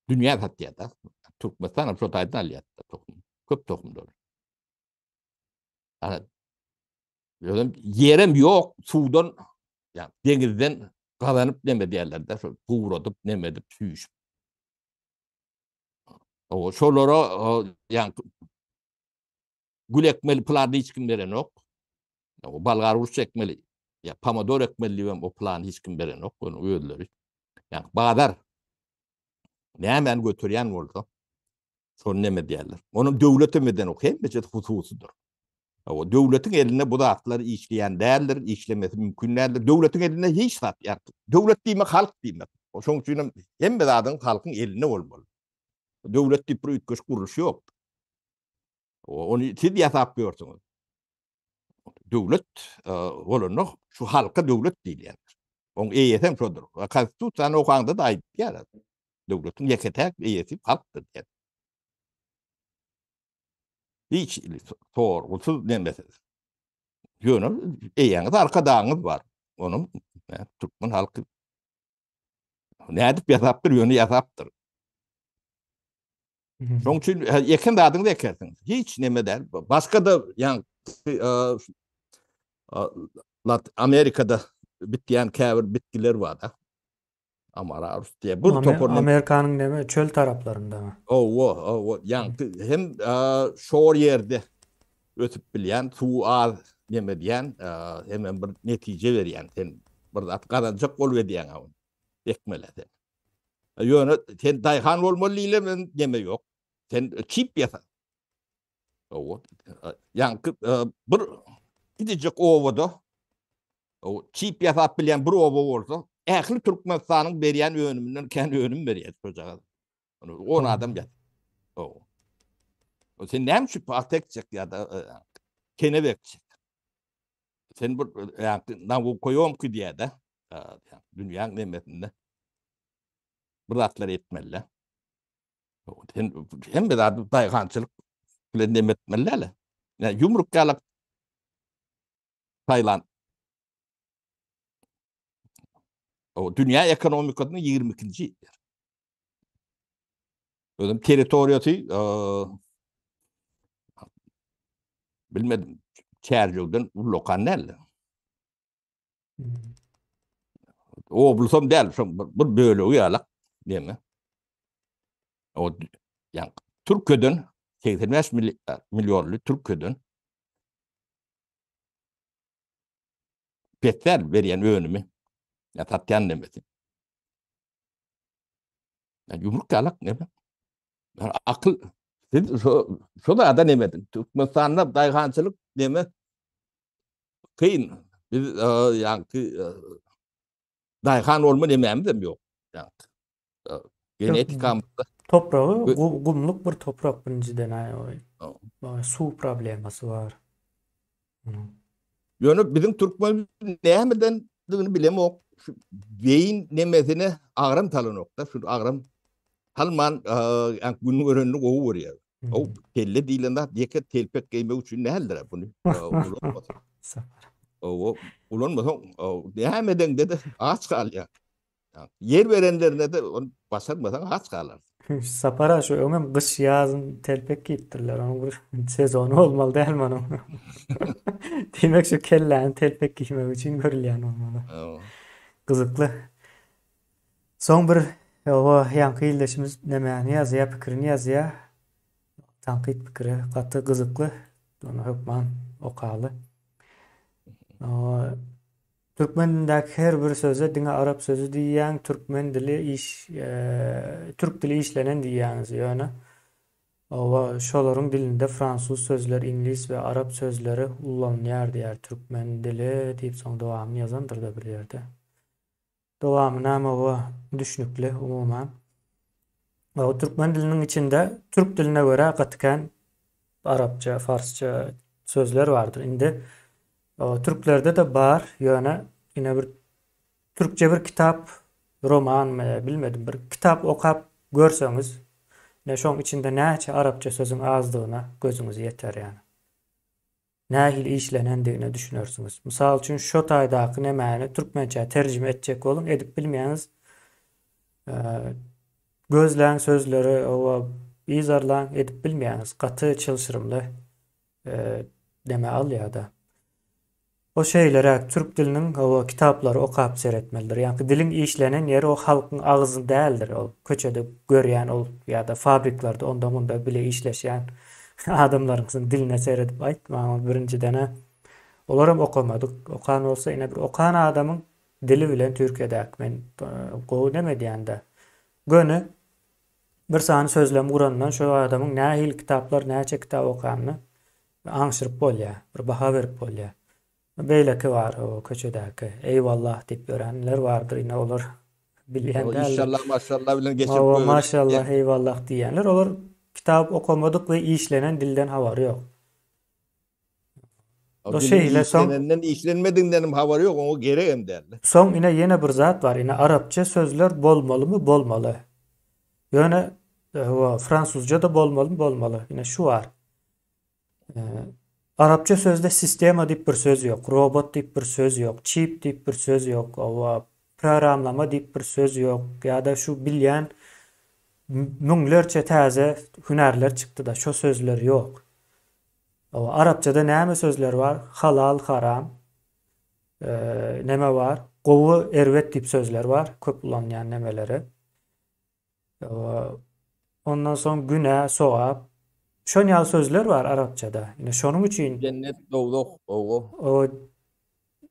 Dünýä satýar da. Türkmenistan hem şo taýdan alýar tohum. Köp tohumlar. Ana özem ýerem ýok, suwdan, ýa deňizden gazanyp neme diýerler-de, şol guradyp, neme edip, süýşüp. O şolara ýa gül ekmeli plany hiç kim berenok. O bolgar burç ekmeli, ýa pomidor ekmeli diýip o plany hiç kim berenok, ony özleri. Ýa bazar nämäni göterýän bolsa, şony neme diýerler. Onuň döwlet hem edenok, hemmesi hususydyr. O döwletiň elinde bu zatlar işleýän däldir, işlemesi mümkin däldir. Döwletiň elinde hiç zat ýok. Döwlet diýmek halk diýmek. Şonuň üçin hem hemme zadyň halkyň elinde bolmaly. Döwlet diýip bir üýtgeşik gurluş ýok. Ony siz ýasap ýörsüňiz. Döwlet e, bolanda şu halka döwlet diýilýär. Oň eýesi hem şodur. Konstitusiýany okaňda da aýdýar. Döwletiň ýeke-täk eýesi halkdyr diýýär. Hiç sorgusyz nemesiz. Ýöne eýäňiz arkadagyňyz bar. Onuň türkmen halky nädip ýasapdyr, ýöne ýasapdyr. Şonuň üçin eken zadyňyzy ekersiňiz. Hiç neme däl. Başga da ýa Amerikada bitýän käbir bitkiler bar da. Amararus diýe bir topar Amerikanyň näme çöl taraplarynda. Owa, owa, ýaňky hem şor ýerde ösüp bilýän, suw az neme diýen, hem hem bir netije berýän. Sen bir zat gazanjak bolup edýäň ony. Ekmeli sen. Ýöne sen daýhan bolmaly diýlen neme ýok. Sen çip ýasa. Owa. Ýaňky bir gidecek obada O çip ýasap bilýän bir oba bolsa, ähli Türkmenistanyň berýän önüminden kän önüm berýär şojagaz. Ony 10 adam ýat. O. O sen näme üçin pagta ekjek ýa-da e, kenep ekjek? Sen bir ýa nawukoýomki diýýär-de, dünýäň nemesinde bir zatlar etmeli. Sen hemme zady daýhançylyk bilen neme etmeli däl. Ýa ýumruk ýalak Tailand. O dünýä ekonomikasynyň 22-nji ýer. Özüm territoriýasy bilmedim. Çärjewden ullakan däl. Oblusam däl, şo bir bölegi ýalak diýme. O ýa Türkiýeden 85 millionly Türkiýeden pes däl berýän önümi ýa satýan nemesi. Ýa ýumruk ýalak neme? Ýa akyl siz şo şo zada neme edin. Türkmenistanda daýhançylyk neme kyn. Biz ýaňky daýhan bolma nemämiz hem ýok. Ýaňky genetikamyzda. Topragy gumluk bir toprak birinjiden suw problemasy bar. Ýöne biziň türkmen nämedendigini bilemok. Şu beýin nemesine agram salanok-da, şu agram salman gün görenini gowy görýär. O kelle diýlen zat ýeke telpek geýmek üçin däldir buny. Ulanmasaň. O ulanmasaň näme edeňde-de aç galýar. Ýer berenlerine-de ony başarmasaň aç galarsyň. Sapar aga şu öňem gyş ýazyn telpek geýipdirler. Onuň bir sezony bolmaly dälmi onuň? Diýmek şu kelläni telpek geýmek üçin görülýän bolmaly. Gyzykly. Soň bir oba ýaňky ildeşimiz nemäni ýazýar, pikirini ýazýar. Tankyt pikiri gaty gyzykly. Ony hökman okaly. Türkmen dilindäki her bir söze diňe arap sözi diýýäň, türkmen dili iş türk dili işlenen diýýäňiz ýöne oba şolaryň dilinde fransuz sözler, iňlis we arap sözleri ullanylýar diýýär türkmen dili diýip soň dowamyny ýazandyrda bir ýerde. Dowamynam oba düşnükli umuman. O türkmen diliniň içinde türk diline görä gaty kän arapça, farsça sözler bardyr. Indi o türklerde-de bar, ýöne ine bir türkçe bir kitap, romanmy, bilmedim, bir kitap okap görseňiz, ine şoň içinde näçe arapça sözüň azdygyna gözüňiz ýeter ýani. Nähili işlenendigine düşünersiňiz. Mysal üçin şo taýdaky nemäni türkmençä terjime etjek boluň, edip bilmeýäňiz. Gözläň sözleri, oba yzarlaň, edip bilmeýäňiz. Gaty çylşyrymly neme alýada. O şeýleräk türk diliniň oba kitaplary okap seretmelidir. Ýaňky diliň işlenen ýeri o halkyň agzy däldir. Ol köçede görýän ol ýa-da fabriklerde onda-munda bile işleşýän adamlaryň diline seredip aýtmaň ol birinjiden-ä olaram okamadyk. Okan bolsa ine bir okan adamyň dili bilen Türkiýedäki men gowy neme edýän-de. Göni bir sany sözlem gurandan şo adamyň nähili kitaplar näçe kitap okanyny Aňşyryp bolýar, bir baha berip bolýar. Beýleki bar o köçedäki eýwallah diýip ýörenler bardyr ine olar bilýän däldir. Inşallah maşallah bilen geçirip Hawa maşallah eýwallah diýýänler olar kitap okamadyk we işlenen dilden habary ýok. O şeýle soň işlenenden işlenmediginden hem habary ýok oňa geregem däl. Soň ine ýene bir zat bar ine arapça sözler bolmalymy bolmaly. Ýöne fransuzca da bolmalymy bolmaly ine şu bar. Arapça sözde sistema diýip bir söz ýok, robot diýip bir söz ýok, çip diýip bir söz ýok, owa, programlama diýip bir söz ýok ýa-da şu bilýän müňlerçe täze hünärler çykdy-da, şo sözler ýok. Owa, arapçada näme sözler bar? Halal, haram, neme bar? Gowy, erbet diýip sözler bar, köp ulanylýan nemeleri. Ondan soň günä, sogap. Şon ýaly sözler bar arapçada. Ine şonuň üçin Jennet, dowzah, owa. O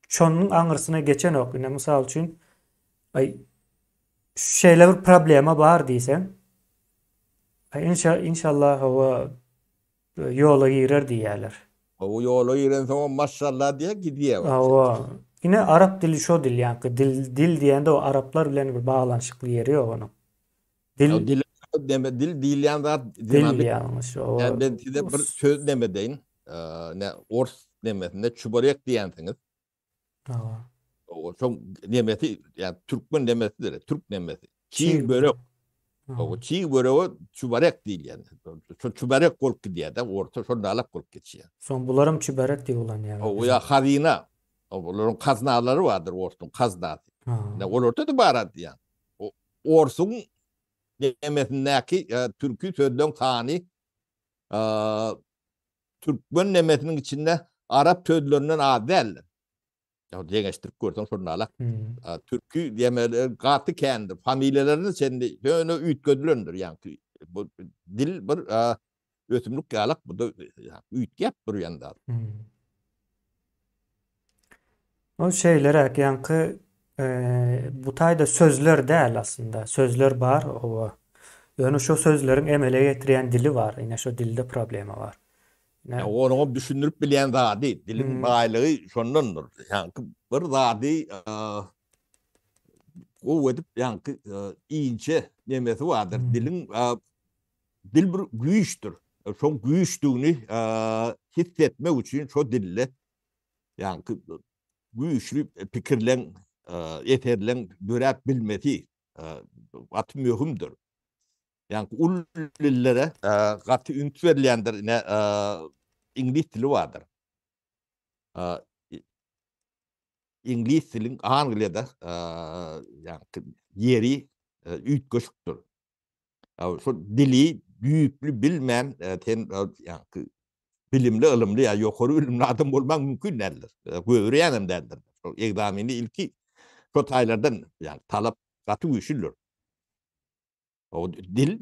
şonuň aňyrsyna geçenok. Ine mysal üçin aý şeýle bir problema bar diýseň, aý inşa inşallah owa ýola girer diýýärler. Hawa ýola girensoňam maşşallah diýýär gidýär. Hawa. Ine arap dili şo dil ýaňky dil dil diýende o araplar bilen bir baglanyşykly ýeri ýok onuň. Dil dil deme dil diýilýän zat dil ýalňyş o. Ýa men size bir söz neme deýin. Ne ors nemesinde çubarek diýensiňiz. Hawa. O şoň nemesi, ýa türkmen nemesidir, türk nemesi. Çig börek. O çig börege çüberek diýilýär. Şo çüberek bolup gidýär-de, orta şo nalak bolup geçýär. Soň bularam çüberek diýip ulanýarlar. O ýa hazyna. O bularyň kaznalary bardyr, orsuň kaznasy. Ne olarda-da bar diýýän. O orsuň nemesindäki türki sözleň sany türkmen nemesiniň içinde arap sözlerinden az däldir. Ya deňeşdirip görseň şonda alak. Hmm. Türki diýmeler gaty kändir. Familiýalaryny çenli ýöne üýtgedilendir. Ýa bu dil bir ösümlik ýalak bu da üýtgäp durýan zat. Hmm. O şeýleräk ýaňky bu taýda sözler däl aslynda. Sözler bar oba. Ýöne şo sözleriň emele getirýän dili bar. Ine şo dilde problema bar. Ine onuň düşündirip bilýän zady, diliň baýlygy şondandyr. Ýaňky bir zady gowy edip ýaňky inçe nemesi bardyr. Diliň dil bir güýçdür. Şoň güýçdügini hissetmek üçin şo dilde ýaňky güýçli pikirleň, eserleň döräp bilmesi gaty möhümdir. Ýaňky uly dillere gaty üns berilýändir. Ine, iňlis dili bardyr. Iňlis diliň Angliýada ýaňky ýeri üýtgeşikdir. Şu dili düýpli bilmän sen ýaňky bilimli, ylymly ýa ýokary bilimli adam bolmaň mümkin däldir. Göwreýänem däldir. Şol ekzameni ilki şo taýlardan ýagny talap gaty güýçlüdir. O dil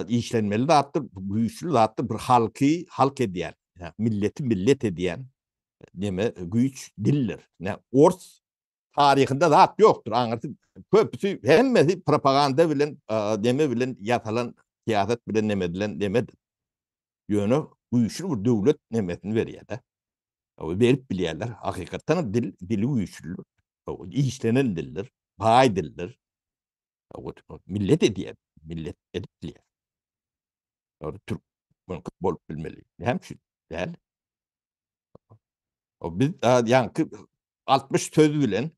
işlenmeli zatdyr, güýçli zatdyr, bir halky halk edýän, milleti millet edýän neme güýç dildir. Ne ors taryhynda zat ýokdur. Aňyrsy köpüsi hemmesi propaganda bilen neme bilen ýasalan syýasat bilen neme edilen nemedir. Ýöne güýçli bir döwlet nemesini berýär-de. Berip bilýärler. Hakykatdan hem dil dili güýçlüdir. Işlenen dildir, baý dildir. Millet edýär, millet edip bilýär. Türk bolup bilmeli. Näme üçin? Däl. Biz ýaňky 60 söz bilen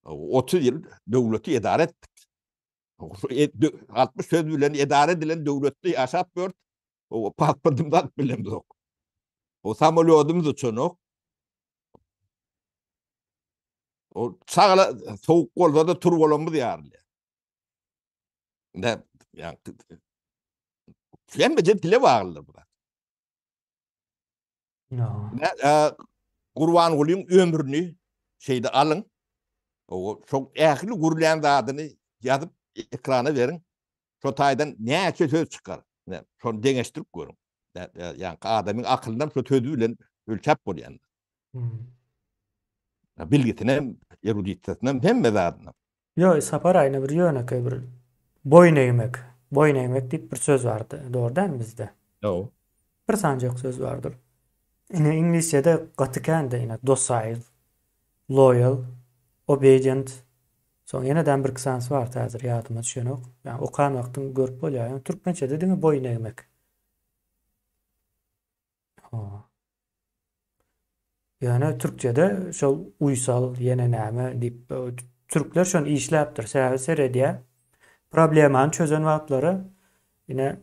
30 ýyl döwleti edara etdik. 60 söz bilen edara edilen döwletde ýaşap gördük. O pasportymyzy alyp bilemzok. O samolýodymyz uçanok. O çagala sowuk bolsa-da turbalarymyz ýarylýar. Ne, ýa hemme dile baglydyr bu zat. Ne, e, Gurbangulyň ömrüni şeýde alyň. O şo ähli gürlän zadyny ýazyp ekrana beriň. Şo taýdan näçe söz çykar. Ne, şony deňeşdirip görüň. Ýa adamyň akylyndan şo sözi bilen ölçäp bolýan. Hmm. Bilgisine, erudisiýasyna hemme zadyna. Ýo, Sapar aýna bir ýönekeý bir boýun egmek, boýun egmek diýip bir söz bardy. Dogry dälmi bizde? Ýo. Bir sanjak söz bardyr. Ine iňlisçede gaty kände ine docile, loyal, obedient. Soň ýenedem birki sanysy bardy häzir ýadyma düşenok. Ýa okan wagtyň görüp bolýar. Ýöne türkmençede diňe boýun egmek. Hawa. Ýöne türkçede şol uýsal ýene näme diýip türkler şony işläpdir. Sebäbi seredýär. Problemany çözen wagtlary ine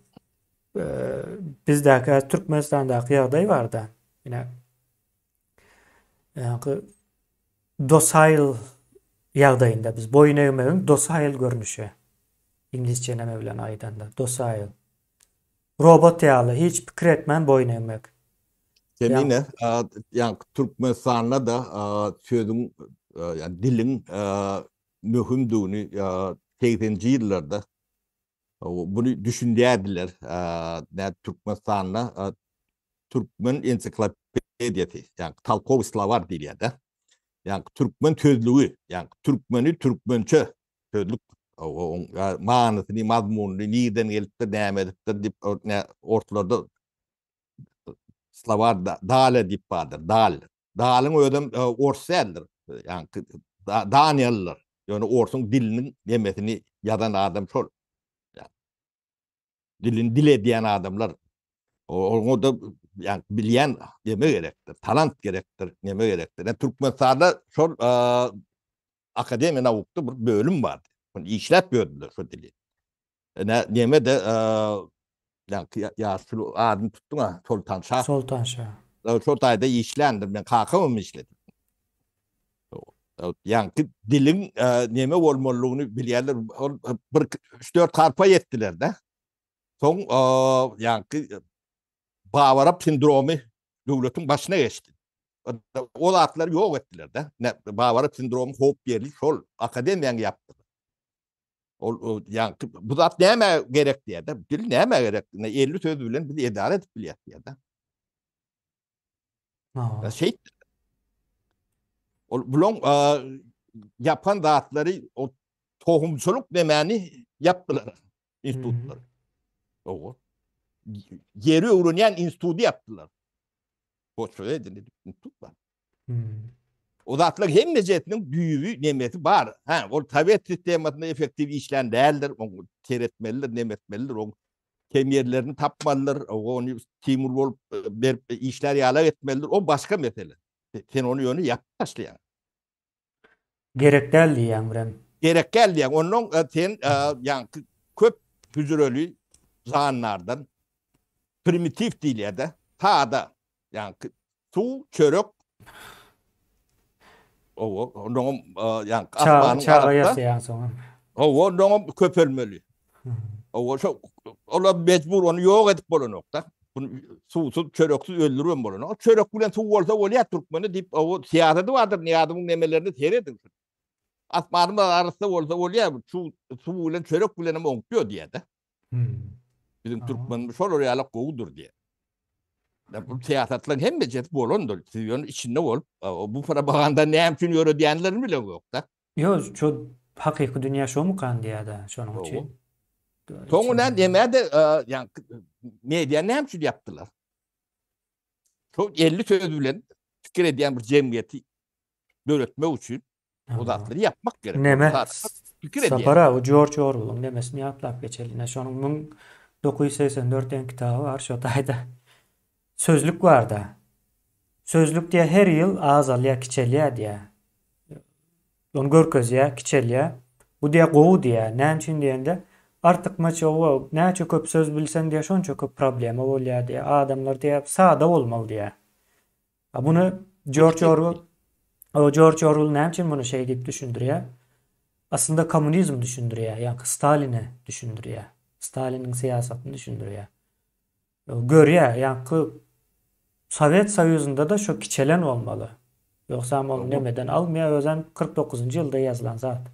bizdäki Türkmenistandaky ýagdaý barda. Ine ýaňky docile ýagdaýynda biz boýun egmegiň docile görnüşi. Iňlisçe näme bilen aýdanda docile. Robot ýaly hiç pikir etmän boýun egmek. Kemine, ýaňky Türkmenistanda-da sözüň, ýagny diliň möhümdigini segseninji ýyllarda buny düşünýärdiler. Nädip Türkmenistanda türkmen ensiklopediýasy, ýagny tolkowy slowar diýilýär-de. Ýagny türkmen sözlügi, ýagny türkmeni türkmençe sözlük oň manysyny, mazmunyny, nirden gelipdir, näme edipdir diýip orslarda slowar dale diýip bardyr, dal. Dalyň özem ors däldir. Ýagny daniýalylar. Ýöne orsuň diliniň nemesini ýazan adam şol. Dilini dil edýän adamlar. Oňa da ýagny bilýän neme gerekdir, talant gerekdir, neme gerekdir. Ýa Türkmenistanda şol Akademiýa naukda bir bölüm bardy. Şony işläp ýördüler şo dili. Ine neme de ýaňky ýaşuly adyny tutduň-a, Soltan şa. Soltan şa. Şo taýda işländir. Men kakamam işledi. Ýaňky diliň neme bolmalydygyny bilýärler. Ol bir üç-dört harpa ýetdiler-de. Soň ýaňky Babarap sindromy döwletiň başyna geçdi. O zatlary ýok etdiler-de. Babarap sindromy howp ýerli şol akademiýany ýapdylar. Ol ýaňky bu zat nämä gerek diýýär-de. Dil nämä gerek? Ine 50 söz bilen biz edara edip bilýäris diýýär-de. Ha. Şeýtdi. Ol bulaň ýapan zatlary o tohumçylyk nemäni ýapdylar institutlar. Owa. Ýeri öwrenýän instituty ýapdylar. Poçta edildi institut bar. O zatlar hemmejesiniň düýbi, nemesi bar. Ha, ol sowet sistemasynda effektiw işlän däldir, oň seretmelidir, neme etmelidir, oň kem ýerlerini tapmalydyr, ony Timur bolup e, berip e, işlär ýalak etmelidir. O başga mesele. Sen ony ýöne ýapyp taşlaýaň. Gerek däl diýýäň birem. Gerek däl diýýäň. Ondan e, sen ýaňky köp hüjreli jandardan primitiw diýilýär-de, sada, ýaňky suw, çörek, Owa, onnoňam ýaňky asmanyň çaga ýasaýan soňam. Owa, onnoňam köpelmeli. Owa, şo. Olar mejbur ony ýok edip bolanok-da. Bunu suwsuz, çöreksiz öldüribem bolanok. Çörek bilen suw bolsa bolýar türkmene diýip, o syýasaty bardyr Nyýazowyň nemelerini serediň. Asmanymyz arassa bolsa bolýar, suw, suw bilen çörek bilenem oňup ýör diýýär-de. Hmm. Biziň türkmenimiz şolar ýaly gowudyr diýýär. Bu syýasatlaryň hemmejesi bolandyr. Siz ýöne içinde bolup, bu propaganda näme üçin ýöredýänlerini bileňok-da. Ýok, şo hakyky dünýä şomukan diýýär-de, şonuň üçin. Soňuna näme-de, ýa media näme üçin ýapdylar? Şo 50 söz bilen pikir edýän bir jemgyýeti döretmek üçin o zatlary ýapmak gerek. Neme? Pikir edýän. Sapar aga, Jorj Orwelliň nemesini ýatlap geçeli. Ine, şonuň 1984 diýen kitaby bar, şo taýda sözlük bar-da. Sözlük diýýär, her ýyl azalýar, kiçelýär diýýär. Ony görkezýär, kiçelýär. Bu diýýär gowy diýýär. Näme üçin diýende, artykmaç oba näçe köp söz bilseň diýýär, şonça köp problema bolýar diýýär. Adamlar diýýär, sada bolmaly diýýär. A muny Jorj Orwell o Jorj Orwell näme üçin muny şeý diýip düşündirýär? Aslynda kommunizm düşündirýär, ýa-da Staline düşündirýär. Staliniň syýasatyny düşündirýär. Görýär, ýaňky Sowet Soýuzynda-da şo kiçelen bolmaly. Ýogsam ol nemeden almaýar, özem 49-njy ýylda ýazylan zat.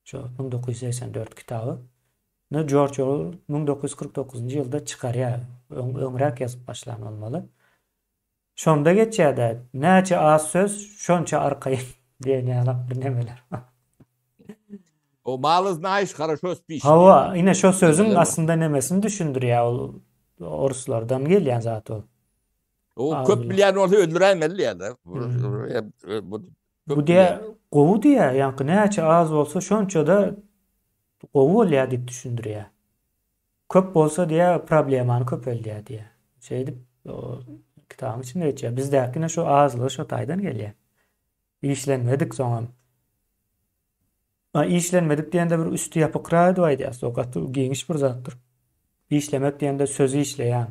Şo 1984 kitaby. Ny Jorj Orwell 1949-njy ýylda çykarýar. Öň, öňräk ýazyp başlan bolmaly. Şonda geçýär-dä, näçe az söz, şonça arkaýyn diýen ýalak bir nemeler bar. O maly znaýyş, haraşo spiş. Hawa, ine şo sözüň aslynda nemesini düşündirýär ol oruslardan gelýän zat ol. O köp bilýän bolsa öldüräýmeli diýýärler. Bu diýä gowy diýä, ýaňky näçe az bolsa şonça-da gowy bolýar diýip düşündirýär. Köp bolsa diýýär, problemany köpeldýär diýýär. Şeýdip, kitabyň içinde geçýär. Bizdäki ine şu azlygy şo taýdan gelýär. Işlenmedik soňam. A işlenmedik diýende bir üsti ýapykrak edip aýdýas. O gaty giňiş bir zatdyr. Işlemek diýende sözi işleýäň,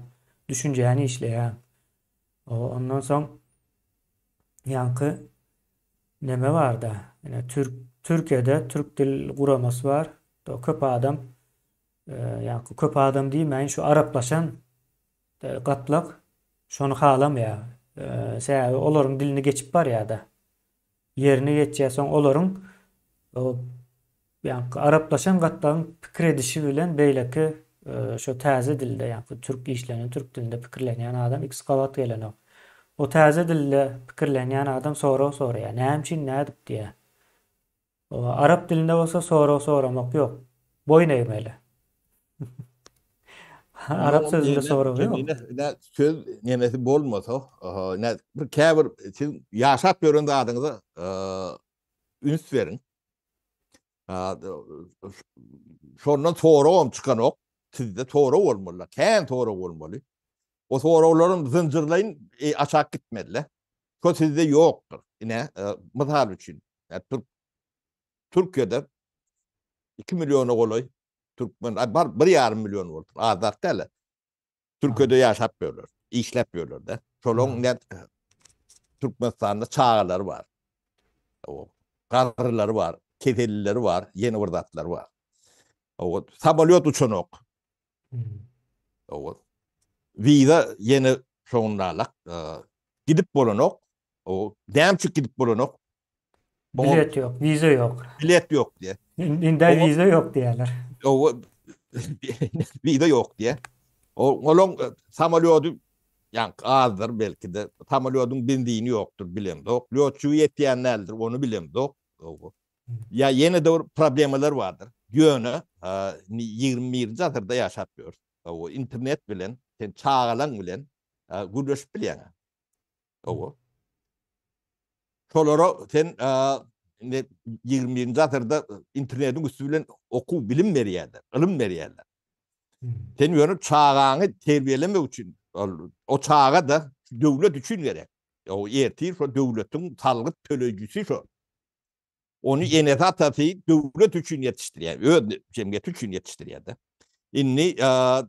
düşünjäni işleýäň. Ondan soň ýaňky neme barda? Ine türk Türkiýede Türk dil guramasy bar. Köp adam Ýaňky köp adam diýmäýin, şu araplaşan gatlak şony halamaýar. Sebäbi olaryň dilini geçip barýar-da. Ýerine geçýär. Soň olaryň ýaňky araplaşan gatlagyň pikir edişi bilen beýleki şo täze dilde, ýaňky türk işlenen türk dilinde pikirlenýän adam ikisi gabat gelenok. O täze dilde pikirlenýän adam sorag soraýar. Näme üçin, nädip diýýär. Arap dilinde bolsa sorag soramak ýok. Boýun egmeli. Arap sözünde sorag ýok. Ine söz nemesi bolmasa, ine bir käbir siz ýaşap ýören zadyňyza üns beriň. Şondan soragam çykanok. Sizde sorag bolmaly, kän sorag bolmaly. O soraglaryň zynjyrlaýyn aşak gitmeli. Şo sizde ýokdur. Ine, mysal üçin, Türk Türkiýede 2 milliona golaý türkmen, bar 1,5 million bolsun, az zat däl. Türkiýede ýaşap ýörler, işläp ýörler-de. Şolaryň ne Türkmenistanda çagalary bar. O garrylary bar, kesellileri bar, ýene bir zatlar bar. O samolýot uçanok. O wiza ýene şoňňalak gidip bolanok. O näme üçin gidip bolanok? Bilet ýok, wiza ýok. Bilet ýok diýe. Indi wiza ýok diýýärler. O wiza ýok diýe. O olaň e, samolýody ýa azdyr belki-de. Samolýodyň benzini ýokdur bilemzok. Lýotçygy ýetýän däldir, ony bilemzok. Ýa ýene-de bir problemalar bardyr. Ýöne 21-nji asyrda ýaşap ýörüs. O internet bilen sen çagalaň bilen gürleşip bilýäň. Owa. Şolara sen indi 21-nji asyrda internetiň üsti bilen okuw bilim berýärler, ylym berýärler. Sen ýöne çagaňy terbiýelemek üçin, o çaga da döwlet üçin gerek. O ertir şo döwletiň salgyt töleýjisi şo. Ony enesi atasy döwlet üçin ýetişdirýär, öz jemgyýeti üçin ýetişdirýär-de. Indi ýa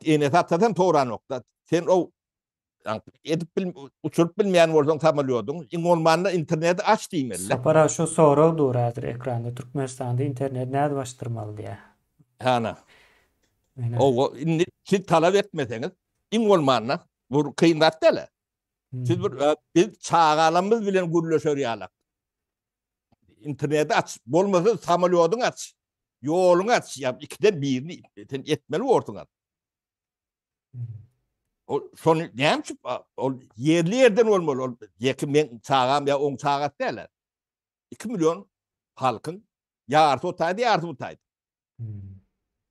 enesi atasy hem soranokda. Sen o edip bil uçuryp bilmeýän bolsaň samolýodyň, iň bolmanda interneti aç diýmeli. Sapar aga şu sorag dur häzir ekranda Türkmenistanda interneti nädip açdyrmaly diýýär. Hana. Owa, indi siz talap etmeseňiz, iň bolmanda bu kyn zat däl. Siz bir e, biz çagalarymyz bilen gürleşer ýalak. Interneti aç, bolmasa samolýodyň aç, ýoluň aç, ýa ikiden birini sen etmeli borsuň. Ol şony näme üçin ol ýerli ýerden bolmaly ol ýeke men çagam ýa oň çagasy däl. 2 million halkyň ýarysy o taýda, ýarysy bu taýda. Hmm.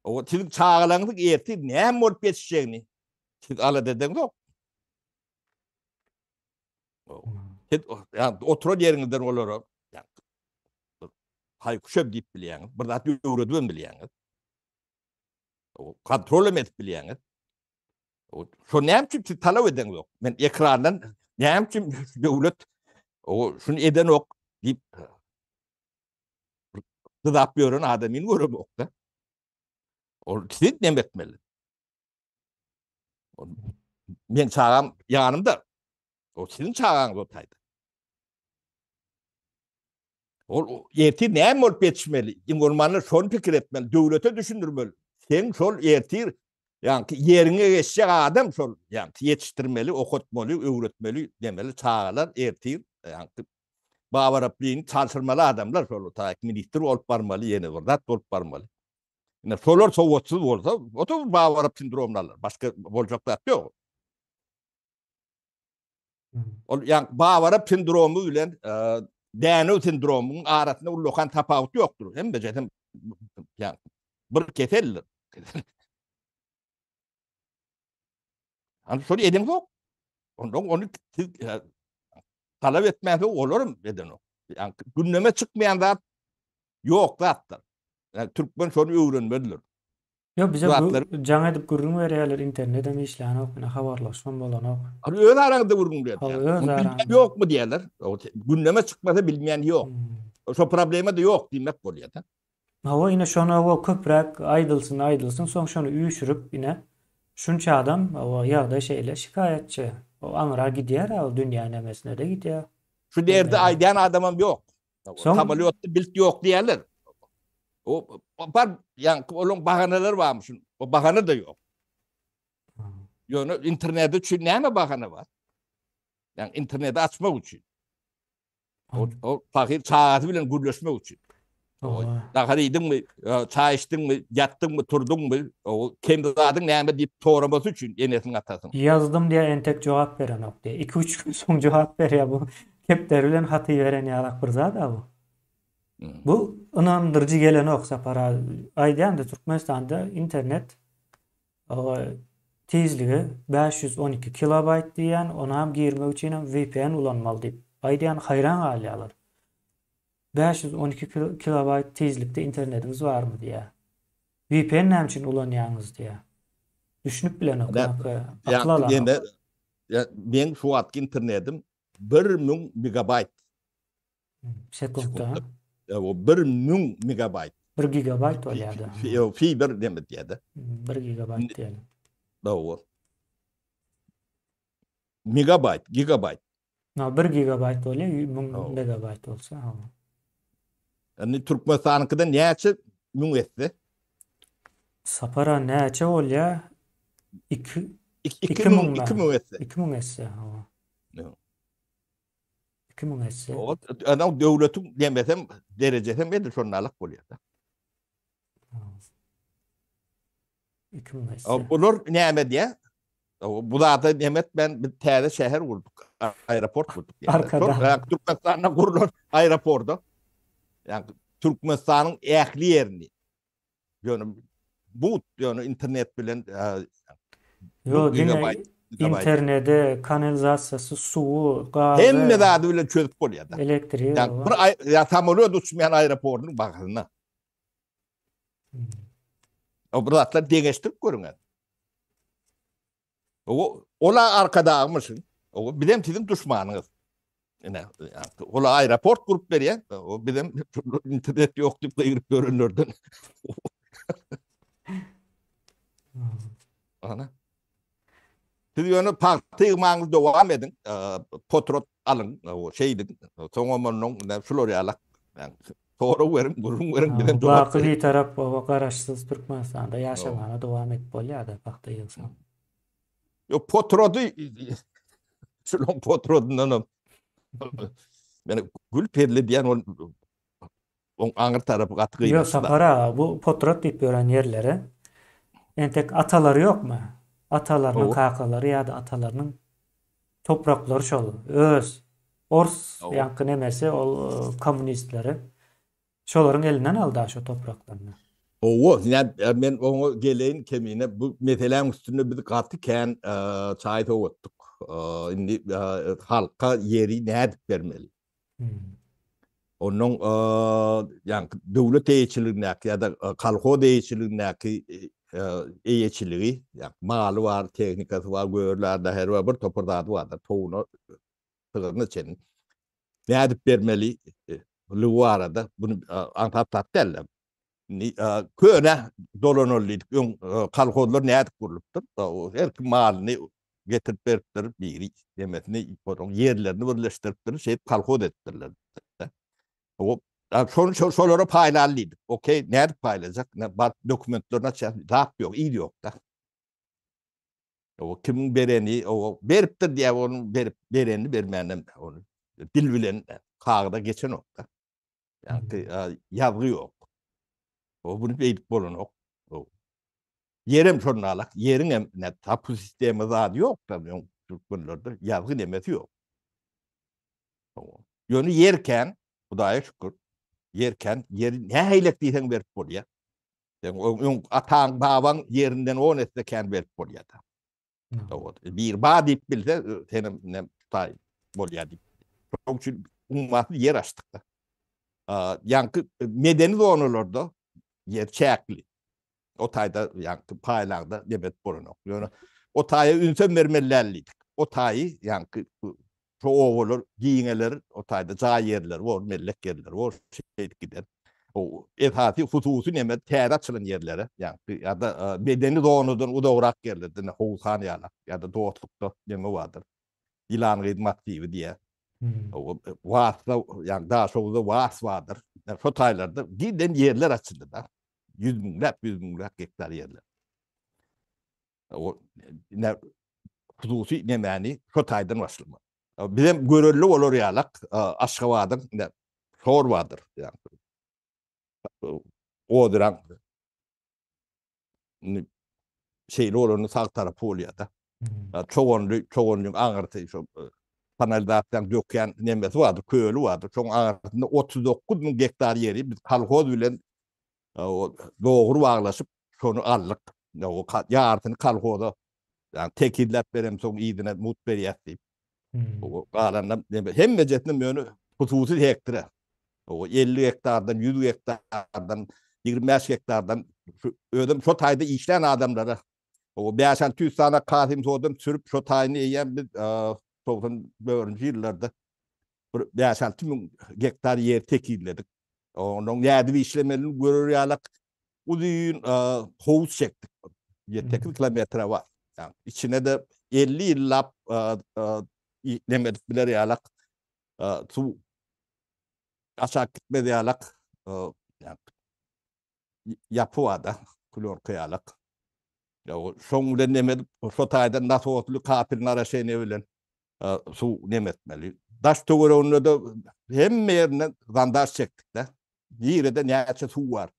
O siziň çagalaryňyzyň ertir näme bolup ýetişjegini siz alada edeňzok. Siz ýa oturan ýeriňizden olara haý-küşem diýip bilýäňiz, bir zat öwredip hem bilýäňiz. Kontrol hem edip bilýäňiz. Şo näme üçin siz talap edeňzok? Men ekrandan näme üçin döwlet o şuny edenok diýip dyzap ýören adamyny göremok-da. Ol siz näme etmeli? Men çagam ýanymda. O siziň çagaňyz o taýda. Ol ertir näme bolup ýetişmeli? Iň bolmanda şony pikir etmeli, döwlete düşündirmeli. Sen şol ertir ýaňky ýeriňe geçjek adam şol, ýaňky ýetişdirmeli, okatmaly, öwretmeli, demeli çagalar ertir ýaňky Babaraplyny çalşyrmaly adamlar şol taýyk ministr bolup barmaly, ýene bir zat bolup barmaly. Ine şolar sowatsyz bolsa, o da Babarap sindromyny alar. Başga boljak zat ýok. Ol ýa Babarap sindromy bilen e, Dänew sindromynyň arasynda ullakan tapawut ýokdur. Hemmejesem ýa bir keseldir. Hani şony edeňzok. Ondan ony siz e, talap etmänsoň olaram edenok. Yani gündeme çykmaýan zat ýok zatdyr. Yani türkmen şony öwrenmelidir. Ýok bize jaň edip gürrüň berýärler internetem işlänok ine habarlaşmam bolanok. Hany öz araňyzda gürrüň berýär. Öz araňyzda. Ýokmy diýerler. Gündeme çykmasa bilmeýän ýok. Hmm. Şo problema da ýok diýmek bolýar da. Hawa ine şony hawa köpräk aýdylsyn aýdylsyn soň şony üýşürip ine şunça adam hawa ýagdaý şeýle şikaýatçy. O aňyra gidýär a dünýä nemesine-de gidýär. Şu derdi aýdýan adamam ýok. Samolýotda bilt ýok diýerler. O bar ýaňky olaň bahanalary barmyş. O bahana da ýok. Ýöne interneti üçin näme bahana bar? Ýa interneti açmak üçin. O, o pahyr çagasy bilen gürleşmek üçin. Nahar iýdiňmi, çaý içdiňmi, ýatdyňmy, turduňmy, o kem zadyň näme diýip soramasy üçin enesiniň atasynyň. Ýazdym diýýär, entek jogap berenok diýýär. Iki-üç gün soň jogap berýär bu. Kepderi bilen haty beren ýalak bir zat-a bu. Bu ynandyryjy gelenok Sapar aga. Aýdýan-da Türkmenistanda internet tizligi 512 kilobaýt diýýän, onam girmek üçinem VPN ulanmaly diýip aýdýan, haýran galýarlar. 512 kilobaýt tizlikde internetiňiz barmy diýýär. VPN näme üçin ulanýaňyz diýýär. Düşünip bilenok, akyl alanok. Meň şu wagtky internetim 1000 megabaýt. Sekuntda. O 1000 megabaýt. 1 gigabaýt bolýar-da. Fiber näme diýýär-de. 1 gigabaýt diýeli. Dogry. Megabaýt, gigabaýt. No, 1 gigabaýt bolýar, 1000 megabaýt bolsa. Hawa. Indi Türkmenistanyňkydan näçe müň esse? Sapara näçe bolýar? 2 2000 2000 esse. 2000 esse, hawa. 2000 esse. O, ana döwletiň demesem derejesem edil şondalyk bolýar. 2000 esse. Bular näme diýä? Bu zada näme etmän biz täze şäher gurduk, aeroport gurduk. Arkada. Türkmenistanda gurlan aeroporda. Ýa Türkmenistanyň ähli ýerini Ýöne bu ýöne internet bilen Ýok, diňe interneti, kanalizasiýasy, suwy, gazy. Hemme zady bilen çözüp bolýar-da. Elektrigi. Ýa bir ýa samolýot uçmaýan aeroportyň bahasyna. O bir zatlar deňeşdirip görüň. O ola arkadagymyşyn. O bizem siziň duşmanyňyz. Ine, ola aeroport gurup berýär. O bizem internet ýok diýip gygyryp ýörenlerden. Ana. Siz ýöne pagta ýygmagyňyzy dowam ediň. Potrat alyň, o şeýdiň. Soňam ondan şular ýalak. Sorag beriň, gürrüň beriň, bizem jogap Baky Bitarap oba Garaşsyz Türkmenistanda ýaşamaga dowam edip bolýar-da, pagta ýygsaň. Ýok, potrady şulaň potradyndanam meni gül perli diýen ol oň aňyr tarapy gaty gynançly. Ýok, Sapar aga, bu potrat diýip ýören ýerleri entek atalary ýokmy? Atalarynyň kakalary ýa-da atalarynyň Topraklary şol öz ors ýaňky nemesi ol kommunistleri şolaryň elinden alda şo topraklaryny. Hawa, ine men oňa geleýin Kemine, bu meseläň üstünde biz gaty kän çaý sowatdyk. Indi halka ýeri nädip bermeli? Onuň ýaňky döwlet eýeçiligindäki ýa-da kolhoz eýeçiligindäki eýeçiligi, ýa maly bar, tehnikasy bar, göwrüli däheri bar, bir topar zady bardyr, towugyna, sygyryna çenli. Nädip bermeli ligi barada bunu aňsat zat däl. Indi köne dolanaly diýdik. Öň kolhozlar nädip gurlupdyr? Her kim malyny getirip beripdir, biri demesini, onuň ýerlerini birleşdiripdir, şeýdip kolhoz edipdirler. O şony şolara paýlaly diýdik. Okey, nädip paýlajak? Baryp dokumentlerini açýas, zat ýok, yz ýok-da. O kimiň bereni, o beripdir diýýär, onuň berip berenini bermäninem ony dil bilen kagyza geçenok-da. Ýagny ýazgy ýok. O bunu beýdip bolanok. Ýerem şonda alak. Ýeriň hem ne tapu sistema zady ýok da öň türkmenlerde ýazgy nemesi ýok. Ýöne ýer kän, Hudaýa şükür. Ýer kän, ýeri nähilek diýseň berip bolýar. Sen öň ataň, babaň ýerinden 10 esse kän berip bolýar. Bir ba diýip bilse, senem ne taý bolýar diýip. Şonuň üçin ummasyz ýer açdyk da. Ýaňky medeni zonalarda ýer çäkli. O taýda ýaňky paýlagda nebet bolanok. Ýöne o taýa ünsem bermeli däl diýdik. O taýy ýaňky Şo obalar giňeler, o taýda jaý ýerleri bor, mellek ýerleri bor, şeýdip gider. O esasy hususy neme täze açylan ýerlere, ýagny ýa-da medeni zonadan uzagrak ýerlerde, ine Howuzhan ýaly ýa-da Dostlukda neme bardyr. Ýylan gyz massiwi diýýär. Wasda, ýagny Daşoguzda Was bardyr. Şo taýlarda giden ýerler açyldy-da. Ýüz müňläp, ýüz müňläp gektar ýerler. O ne hususy nemäni şo taýdan başlamaly. Bizem görelde bolar ýalak Aşgabadyň ne şor bardyr. Ýagny Oduran şeýle bolany sag tarapy bolýar-da. Çoganly, çoganlyň aňyrsy şo kanalizasiýanyň dökýän nemesi bardyr, köli bardyr. Şoň aňyrsynda 39 müň gektar ýeri biz kolhoz bilen dogry baglaşyp şony aldyk. Ýarsyny kolhoza ýagny tekizläp beremsoň yzyna mugt berýäs diýip. Galanynam hemmejesinem ýöne hususy sektora. 50 gektardan, 100 gektardan, 25 gektardan özüm şo taýda işlän adamlara o 5-600 sany Kasym sodam sürüp şo taýyny eýýäm biz 94-nji ýyllarda bir 5-6 müň gektar ýer tekizledik. Onuň nädip işlemelini görer ýalak uzyn howuz çekdik. 7-8 kilometre bar. Yani içine-de 50 ýyllap neme edip biler ýalak suw aşak gitmez ýalak ýapy bar-da, klorka ýalak. Şoň bilen neme edip, şo taýdan nasosly kapel naraşeniýe bilen suw neme etmeli. Daş töwereginde-de hemme ýerinden zondaž çekdik-de. Nirede näçe suw bar.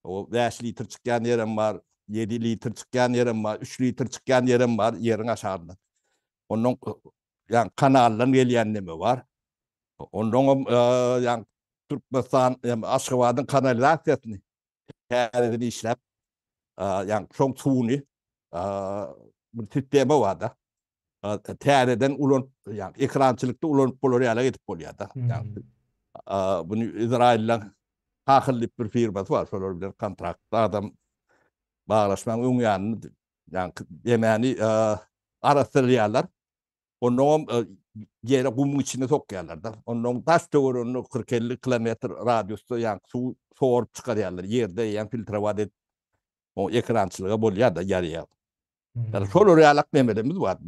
O 5 litr çykýan ýerem bar, 7 litr çykýan ýerem bar, 3 litr çykýan ýerem bar ýeriň aşagynda. Ondan ýa kanaldan gelýän neme bar. Ondan ýa Türkmenistan, Aşgabadyň kanalizasiýasyny täzeden işläp, ýa şoň suwuny bir sistema bar-da. Täzeden ulanyp, ýa ekrançylykda ulanyp bolar ýaly edip bolýar-da. Ýa bunu Izrailden Hahyl diýip bir firmasy bar, şolar bilen kontrakt adam baglaşmagyň öň ýanynda ýa demäni arassalýarlar. Onnoňam ýere gumuň içine sokýarlar-da. Onnoň daş töwereginde 40-50 kilometr radiusda ýaňky suw sorup çykarýarlar. Ýerde eýýäm filtrowat edip, o ekrançylyga bolýar-da, ýarýar. Ýa şolar ýalak nemelerimiz bar.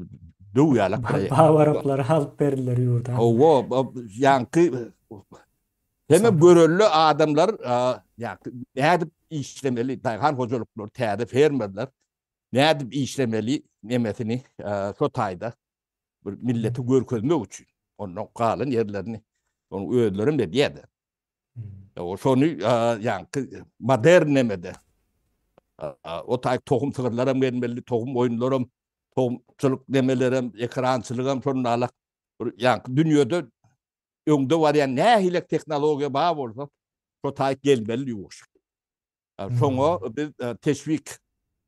Döw ýalak. Bawaraklary alyp berdiler ýurda. Hawa, ýaňky. Hemem görelde adamlar nädip işlemeli, daýhan hojalyklary, täze fermerler nädip işlemeli nemesini şo taýda bir millete görkezmek üçin. Ondan galan ýerlerini onuň özlerem edýärdi. O şony ýaňky modern nemede o taý tohum sygyrlaram gelmeli, tohum goýunlaram, tohumçylyk nemelerem, ekrançylygam şonda alak. Bir ýaňky dünýede öňde barýan nähili tehnologiýa bar bolsa, şo taý gelmeli ýuwaş. Şoňa biz teşwik,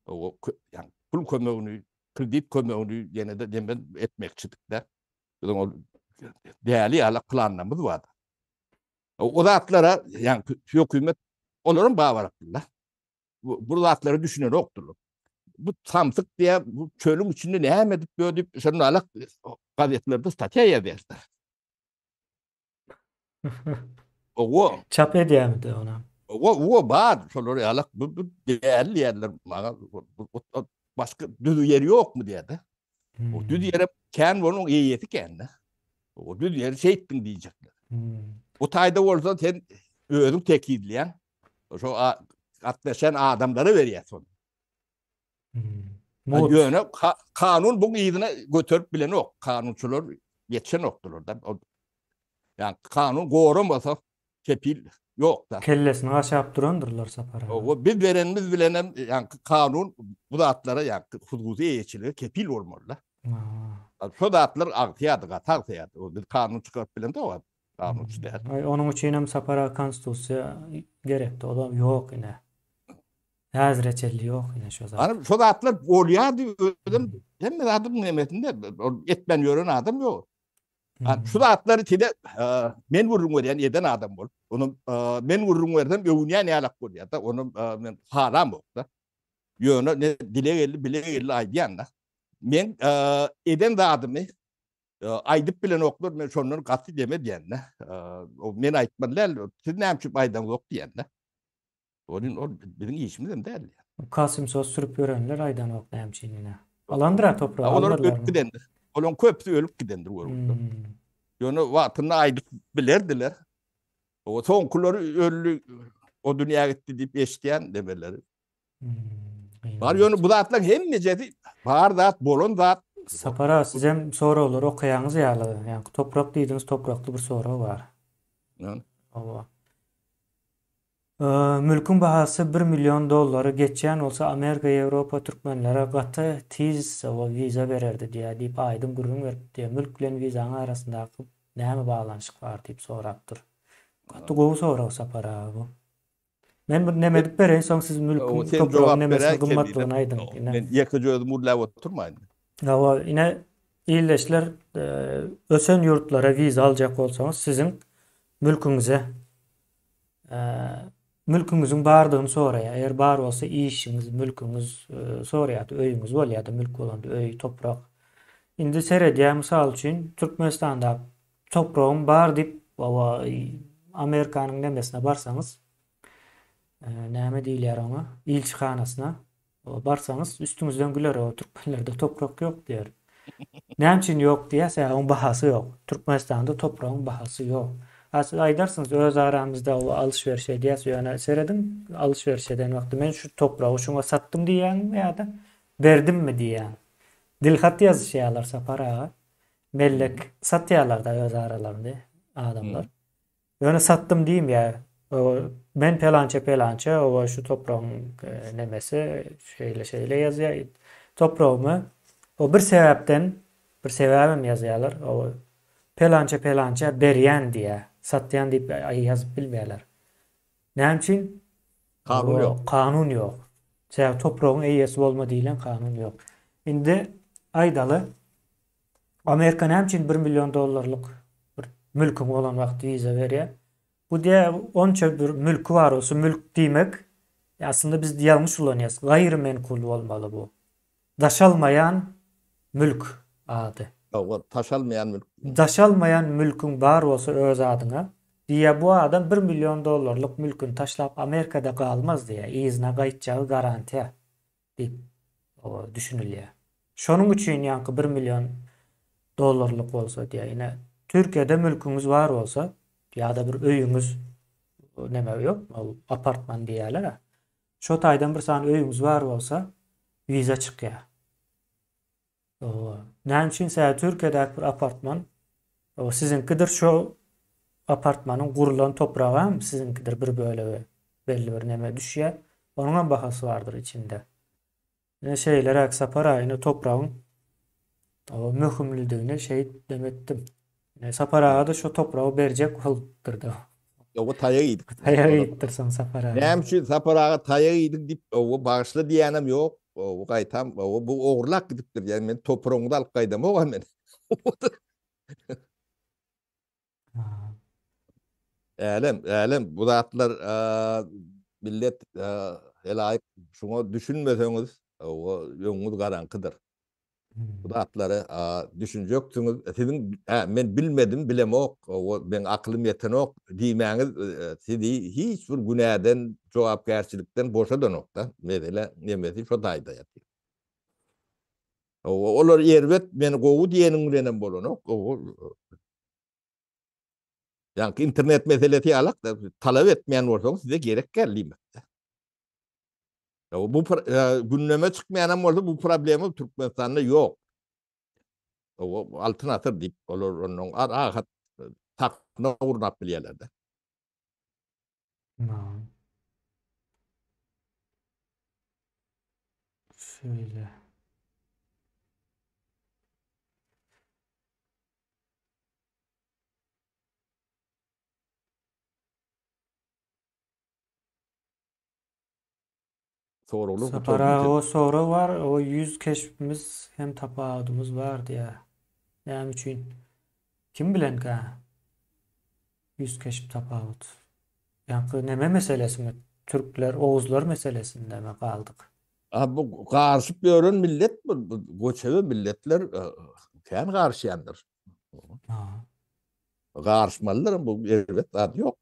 ýagny pul kömegini, kredit kömegini ýene-de neme etmekçidik-de. Biziň ol däli ýaly planlarymyz bar. O zatlara, ýagny hökümet olaram babarakdylar. Bu zatlara düşünenokdylar. Bu samsyk diýä, bu çölüň içinde näme edip ýör diýip, şonda alak gazetlerde statýa ýazýarlar. Owo. Çap edýärmidi ona? Owo, owo bar. Şolar ýalak bu bu däli diýerler maňa. Başga düz ýeri ýokmy diýerde. O düz ýere kän bolan eýesi kän-de. O düz ýeri şeýtdiň diýjekler. Bu taýda bolsa sen özüň tekizleýäň. Şo gatnaşan adamlara berýär şony. Hmm. Ýöne kanun bu yzyna göterip bilenok. Kanunçylar ýetişenokdylar da. Ýani kanun goramasa kepil ýok da. Kellesini gaşap durandyrlar Sapar aga. Owa biz berenimiz bilen hem ýani kanun bu zatlara ýani hususy eýeçilige kepil bolmaly da. Şo zatlar agsaýardy, gaty agsaýardy. O biz kanun çykaryp bilemzok. Kanunçy däl. Aý onuň üçin hem Sapar aga konstitusiýa gerekdi. Olam ýok ine. Häzire çenli ýok ine şo zat. Ana şo zatlar bolýardy özüm hemme zadyň nemesinde ol etmän ýören adam ýok. Şu zatlary size men gürrüň berýän eden adam bolup, ony men gürrüň bersem öwünýän ýalak bolýar-da, ony men halamok-da. Ýöne ne dile geldi, bile geldi aýdýan-da. Men eden zadymy aýdyp bilenoklar, men şondan gaty deme diýen-de. Men aýtmaly däl, siz näme üçin aýdaňzok diýen-de. Onuň ol biziň işimiz hem däl. Kasym sos sürüp ýörenler aýdanok näme üçin ine. Alandyr-a topragy Olar ölüp gidendir. Olaryň köpüsi ölüp gidendir görüp. Ýöne wagtynda aýdyp bilerdiler. O soňkulary öldi, o dünýä gitdi diýip eşidýän demeleri. Bar ýöne bu zatlaryň hemmejesi bar zat, bolan zat. Sapar aga sizem soraglary okaýaňyz ýaly. Ýaňky toprak diýdiňiz, toprakly bir sorag bar. Hawa. Mülküň bahasy bir million dollary geçýän bolsa Amerika Ýewropa türkmenlere gaty tiz wiza bererdi diýýär diýip Aýdyň gürrüň berip diýýär mülk bilen wizaň arasyndaky näme baglanyşyk bar diýip sorapdyr. Gaty gowy sorag Sapar aga bu. Men bir neme edip bereýin soň siz mülküň topragyň nemesiniň gymmatlygyny aýdyň. Men ýekeje özüm gürläp oturmaýyn. Hawa ine ildeşler ösen ýurtlara wiza aljak bolsaňyz siziň mülküňize Mülküňiziň bardygyny soraýar. Eger bar bolsa işiňiz, mülküňiz soraýar, öýüňiz bolýar-da, mülk bolanda öý, toprak. Indi seredýär, mysal üçin, Türkmenistanda topragym bar diýip, hawa, Amerikanyň nemesine barsaňyz, näme diýilýär oňa, ilçihanasyna Barsaňyz üstüňizden güler o türkmenlerde toprak ýok diýer. Näme üçin ýok diýer, sebäbi oň bahasy ýok. Türkmenistanda topragyň bahasy ýok. A siz aýdarsyňyz öz aramyzda o alyş-beriş edýäs, ýöne serediň alyş-beriş eden wagty men şu topragy şuňa satdym diýýäňmi ýa-da berdimmi diýýäň. Dilhat ýazyşýarlar Sapar aga. Mellek satýarlar-da öz aralarynda adamlar. Ýöne satdym diýmeýär. Men pelança pelança oba şu topragyň nemesi şeýle şeýle ýazýar. Topragymy o bir sebäpden bir sebäbem ýazýarlar. O pelança pelança berýän diýýär. Satýan diýip ýazyp bilmeýärler. Näme üçin? Kanun ýok. Kanun ýok. Sebäbi topragyň eýesi bolma diýlen kanun ýok. Indi aýdaly Amerika näme üçin bir million dollarlyk bir mülküň bolan wagty wiza berýär? Bu diýýär onça bir mülki bar bolsa mülk diýmek aslynda biz ýalňyş ulanýas. Gaýry menkul bolmaly bu. Daşalmaýan mülk ady. Hawa, daşalmaýan mülk. Daşalmaýan mülküň bar bolsa öz adyňa diýýär bu adam bir million dollarlyk mülküni taşlap Amerikada galmaz diýýär. Yzyna gaýtjagy garantiýa. Diýip düşünilýär. Şonuň üçin ýaňky bir million dollarlyk bolsa diýýär. Ine, Türkiýede mülküňiz bar bolsa ýa-da bir öýüňiz. neme ýok, ol apartman diýýärler-ä. Şo taýdan bir sany öýüňiz bar bolsa, wiza çykýar. Näme üçin? Sebäbi Türkiýedäki bir apartman o siziňkidir, şo apartmanyň gurulan topragam siziňkidir bir bölegi belli bir neme düşýär. Onuňam bahasy bardyr içinde. Ine şeýleräk Sapar aga ine topragyň o möhümlidigini şeýdip neme etdim. Ine Sapar aga-da şo topragy berjek bolupdyr-da. Oba taýak iýdik. Taýak iýipdir soň Sapar aga. Näme üçin Sapar aga taýak iýdiň diýip, oba bagyşla diýýänem ýok. Oba gaýtam, oba bu ogurlap gidipdir. Ýa men topragyňyzy alyp gaýdamok-a men. Älem, älem bu zatlar millet helaýyk şuňa düşünmeseňiz, oba öňüňiz garaňkydyr. Bu zatlara düşünjeksiňiz. Siziň hä, men bilmedim, bilemok, o meň akylym ýetenok diýmäňiz sizi hiç bir günäden, jogapkärçilikden boşadanok-da. Mesele nemesi şo taýda ýatyr. Olar erbet, meni gowy diýeniň bilenem bolanok. Ýaňky internet meselesi ýalak-da, talap etmeýän bolsaňyz size gerek däl diýmek-de. Bu gündeme çykmaýanam bolsa bu problema Türkmenistanda ýok. O altyn asyr diýip olar ondan rahat takna gurnap bilýärler-de. Şeýle. Soraglar Sapar aga o sorag bar o ýüz keşbimiz hem tapawudymyz bar diýýär. Näme üçin? Kim bilenkä? Ýüz keşp tapawut. Ýaňky neme meselesimi? Türkler, oguzlar meselesindemi galdyk? A bu garyşyp ýören millet bu göçebe milletler kän garyşýandyr. Garyşmalydyr bu erbet zat ýok.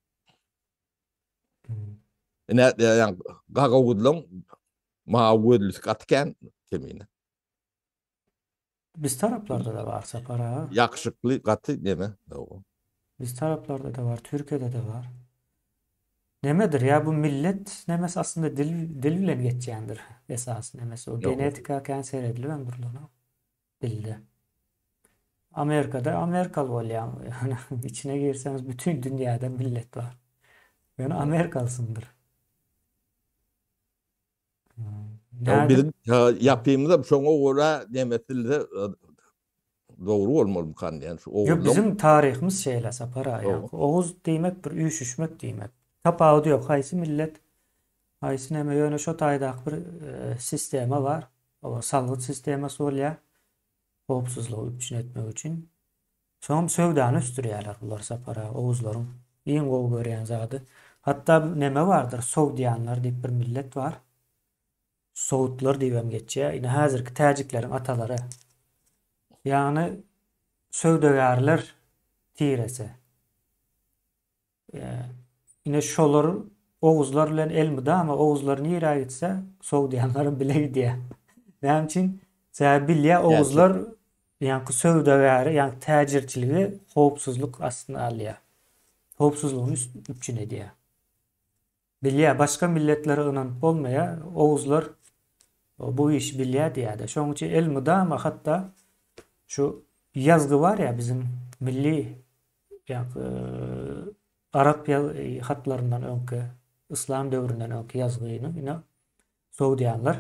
Ine, ýa gagawuzlaň mawy gözlüsi gaty kän kemine. Biz taraplarda-da bar Sapar aga. Ýakyşykly gaty neme. Biz taraplarda-da bar, Türkiýede-de bar. Nemedir ýa bu millet nemesi aslynda dil dil bilen geçýändir esasy nemesi. O genetika kän seredilibem durlanok. Dilde. Amerikada amerikaly bolýaň. Içine girseňiz bütin dünýäden millet bar. Ýöne amerikalysyndyr. Ya biziň ýapymyzam şoňa görä nemesilse dogry bolmalymykan diýen şu oguzlaň. Ýok biziň taryhymyz şeýle Sapar aga. Oguz diýmek bir üýşüşmek diýmek. Tapawudy ýok haýsy millet haýsy neme ýöne şo taýdaky bir sistema bar. Oba salgyt sistemasy bolýar. Howpsuzlygy üpjün etmek üçin. Soňam söwdany ösdürýärler bular Sapar aga oguzlaryň iň gowy görýän zady. Hatda neme bardyr sogdianlar diýip bir millet bar. Sowutlar diýibem geçýär. Ine häzirki täjikleriň atalary. Ýagny söwdagärler tiresi. Ine şolar oguzlar bilen elmydama oguzlar nirä gitse sogdianlaram bile gidýär. Näme üçin? Sebäbi bilýär oguzlar ýaňky söwdagäri, ýaňky täjirçiligi howpsuzlyk astyna alýar. Howpsuzlygyny üpjün edýär. Bilýär, başga milletlere ynanyp bolmaýar. Oguzlar bu işi bilýär diýýär-de. Şonuň üçin elmydama hatda şu ýazgy bar ýa biziň milli ýa-da arap hatlaryndan öňki, yslam döwründen öňki ýazgyny ine sogdianlar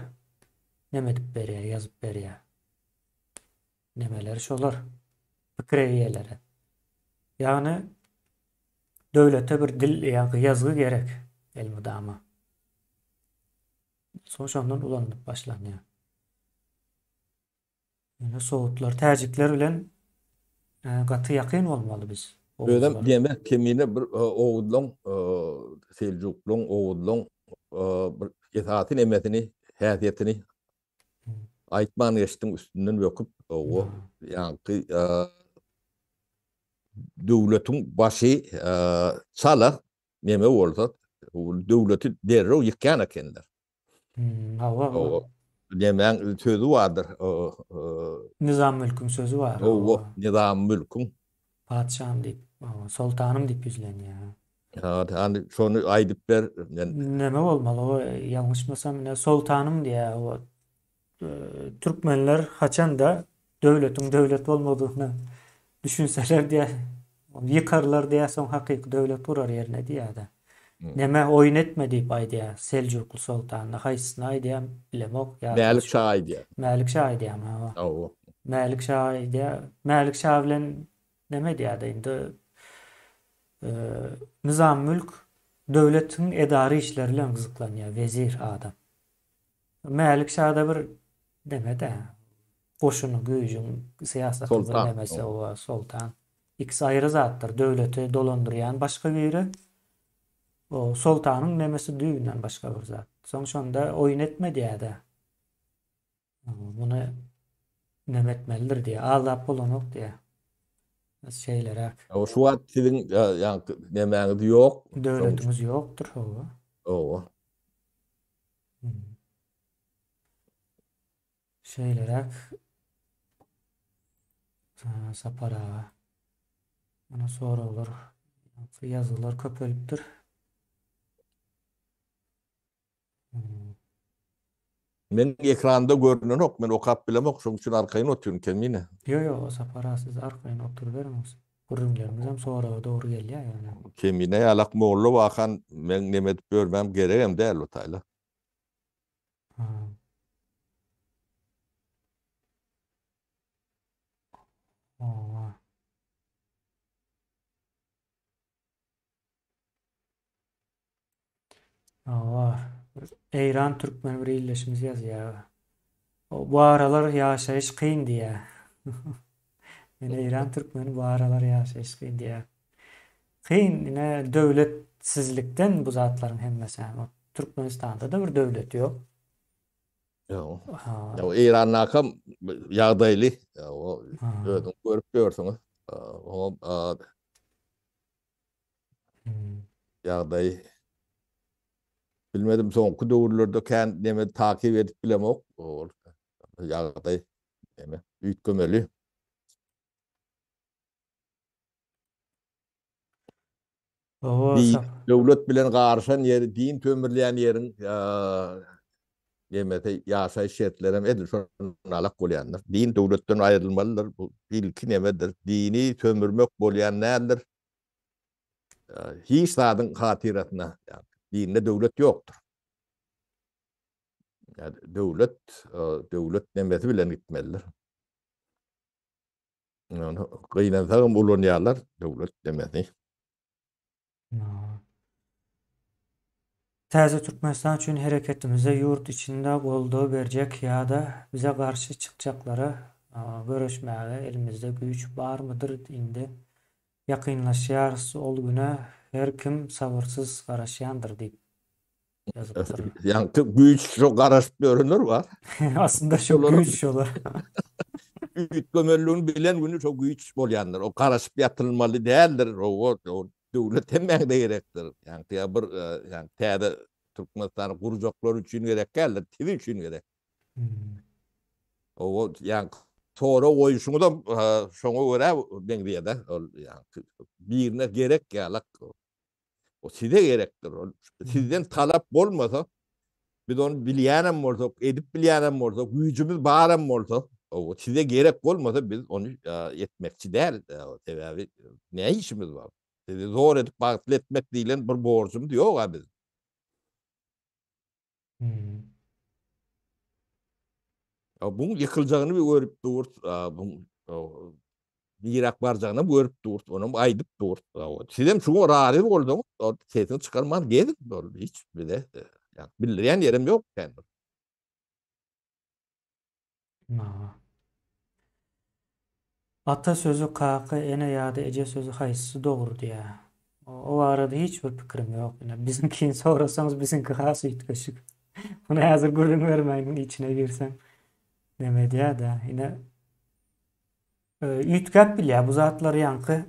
neme edip berýär, ýazyp berýär. Nemeleri şolar. Pikir eýeleri. Ýagny döwlete bir dil ýa-da ýazgy gerek elmydama. Soň şondan ulanylyp başlanýar. Ýöne sowutlar täjikler bilen e, gaty ýakyn bolmaly biz. Özem diýmek kemine bir e, oguzlaň, e, seljuklaň, oguzlaň bir esasy nemesini, häsiýetini Aýtman geçdiň üstünden böküp o ýaňky döwletiň başy çala neme bolsa döwleti derrew ýykýan ekenler. Hawa. Nemäň sözi bardyr. Nizam Mülküň sözi bar. Hawa, Nizam Mülküň. Patyşam diýip, soltanym diýip ýüzlenýär. Hany şony aýdyp ber. Men Neme bolmaly o ýalňyşmasam ine soltanym diýýär o türkmenler haçanda döwletiň döwlet bolmadygyna düşünseler diýýär ony ýykarlar diýýär soň hakyky döwlet gurar ýerine diýýär-de. Neme oýun etme diýip aýdýar Seljukly soltanyna haýsysyna aýdýar bilemok ýadyma Mälik şa aýdýar. Mälik şa aýdýarmy hawa. Hawa. Mälik şa aýdýar. Mälik şa bilen Neme edýärdi indi Nyzammülk döwletiň edara işleri bilen gyzyklanýar wezir adam. Mälik şada bir neme-dä goşuny güýjüň syýasatyň bir nemesi oba soltan. Ikisi aýry zatdyr. Döwleti dolandyrýan başga biri. O soltanyň nemesi düýbünden başga bir zat. Soň şonda oýun etme diýýär-de. Muny neme etmelidir diýýär. Aldap bolanok diýýär. Şeýleräk. O şu wagt siziň ýaňky nemäňiz ýok. Döwletiňiz ýokdur, hawa. Hawa. Şeýleräk. Sapar aga. Mana soraglar, ýazgylar köpelipdir. Men ekranda görünenok, men okap bilemok, şoň üçin arkaýyn otyryn Kemine. Ýo ýo Sapar aga siz arkaýyn oturyberiňiz. Gürrüňleriňizem soraga dogry gelýär ýöne. Kemine ýalak molla wakan meň neme edip ýörmäm geregem däl o taýla. Hawa. Hawa, Eýran türkmeni bir ildeşimiz ýazýar. Bu aralar ýaşaýyş kyn diýýär. Men Eýran türkmeni bu aralar ýaşaýyş kyn diýýär. Kyn, ine döwletsizlikden bu zatlaryň hemmesi. Türkmenistanda-da bir döwlet ýok. Ýok. Ýa Eýrandakam ýagdaýly. O özüň görüp ýörsüňiz. Oňa Ýagdaý bilmedim soňky döwürlerde kän neme takyp edip bilemok. Ol ýagdaý neme üýtgemeli. Din, döwlet bilen garyşan ýeri, din sömürýän ýeriň nemesi ýaşaýyş şertlerem edil şonalak bolýandyr. Din döwletden aýrylmalydyr. Bu ilki nemedir. Dini sömürmek bolýan däldir. Hiç zadyň hatyrasyna dinde döwlet ýokdur. Döwlet döwlet nemesi bilen gitmelidir. Gynansagam ulanýarlar döwlet nemesi. Täze Türkmenistan üçin hereketimize ýurt içinde goldaw berjek ýa-da bize garşy çykjaklara göreşmäge elimizde güýç barmydyr indi ýakynlaşýarys ol güne her kim sabyrsyz garaşýandyr diýip ýazypdyr. Ýaňky güýç şo garaşyp ýörenler bar. Aslynda şo güýç şolar. Üýtgemeliligini bilen güni şo güýç bolýandyr. O garaşyp ýatylmaly däldir. O döwlet hemmäňde gerekdir. Ýaňky ýa bir ýaňky täze Türkmenistany gurjaklar üçin gerek däldir, siz üçin gerek. O ýaňky sorag goýuşyňyzam şoňa görä meňzeýär-de. Ol ýaňky birine gerek ýalak. O size gerekdir. Ol sizden talap bolmasa, biz ony bilýänem bolsak, edip bilýänem bolsak, güýjümiz baram bolsa, o size gerek bolmasa biz ony etmekçi däl. Sebäbi ne işimiz bar? Sizi zor edip bagtly etmek diýlen bir borjumyz ýok-a biz. Hmm. Ya buň ýykyljagyny bir görüp dur, buň niräk barjagyny görüp dur, onam aýdyp dur. Sizem şuňa razy bolduňyz, sesini çykarman geziň, hiç bize bildirýän ýerim ýok kän. Ata sözi kaka, ene ýa-da eje sözi haýsysy dogry diýýär. O barada hiç bir pikirim ýok. Ine biziňkini sorasaňyz biziňki has üýtgeşik. Muny häzir gürrüň bermäýin içine girsem neme edýär-dä. Ine Üýtgäp bilýär bu zatlar ýaňky.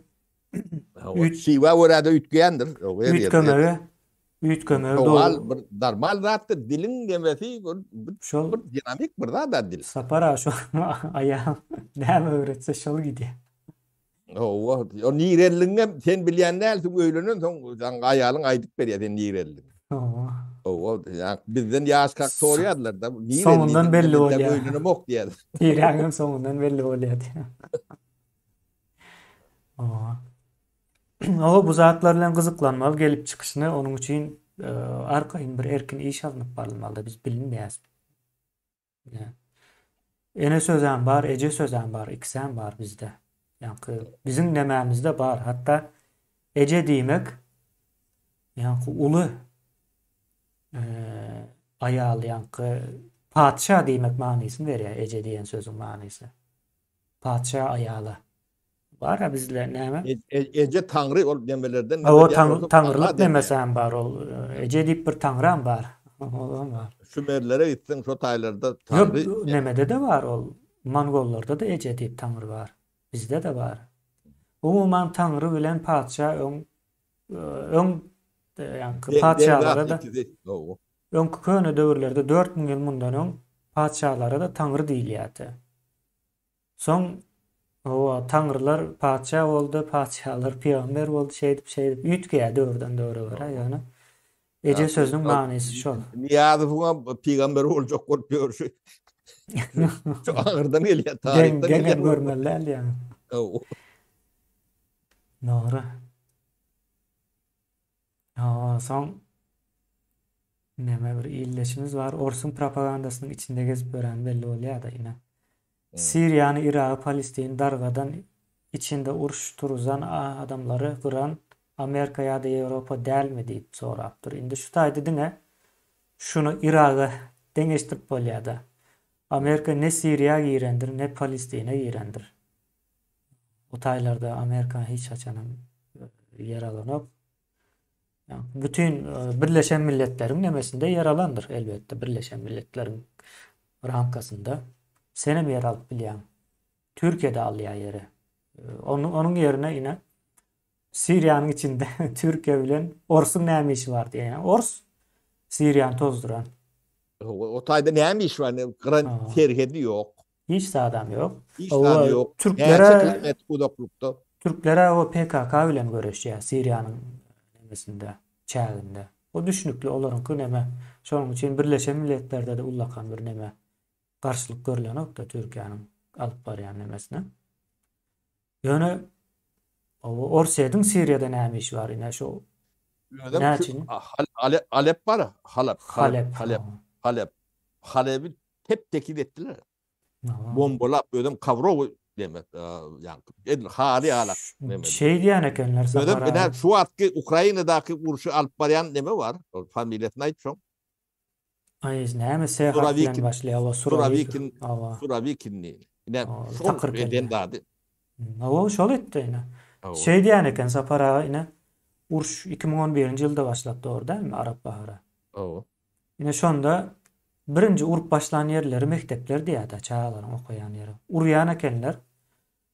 Şiwa görä-de üýtgeýändir. Üýtgemegi, üýtgemegi dogry. Normal bir normal zatdyr. Diliň nemesi bir şol bir dinamik bir zat dil. Sapar aga şo aýal näme öwretse şol gidýär. Hawa, o nireligiňem sen bilýän dälsiň, öýlenen soň aýalyň aýdyp berýär sen nireligiňi. Hawa. Hawa, ýa bizden ýaşkak soraýarlar-da, nireli Soňundan belli bolýar. Öýlenemok diýýär. Tiräňem soňundan belli bolýar diýýär. Hawa. Hawa, bu zatlar bilen gyzyklanmaly gelip çykyşyny, onuň üçin arkaýyn bir erkin iş alnyp barylmaly, biz bilinmeýäs. Ene sözem bar, eje sözem bar, ikisem bar bizde. Ýaňky biziň nemämizde bar. Hatda eje diýmek ýaňky uly aýal ýaňky patyşa diýmek manysyny berýär eje diýen sözüň manysy. Patyşa aýala. Bar-a bizde näme? Eje taňry ol nemelerden neme diýen bolsa taňrylyk nemesi hem bar ol. Eje diýip bir taňram bar. Olam bar. Şumerlere gitseň şo taýlarda taňry. Ýok, nemede-de bar ol. Mongollarda-da eje diýip taňry bar. Bizde-de bar. Umuman taňry bilen patyşa öň öň ýaňky patyşalara-da öňki köne döwürlerde 4000 ýyl mundan öň patyşalara-da taňry diýilýärdi. Soň, hawa, taňrylar patyşa boldy, patyşalar pygamber boldy, şeýdip, şeýdip üýtgeýär döwürden döwre görä, ýöne eje sözüniň manysy şol. Nyýazowyňam pygamber boljak bolup ýörşi şu aňyrdan gelýär, taryhdan gelýär. Geňem görmeli däl ýaňy. Hawa. Dogry. Hawa, soň näme bir ildeşimiz bar, orsuň propagandasynyň içinde gezip ýöreni belli bolýar-da ine. Siriýany, Iragy, Palestini dargadan, içinde uruş turuzan, adamlary gyran Amerika ýa-da Ýewropa dälmi diýip sorapdyr. Indi şu taýda diňe şuny Iraga deňeşdirip bolýar-da. Amerika ne Siriýa girendir, ne Palestina girendir. O taýlarda Amerika hiç haçanam ýer alanok. Bütin Birleşen Milletleriň nemesinde ýer alandyr, elbetde, Birleşen Milletleriň ramkasynda. Senem ýer alyp bilýäň. Türkiýe-de alýar ýeri. Onuň onuň ýerine ine Siriýanyň içinde Türkiýe bilen Orsuň näme işi bar diýýär. Ors Siriýany tozduran. O taýda näme iş bar? Gyran serhedi ýok. Hiç zadam ýok. Hiç zady ýok. Türklere Näçe kilometr uzaklykda? Türklere o PKK bilen göreşýär Siriýanyň nemesinde, çäginde. O düşnükli olaryňky neme. Şonuň üçin Birleşen Milletlerde-de ullakan bir neme garşylyk görlenok-da Türkiýäniň alyp barýan nemesine. Ýöne o Orsýetiň Siriýada näme işi bar ine şu Özem şu Alep bar, Halep, Halep, Halep, Halep. Halebi tep-tekiz etdiler. Bombalap, özem kawrowy demek, ýaňky edil haly ýalak neme. Şeý diýen ekenler Sapar Özem ine şu wagtky Ukrainadaky urşy alyp barýan neme bar? Ol familiýasyny aýt şoň. Aý, näme S harpy bilen başlaýar, owa, Surawikin. Surawikin diýen. Ine şol eden zady. Hawa, şol etdi ine. Şeý diýen eken Sapar aga ine uruş 2011-nji ýylda başlap dogry dälmi Arap bahary? Hawa. Ine şonda birinji urup başlan ýerleri mekdepler diýýärdi, çagalaryň okaýan ýeri. Urýan ekenler.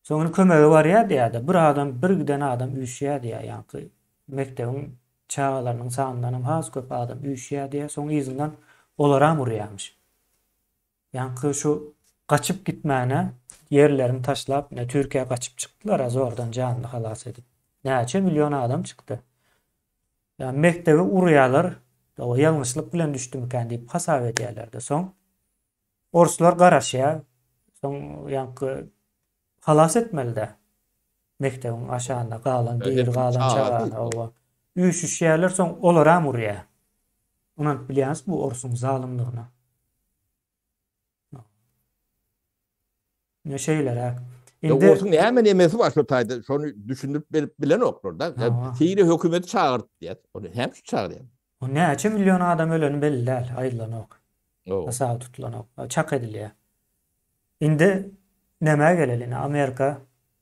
Soň indi kömege barýar diýýärdi. Bir adam, bir giden adam üýşýär diýýär, ýaňky mekdebiň çagalarynyň sanyndanam has köp adam üýşýär diýýär. Soň yzyndan olaram urýarmyş. Ýaňky şu gaçyp gitmäne ýerlerini taşlap, ine Türkiýä gaçyp çykdylar-a zordan janyny halas edip. Näçe million adam çykdy. Ýa mekdebe urýarlar, o ýalňyşlyk bilen düşdümikän diýip hasap edýärler-de. Soň orslar garaşýar. Soň ýaňky halas etmeli-dä. Mekdebiň aşagynda galan, diri galan çagany oba. Üýşüşýärler, soň olaram urýar. Ynanyp bilýäňizmi bu orsuň zalymlygyna? Ine şeýleräk. Indi Orsuň näme nemesi bar şu taýda? Şony düşündirip berip bilenoklar da. Siriýa hökümeti çagyrt diýýär. Ony näme üçin çagyrýar? O näçe million adam öleni belli däl, aýdylanok. Hasaba tutulanok. Çak edilýär. Indi nämä geleli? Ine Amerika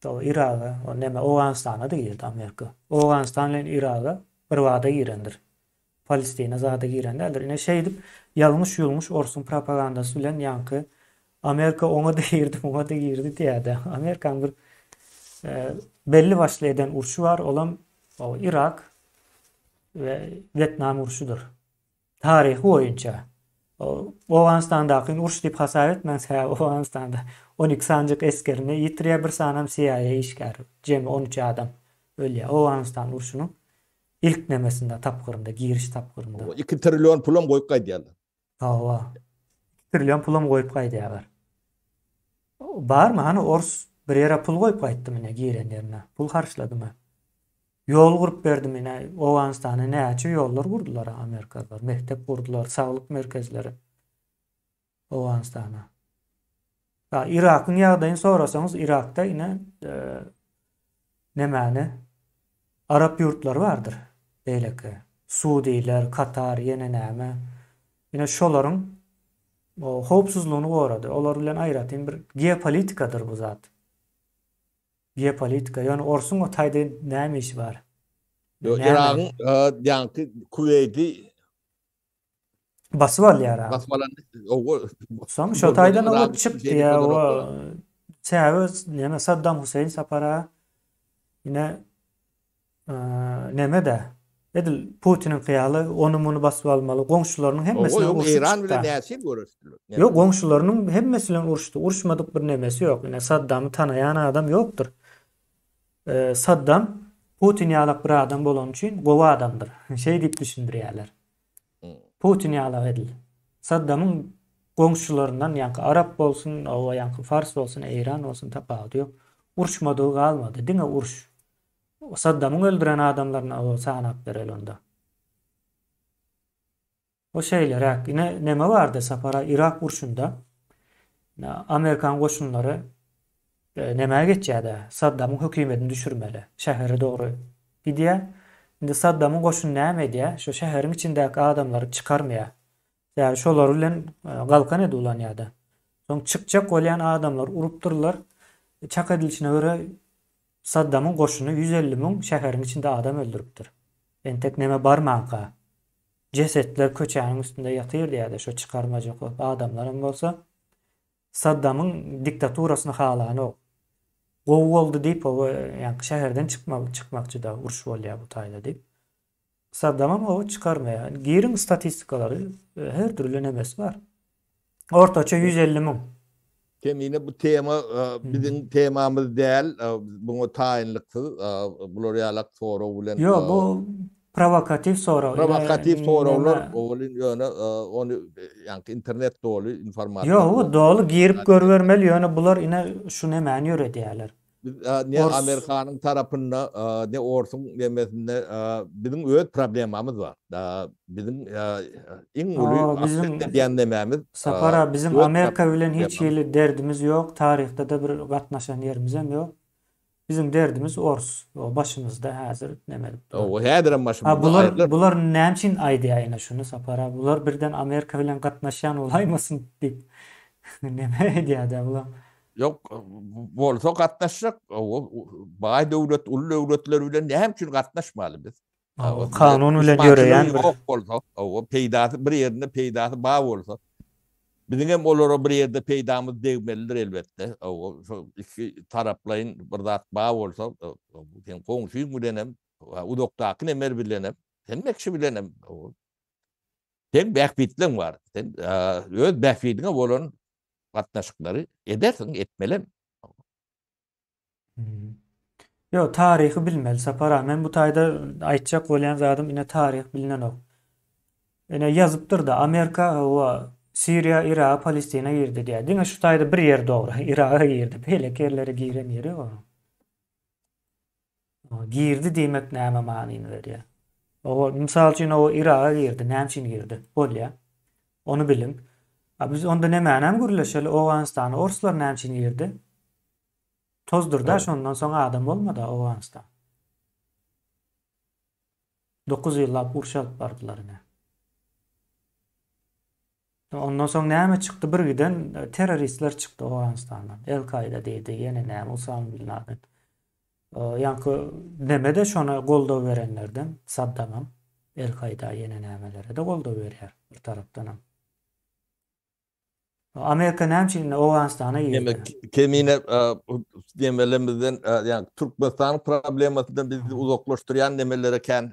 o Iraga, o näme Owganystana-da girdi Amerika. Owganystan bilen Iraga birbada girendir. Palestina zada giren däldir. Ine şeýdip ýalňyş-ýulňuş orsuň propagandasy bilen ýaňky Amerika oňa-da girdi, muňa-da girdi diýýärdi. Amerikanyň bir belli başly eden urşy bar, olam o Irak we Wetnam urşudyr. Taryhy boýunça. Owganystandakyny uruş diýip hasap etmäň, sebäbi Owganystanda 12 sanjyk esgerini ýitirýär, bir sanam CIA işgäri, jemi 13 adam ölýär Owganystan urşunyň ilk nemesinde, tapgyrynda, giriş tapgyrynda. 2 trillion pulam goýup gaýdýarlar. Hawa. 2 trillion pulam goýup gaýdýarlar. Barmy hany ors bir ýere pul goýup gaýtdymy ine giren ýerine? Pul harçladymy? Ýol gurup berdim ine Owganystana näçe ýollar gurdular amerikalylar mekdep gurdular saglyk merkezleri Owganystana. Ya Irakyň ýagdaýyny sorasaňyz Irakda ine e, nemäni Arap ýurtlary bardyr beýleki Sudiler, Katar ýene näme ine şolaryň howpsuzlygyny gorady. Olar bilen aýratyn bir geopolitikadyr bu zat. Geopolitika. Ýöne orsuň o taýda näme işi bar? Ýok, Yragyň ýaňky Kuweýdi basyp alýar. Basyp alan owo. Soň şo taýdan owo çykdy ýa o sebäbi näme Saddam Huseýn sapara ine Neme-de, edil Putiniňki ýaly ony-muny basyp almaly, goňşularynyň hemmesi bilen urşup çykdy. Eýran bilen näçe ýyl göreşdiler? Ýok, goňşularynyň hemmesi bilen uruşdy. Uruşmadyk bir nemesi ýok. Ine, Saddamy tanaýan adam ýokdur. Saddam Putin ýalak bir adam bolany üçin gowy adamdyr. Şeý diýip düşündirýärler. Putin ýalak edil. Saddamyň goňşularyndan ýaňky arap bolsun, oba ýaňky fars bolsun, eýran bolsun tapawudy ýok. Uruşmadygy galmady. Diňe uruş. Saddamyň öldüren adamlaryny owal sanap bereli onda. O şeýleräk. Ine neme bardy Sapar Irak urşunda Amerikan goşunlary e, nämä geçýärdi? Saddamyň hökümetini düşürmeli. Şähere dogry gidýär. Indi Saddamyň goşuny näme edýär? Şu şäheriň içindäki adamlary çykarmaýar. Sebäbi şolar bilen e, galkan edip ulanýardy. Soň çykjak bolýan adamlar urupdyrlar. Çak edilişine görä Saddamyň goşuny 150 müň şäheriň içinde adam öldüripdir. Entek neme barmanka, jesetler köçäniň üstünde ýatyr diýýärdi, şo çykarmajak bolup adamlaram bolsa, Saddamyň diktaturasyny halanok. Gowy boldy diýip, oba ýaňky şäherden çykmak çykmakçyda uruş bolýar bu taýda diýip. Saddamam oba çykarmaýar. Giriň statistikalary her dürli nemesi bar. Ortaça 150 müň. Kemine bu tema biziň temamyz däl, buňa taýynlyksyz, bular ýalak sorag bilen. Ýok, bu prowokatiw sorag. Prowokatiw soraglar, welin ýöne ony ýaňky internet doly informasiýa. Ýok, bu doly girip görübermeli, ýöne bular ine şu nemäni ýöredýärler. Biz ne Amerikanyň tarapynda, ne orsuň nemesinde biziň öz problemamyz bar. Biziň iň uly aksept edýän nemämiz. Sapar aga, biziň Amerika bilen hiç hili derdimiz ýok, taryhda-da bir gatnaşan ýerimizem ýok. Biziň derdimiz ors. O başymyzda häzir neme edip duran. O häzirem başymyzda. Bular bular näme üçin aýdýar ine şuny Sapar aga? Bular birden Amerika bilen gatnaşýan bolaýmasyn diýip neme edýär-dä bular. Ýok, bolsa gatnaşjak. Baý döwlet, uly döwletler bilen näme üçin gatnaşmaly biz? Kanun bilen ýöreýän bir. Ýok bolsa, peýdasy bir ýerinde peýdasy bar bolsa, biziň hem olara bir ýerde peýdamyz degmelidir elbetde. Şo iki taraplaýyn bir zat bar bolsa, sen goňşyň bilen hem, uzakdaky nemer bilen hem, hemme kişi bilen hem seň bähbitleň bar. Sen öz bähbidiňe bolan gatnaşyklary edersiň, etmelem. Ýok, taryhy bilmeli Sapar aga. Men bu taýda aýtjak bolýan zadym ine taryh bilinenok. Ine ýazypdyr-da, Amerika hawa Siriýa, Iraga, Palestina girdi diýýär. Diňe şu taýda bir ýer dogry, Iraga girdi. Beýleki ýerlere giren ýeri ýok onuň. Girdi diýmek näme manyny berýär? Owa, mysal üçin, owa Iraga girdi, näme üçin girdi? Bolýar. Ony biliň. A biz onda nämänem gürleşeli, Owganystana orslar näme üçin girdi? Tozdurda şondan soň adam bolmady Owganystan. 9 ýyllap uruş alyp bardylar ine. Ondan soň näme çykdy? Bir giden e, terroristler çykdy Owganystandan. El-Kaida diýdi, ýene näme Usama bin Laden. E, ýaňky neme-de şona goldaw berenlerden Saddamam El-Kaida ýene nämelere-de goldaw berýär bir tarapdanam. Amerika näme üçin indi Owganystana girdi? Demek, kemine demelemizden, ýagny Türkmenistanyň problemasyndan bizi uzaklaşdyrýan demelere kän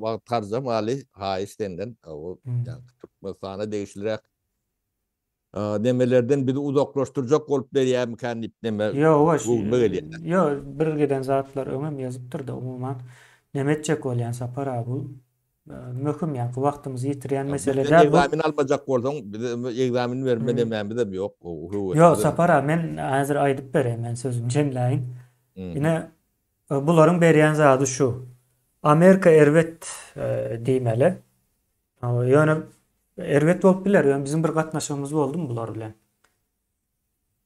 wagt harjamaly, haýyş senden. Ýagny Türkmenistana degişliräk. Nemelerden bizi uzaklaşdyrjak bolup berýärmikän diýip neme göwnüme gelýär. Ýok, bir giden zatlar öňem ýazypdyr-da umuman. Neme etjek bolýan Sapar aga bu möhüm ýaňky wagtymyzy ýitirýän mesele däl bu. Egzamin almajak bolsaň bize egzamin berme demämizem ýok. Ýok Sapar aga men häzir aýdyp bereýin men sözümi jemläýin. Ine bularyň berýän zady şu. Amerika erbet diýmeli. Ýöne erbet bolup biler, ýöne biziň bir gatnaşygymyz boldumy bular bilen?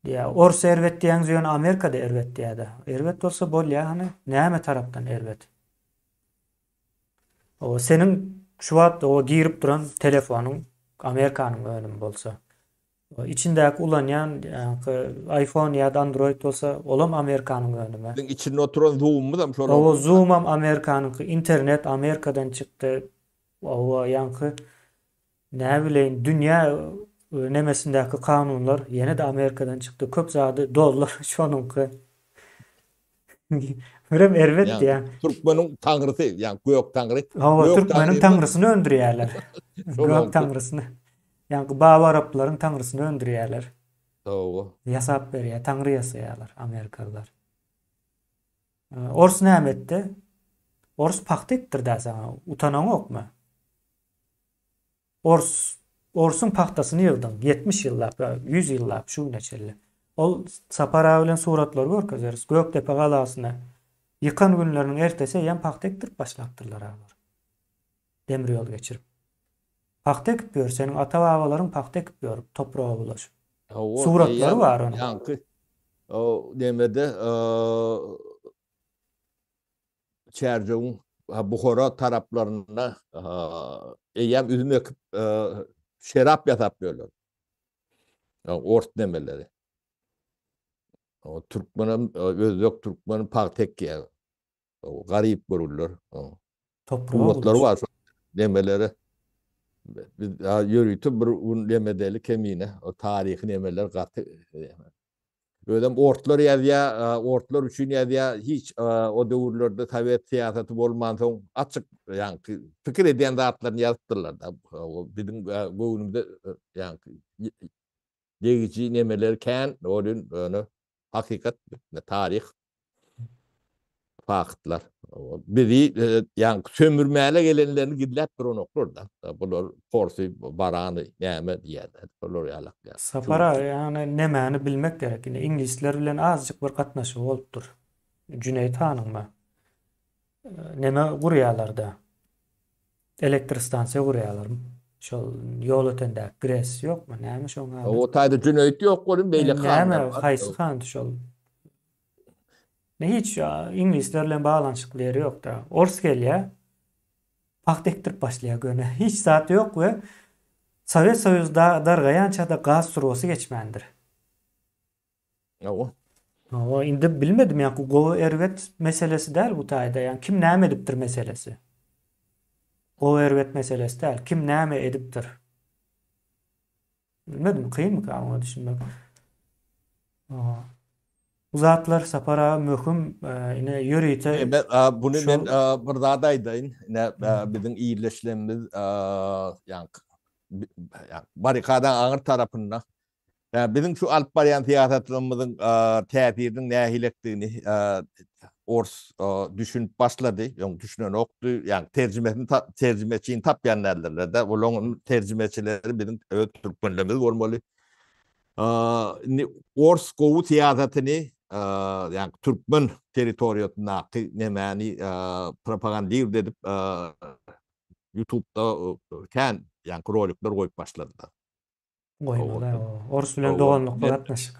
Ýa ors erbet diýýäňiz, ýöne Amerika-da erbet diýýär-de. Erbet bolsa bolýar, hany näme tarapdan erbet? O seniň şu wagt o girip duran telefonyň Amerikanyň önümi bolsa, içindäki ulanýan ýaňky iPhone ýa-da Android bolsa, olam Amerikanyň önümi. Biziň içinde oturan Zoom-umyzam şonuň. Hawa, Zoom-am Amerikanyňky, internet Amerikadan çykdy. Hawa, ýaňky näbileýin dünýä nemesindäki kanunlar ýene-de Amerikadan çykdy. Köp zady dollar şonuňky. Birem erbet diýýän. Türkmeniň taňrysy, ýa gök taňry. Hawa, türkmeniň taňrysyny öndürýärler. Gök taňrysyny. Ýaňky baba araplaryň taňrysyny öndürýärler. Hawa. Ýasap berýär, taňry ýasaýarlar amerikalylar. Ors näme etdi? Ors pagta ekdirdi saňa. Utanaňokmy? Ors orsuň pagtasyny ýygdyň 70 ýyllap, 100 ýyllap şu güne çenli. Ol Sapar aga bilen suratlary görkezeris. Gökdepe galasyny ýykan günleriniň ertesi eýýäm pagta ekdirip başlapdyrlar agalar. Demir ýol geçirip. Pagta ekip ýör, seniň ata-babalaryň pagta ekip ýör, topraga bulaşyp. Hawa, Suratlary bar onuň. Ýaňky o nemede Çärjewiň Buhara taraplarynda eýýäm üzüm ekip şerap ýasap ýörler. Ors nemeleri. Türkmenem özbek türkmen pagta ekýär. Garyp görürler. Topraga bar şo nemeleri. Biz ýörite bir gün nemedeli kemine. O taryhy nemeler gaty Özem ortlar ýazýar, ortlar üçin ýazýar. Hiç o döwürlerde sowet syýasaty bolmansoň açyk ýaňky pikir edýän zatlaryny ýazypdyrlar-da. Biziň göwnümize ýaňky degiji nemeler kän, ol ýöne hakykat, taryh. Faktlar. Bizi ýaňky sömürmäne gelenlerini gizläp duranoklar-da. Bular porsy, barany, näme diýýärler. Şolar ýalak. Sapar aga, ýagny nemäni bilmek gerek. Indi iňlisler bilen azajyk bir gatnaşygy bolupdyr. Jüneýit hanyňmy? Neme gurýarlar-da. Elektr stansiýa gurýarlar. Şol Ýolötendäki GRES ýokmy? Näme şoň ady? O taýda Jüneýit ýok welin beýleki hanlar bar. Näme, haýsy handy şol? Ne hiç iňlisler bilen baglanyşykly ýeri ýokda. Ors gelýär. Pagta ekdirip başlaýar göni. Hiç zat ýok we Sowet Soýuzy dargaýança-da gaz turbasy geçmändir. Hawa. Hawa, indi bilmedim ýa gowy erbet meselesi däl bu taýda. Ýa kim näme edipdir meselesi. Gowy erbet meselesi däl. Kim näme edipdir. Bilmedim, kynmyka oňa düşünmek. Bu zatlar Sapar aga möhüm, ine ýörite. Men buny men bir zat aýdaýyn. Ine biziň ildeşlerimiz ýaňky barrikadaň aňyr tarapynda biziň şu alyp barýan syýasatymyzyň täsiriniň nähilekdigini ors düşünip başlady. Öň düşünenokdy. Ýagny terjimesini terjimeçini tapýan däldirler-de. Olaryň terjimeçileri biziň öz türkmenlerimiz bolmaly. Indi ors gowy syýasatyny ýagny türkmen territoriýasyndaky nemäni propagandird edip YouTube'da kän ýagny rolikler goýup başladylar. Goýmaly, ors bilen doganlykly gatnaşyk.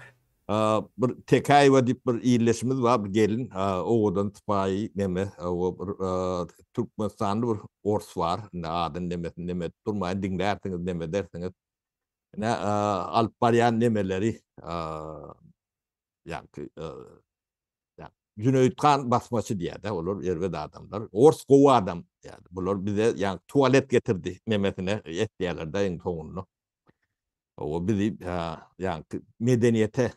Bir Tekäýewa diýip bir ildeşimiz bar, bir gelin, owadan sypaýy neme, bir Türkmenistanly bir ors bar, indi adyny nemesini neme edip durmaýyn, diňlärsiňiz, neme edersiňiz. Ine, alyp barýan nemeleri, ýaňky Jüneýit han basmaçy diýýär-de, olar erbet adamlar. Ors gowy adam diýýär. Bular bize ýaňky tualet getirdi nemesine etýärler-de iň soňunda. O bizi ýaňky medeniýete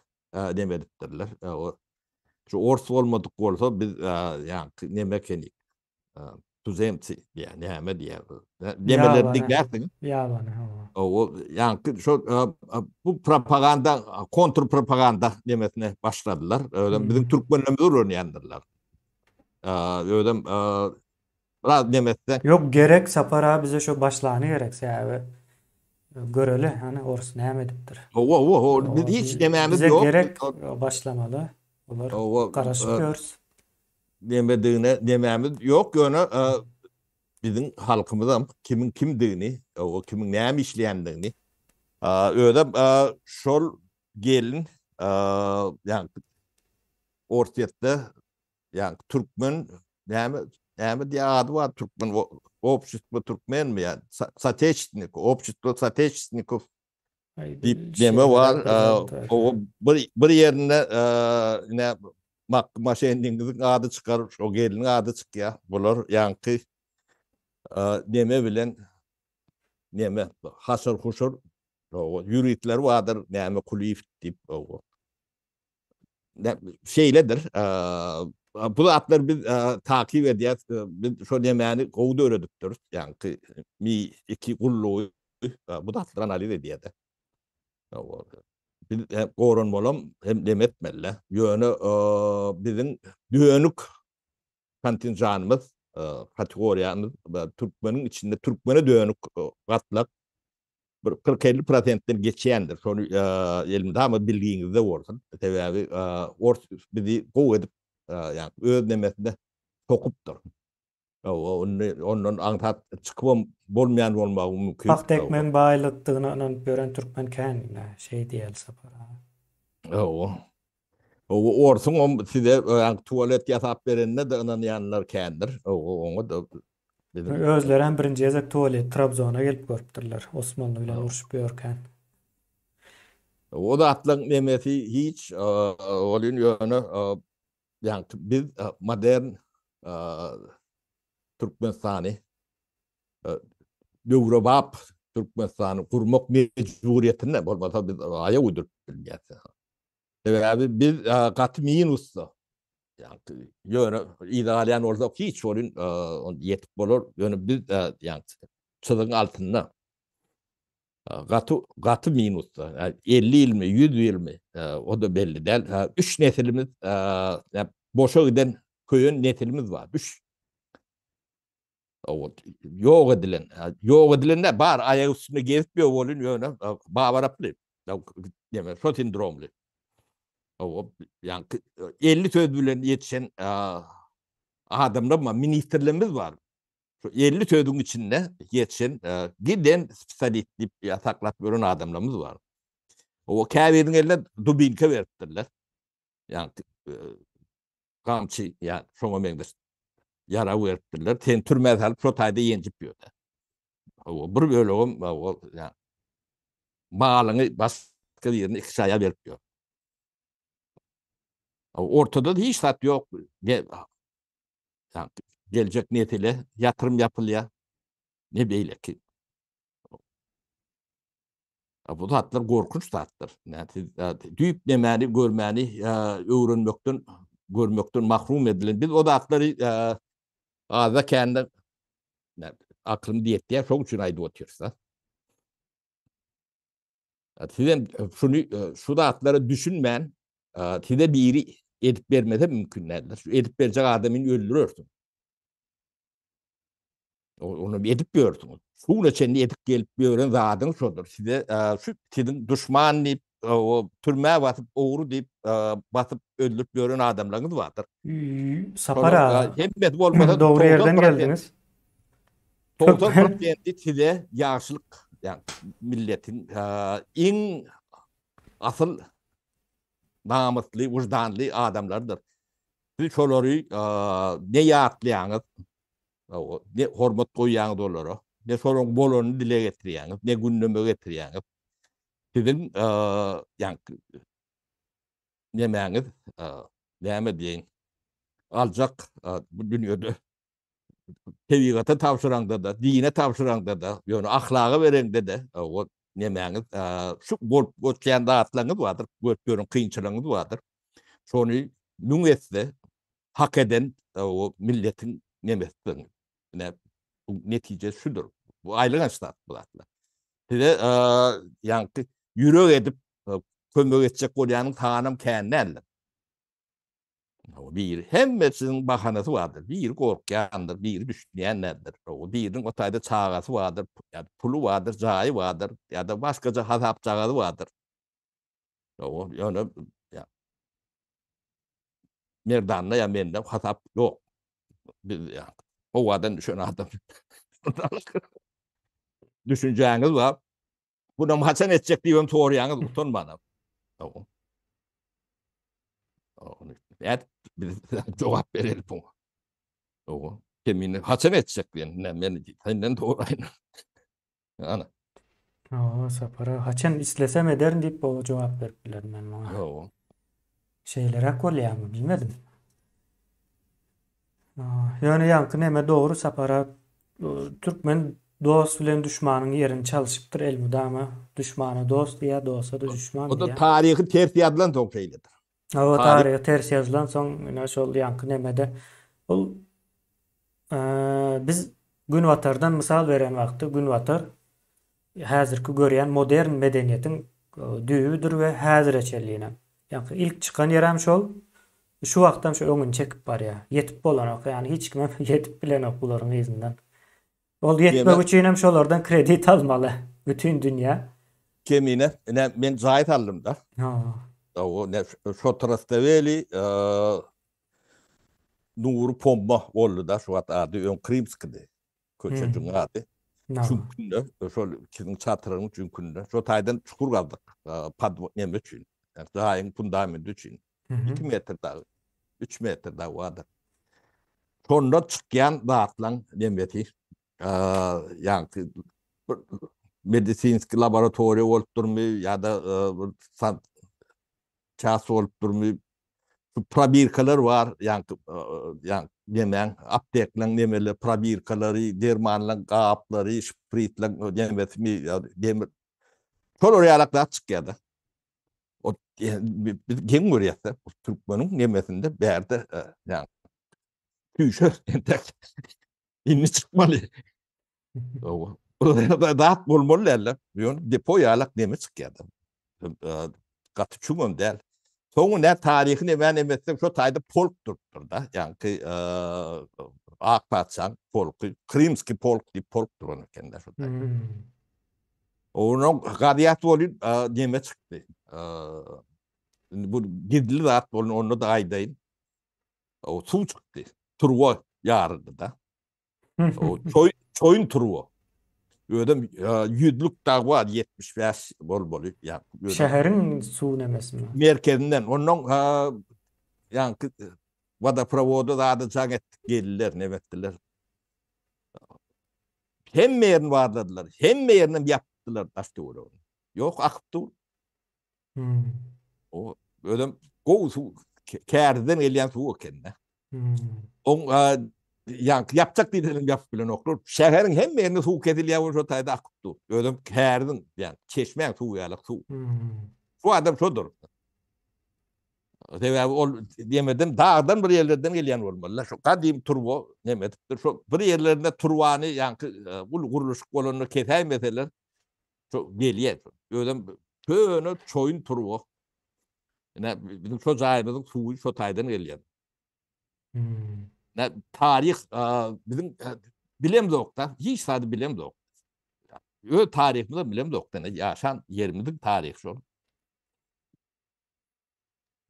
neme edipdirler. Şu ors bolmadyk bolsa biz ýaňky neme ekenik. Tuzemci diýýär, näme diýýär. Nemeleri diňlärsiň. Ýabany, hawa. O ýaňky şo bu propaganda, kontrpropaganda nemesine başladylar. Özem biziň türkmenlerimizi öwrenýändirler. Özem biraz nemesde. Ýok, gerek Sapar aga bize şo başlany gerek sebäbi göreli hany orus näme edipdir. Hawa, hawa, hawa, biz hiç nemämiz ýok. Bize gerek başlamaly. Olar garaşyp ýörüs. Nemedigine nemämiz ýok ýöne biziň halkymyzam kimiň kimdigini, o kimiň näme işleýändigini özem şol gelin ýa Orsýetde ýa türkmen näme näme diýä ady bar türkmen obşestwo türkmenmi ýa soteçnik obşestwo soteçnikow diýip neme bar o bir bir ýerinde ine maşennigiň ady çykar şo gelniň ady çykýar bular ýaňky neme bilen neme haşar huşur ýüritler bardyr näme kulyýew diýip şeýledir. Bu zatlar biz takyp edýäs. Biz şo nemäni gowy döredipdiris. Ýaňky Mi 2 gullugy bu zatlary analiz edýär-de. Biz hem goranmalam hem neme etmeli. Ýöne biziň dönük kontinjanymyz, kategoriýamyz türkmeniň içinde türkmene dönük gatlak bir 40-50 prosentden geçýändir. Şony elmydama bilgiňizde bolsun. Sebäbi ors bizi gowy edip, ýagny öz nemesinde sokupdyr. Indi ondan aňsat çykybam bolmaýan bolmagy mümkin. Pagta ekmegiň baýlykdygyna ynanyp ýören türkmen kän ine, şeý diýeli Sapar aga. Hawa. Hawa, orsuňam size ýagny tualet ýasap berenine-de ynanýanlar kändir. Hawa, oňa-da Özlerem birinji gezek tualet Trabzona gelip görüpdirler, Osmanly bilen urşup ýörkän. O zatlaryň nemesi hiç, welin ýöne ýaňky biz modern Türkmenistany döwrebap Türkmenistany gurmak mejburyýetinde bolmasa biz aýak uýduryp bilmeýäs. Sebäbi biz gaty minusda. Ýagny ýöne yza galýan bolsak hiç bolun ýetip bolar. Ýöne biz ýagny çyzygyň altynda. Gaty gaty minusda. 50 ýylmy, 100 ýylmy o-da belli däl. Üç nesilimiz boşa giden köýen nesilimiz bar. Üç. Ýok edilen. Ýok edilen däl, bar aýak üstünde gezip ýör bolun ýöne babaraply. Deme, şo sindromly. Ýa 50 söz bilen ýetişen adamlar bar, ministrlerimiz bar. Şu 50 sözüň içinde ýetişen giden spesialist diýip ýasaklap ýören adamlarymyz bar. O käbiriniň eline dubinka beripdirler. Ýa gamçy ýa şoňa meňzeş ýarag beripdirler. Seni türmä salyp şo taýda ýenjip ýörler. O bir bölegem o ýa malyňy başga birine iki şaýa berip ýör. Ortada hiç zat ýok. Ne geljek nesile ýatyrym ýapylýar. Ne beýleki. Bu zatlar gorkunç zatlar. Siz düýp nemäni görmäni öwrenmekden, görmekden mahrum edilen. Biz o zatlary azda kände aklym diýetýär, şoň üçin aýdyp otyrys. Siz hem şuny şu zatlara düşünmän, size biri edip bermese mümkin däldir. Şu edip berjek adamyny öldürersiň. Onu edip ýörsüňiz. Şu güne çenli edip gelip ýören zadyň şodur. Size şu siziň duşman diýip, o türmä basyp, ogry diýip, basyp öldürip ýören adamlaryňyz bardyr. Sapar aga. Hemmesi bolmasa dogry ýerden geldiňiz. 90% size ýagşylyk, ýa milletiň iň asyl namysly, wyždanly adamlardyr. Siz şolary ne ýatlaýaňyz, ne hormat goýýaňyz olara, ne şolaryň bolanyny dile getirýäňiz, ne gündeme getirýäňiz. Siziň ýaňky nemäňiz, näme diýeýin, aljak bu dünýede tebigata tabşyraňda-da, dine tabşyraňda-da, ýöne ahlaga bereňde-de, o nemäňiz, şu bolup geçýän zatlaryňyz bardyr, görüp ýören kynçylygyňyz bardyr. Şony müň esse hak eden o milletiň nemesidir. Ine, bu netije şudur. Bu aýlyganç zat bu zatlar. Size ýaňky ýürek edip kömek etjek bolýanyň sanam kän däldir. Biri hemmesiniň bahanasy bardyr. Biri gorkýandyr, biri düşünýän däldir. Biriniň o taýda çagasy bardyr, ýa-da puly bardyr, jaýy bardyr, ýa-da başgaça hasapjagazy bardyr. Ýöne Merdanda ýa mende hasap ýok. Biz ýa howadan düşen adam. Düşünjäňiz bar. Bunam haçan etjek diýip hem soraýaňyz utanman. Nädip biz jogap bereli buňa? Owa. Kemini haçan etjek diýen, men senden soraýyn. Ana. Owa, Sapar aga, haçan islesem ederin diýip gowy jogap berip bilerin men muňa. Owa. Şeýleräk bolýarmy, bilmedim. Ýöne ýaňky neme dogry Sapar aga, türkmen dost bilen duşmanyň ýerini çalşypdyr elmydama. Duşmana dost diýýär, dosta-da duşman O-da diýýär. taryhy ters ýazylan soň şeýledir. Hawa, taryhy ters ýazylan soň ine şol ýaňky nemede ol Biz Günbatardan mysal beren wagty Günbatar häzirki görýän modern medeniýetiň düýbüdir we häzire çenlinem. Ýaňky ilk çykan ýerem şol, şu wagtam şu öňüni çekip barýar. Ýetip bolanok, ýagny hiç kimem ýetip bilenok bularyň yzyndan. Ol ýetmek üçinem şolardan kredit almaly bütin dünýä. Kemine, ine men jaý saldym-da. Ha. Hawa, ine şo tarafda weli Nury Pomma boldy-da şu wagt ady, öň Krymskidi köçejigiň ady. Çünkünde, şol siziň çatyryň çünkünde, şo taýdan çukur gazdyk, pod neme üçin, jaýyň fundamenti üçin. 2 metr dagy, 3 metr dagy bardyr. Şonda çykýan zatlaň nemesi, ýaňky bir medisinski laboratoriýa bolup durmy ýa-da bir ças bolup durmy, Şu probirkalar bar, ýaňky ýaňky nemäň, aptekleň nemeleri, probirkalary, dermanlaň gaplary, şpritleň nemesimi, demir. Şolar ýalak zat çykýar-da. O biz geň görýäs-de, türkmeniň nemesinde bärde ýaňky süýşe entek indi çykmaly. Zat bolmaly däl-de. Ýöne depo ýalak neme çykýar-da. Gaty çuňam däl. Soňy nä taryhy neme neme etsek şo taýda polk durupdyr-da. Ýaňky Ak patyşaň polky, Krymskiý polk diýip polk duran eken-de şo taýda. Onuň gazýat bolýan neme çykdy. Indi bu gizli zat bolun, onda-da aýdaýyn. Suw çykdy. Turba ýaryldy-da. O çoy, çoýun turba. Özem ýüzlük dag bar, 75 bolmaly. Ýa, Şäheriň suw nemesini. Merkezinden. Ondan ýaňky wodoprowoda zady jaň etdik, geldiler, neme etdiler. Hemme ýerini barladylar. Hemme ýerinem ýapdylar daş töweregini. Ýok, akyp dur. Hmm. O özem gowy suw, kärizden gelýän suw eken-de. Hmm. Oň ýaňky ýapjak diýseler ýapyp bilenoklar. Şäheriň hemme ýerinde suw kesilýär, ol şo taýda akyp dur. Özem käriziň, ýa çeşmäň suwy ýaly suw. Hmm. Şu adam şodur. Sebäbi ol nemeden dagdan bir ýerlerden gelýän bolmaly. Şu gadym turba neme edipdir. Şu bir ýerlerinde turbany ýaňky e, uly gurluşyk bolanda kesäýmeseler Şo gelýär. Özem köne çoýun turba. Ine biziň şo jaýymyzyň suwy şo taýdan gelýär. Hmm. Ne taryh biziň bilemzok-da, hiç zady bilemzok. Öz taryhymyzy bilemzok-da, ýaşan ýerimiziň taryhy şol.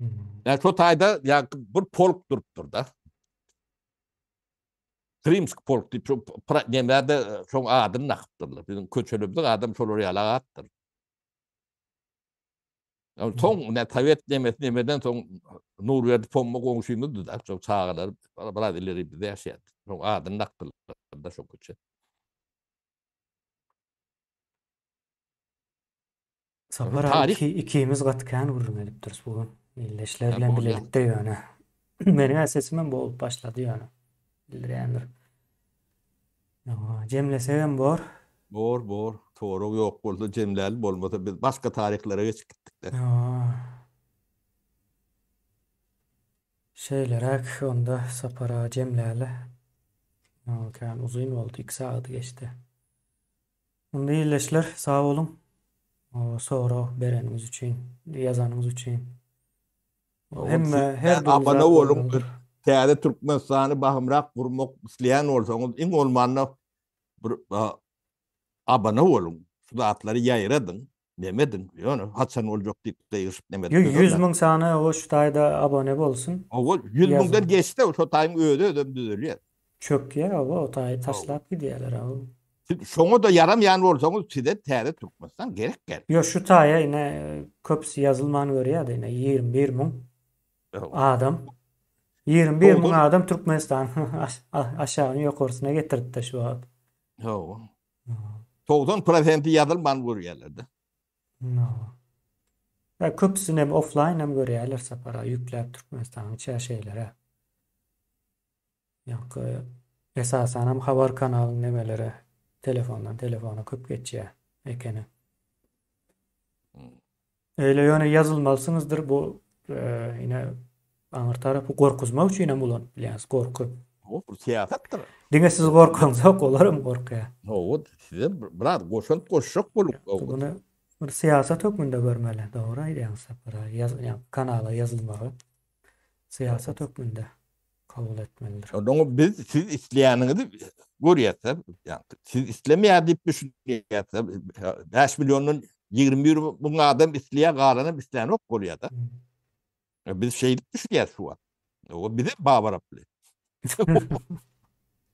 Hmm. Ýa şo taýda ýa bir polk durupdyr-da. Krymsk polk diýip şo nemede şoň adyny dakypdyrlar. Biziň köçelerimiziň adam şolar ýaly atdyr. Ýa soň ne sowet nemesi nemeden soň Nurberdi Pomma goňşymyzdy da, şo çagalar biraz ileri bizde ýaşaýardy. Şoň adyny dakdylar da şo köçe. Sapar aga Taryh ikimiz gaty kän gürrüň edipdiris bu gün. Ildeşler Ha, bilen bolýar. bilelikde ýöne. Meniň-ä sesimem bolup başlady ýöne. Bildirýändir. Ýa, jemlesegem bor. Bor, bor. Sorag ýok bolsa jemläli, bolmasa biz başga taryhlara geçip gitdik-de. Ýa. Şeýleräk onda Sapar aga jemläli. Kän uzyn boldy, 2 sagady geçdi. Onda ildeşler sag boluň. Sorag bereniňiz üçin, ýazanyňyz üçin. Hemme her dürli Abone boluň. Täze Türkmenistany bahymrak gurmak isleýän bolsaňyz, iň bolmanda bir abone boluň. Şu zatlary ýaýradyň. Nemediň, ýöne haçan boljak diýip gygyryşyp neme edip 100 müň sany o şu taýda abone bolsun. Owo 100 müňden geçse şo taýyň özi özem düzelýär. Çökýär owo o taýy taşlap gidýärler o. Siz şoňa-da ýaramaýan bolsaňyz size täze Türkmenistan gerek däl. Ýok şu taýa ine köpüsi ýazylman görýärdi ine 21 müň adam. 21 müň adam Türkmenistanyň aşagyny ýokarsyna getiripdir şu wagt. Hawa. 90 prosenti ýazylman görýärler-de. Ya köpüsini hem offline hem görýärler Sapar aga ýükläp Türkmenistanyň içä şeýlere. Ýa esasan hem habar kanalyň nemelere telefondan telefona köp geçýär ekeni. Eýle ýöne ýazylmalysyňyzdyr bu ine aňyr tarapy gorkuzmak üçin hem ulanyp bilýäňiz gorky. Bu bir syýasatdyr. Diňe siz gorkaňzok olar hem gorkýar. Hawa size biraz goşant goşjak bolup. Muny bir syýasat hökmünde görmeli. Dogry aýdýaňyz Sapar aga. Ýaz kanala ýazylmagy syýasat hökmünde kabul etmelidir. Onuň biz siz isleýäniňizi görýäs-de, ýa siz islemeýär diýip düşünýäs-de. 5 milliondan 21 müň adam isleýär, galanam islänok bolýar-da. Biz şeýdip düşünýäs şu wagt. O bize babaraply.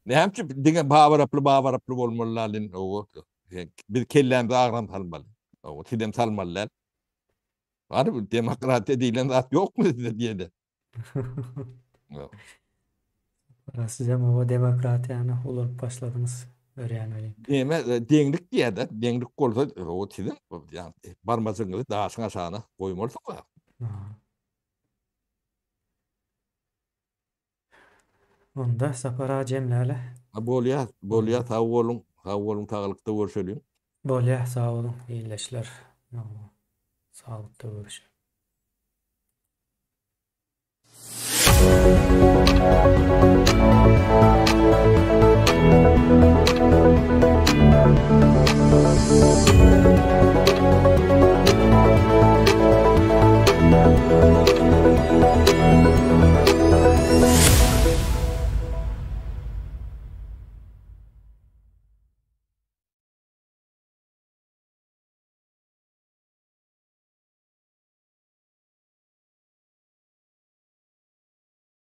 Näme üçin diňe babaraply babaraply bolmaly lalin o biz kellämize agram salmaly. O sizem salmaly däl. Bar bu demokratiýa diýlen zat ýokmy sizde diýeli. Sizem o demokratiýany ulanyp başladyňyz görýän welin. Näme deňlik diýýär-de, deňlik bolsa o siziň ýa barmajygyňyzy daşyň aşagyna goýmalysyňyz. Onda Sapar aga jemläli. Bolýar, bolýar, sag boluň, sag boluň, saglykda görşeliň. Bolýar, sag boluň, ildeşler. Saglykda görüşeliň.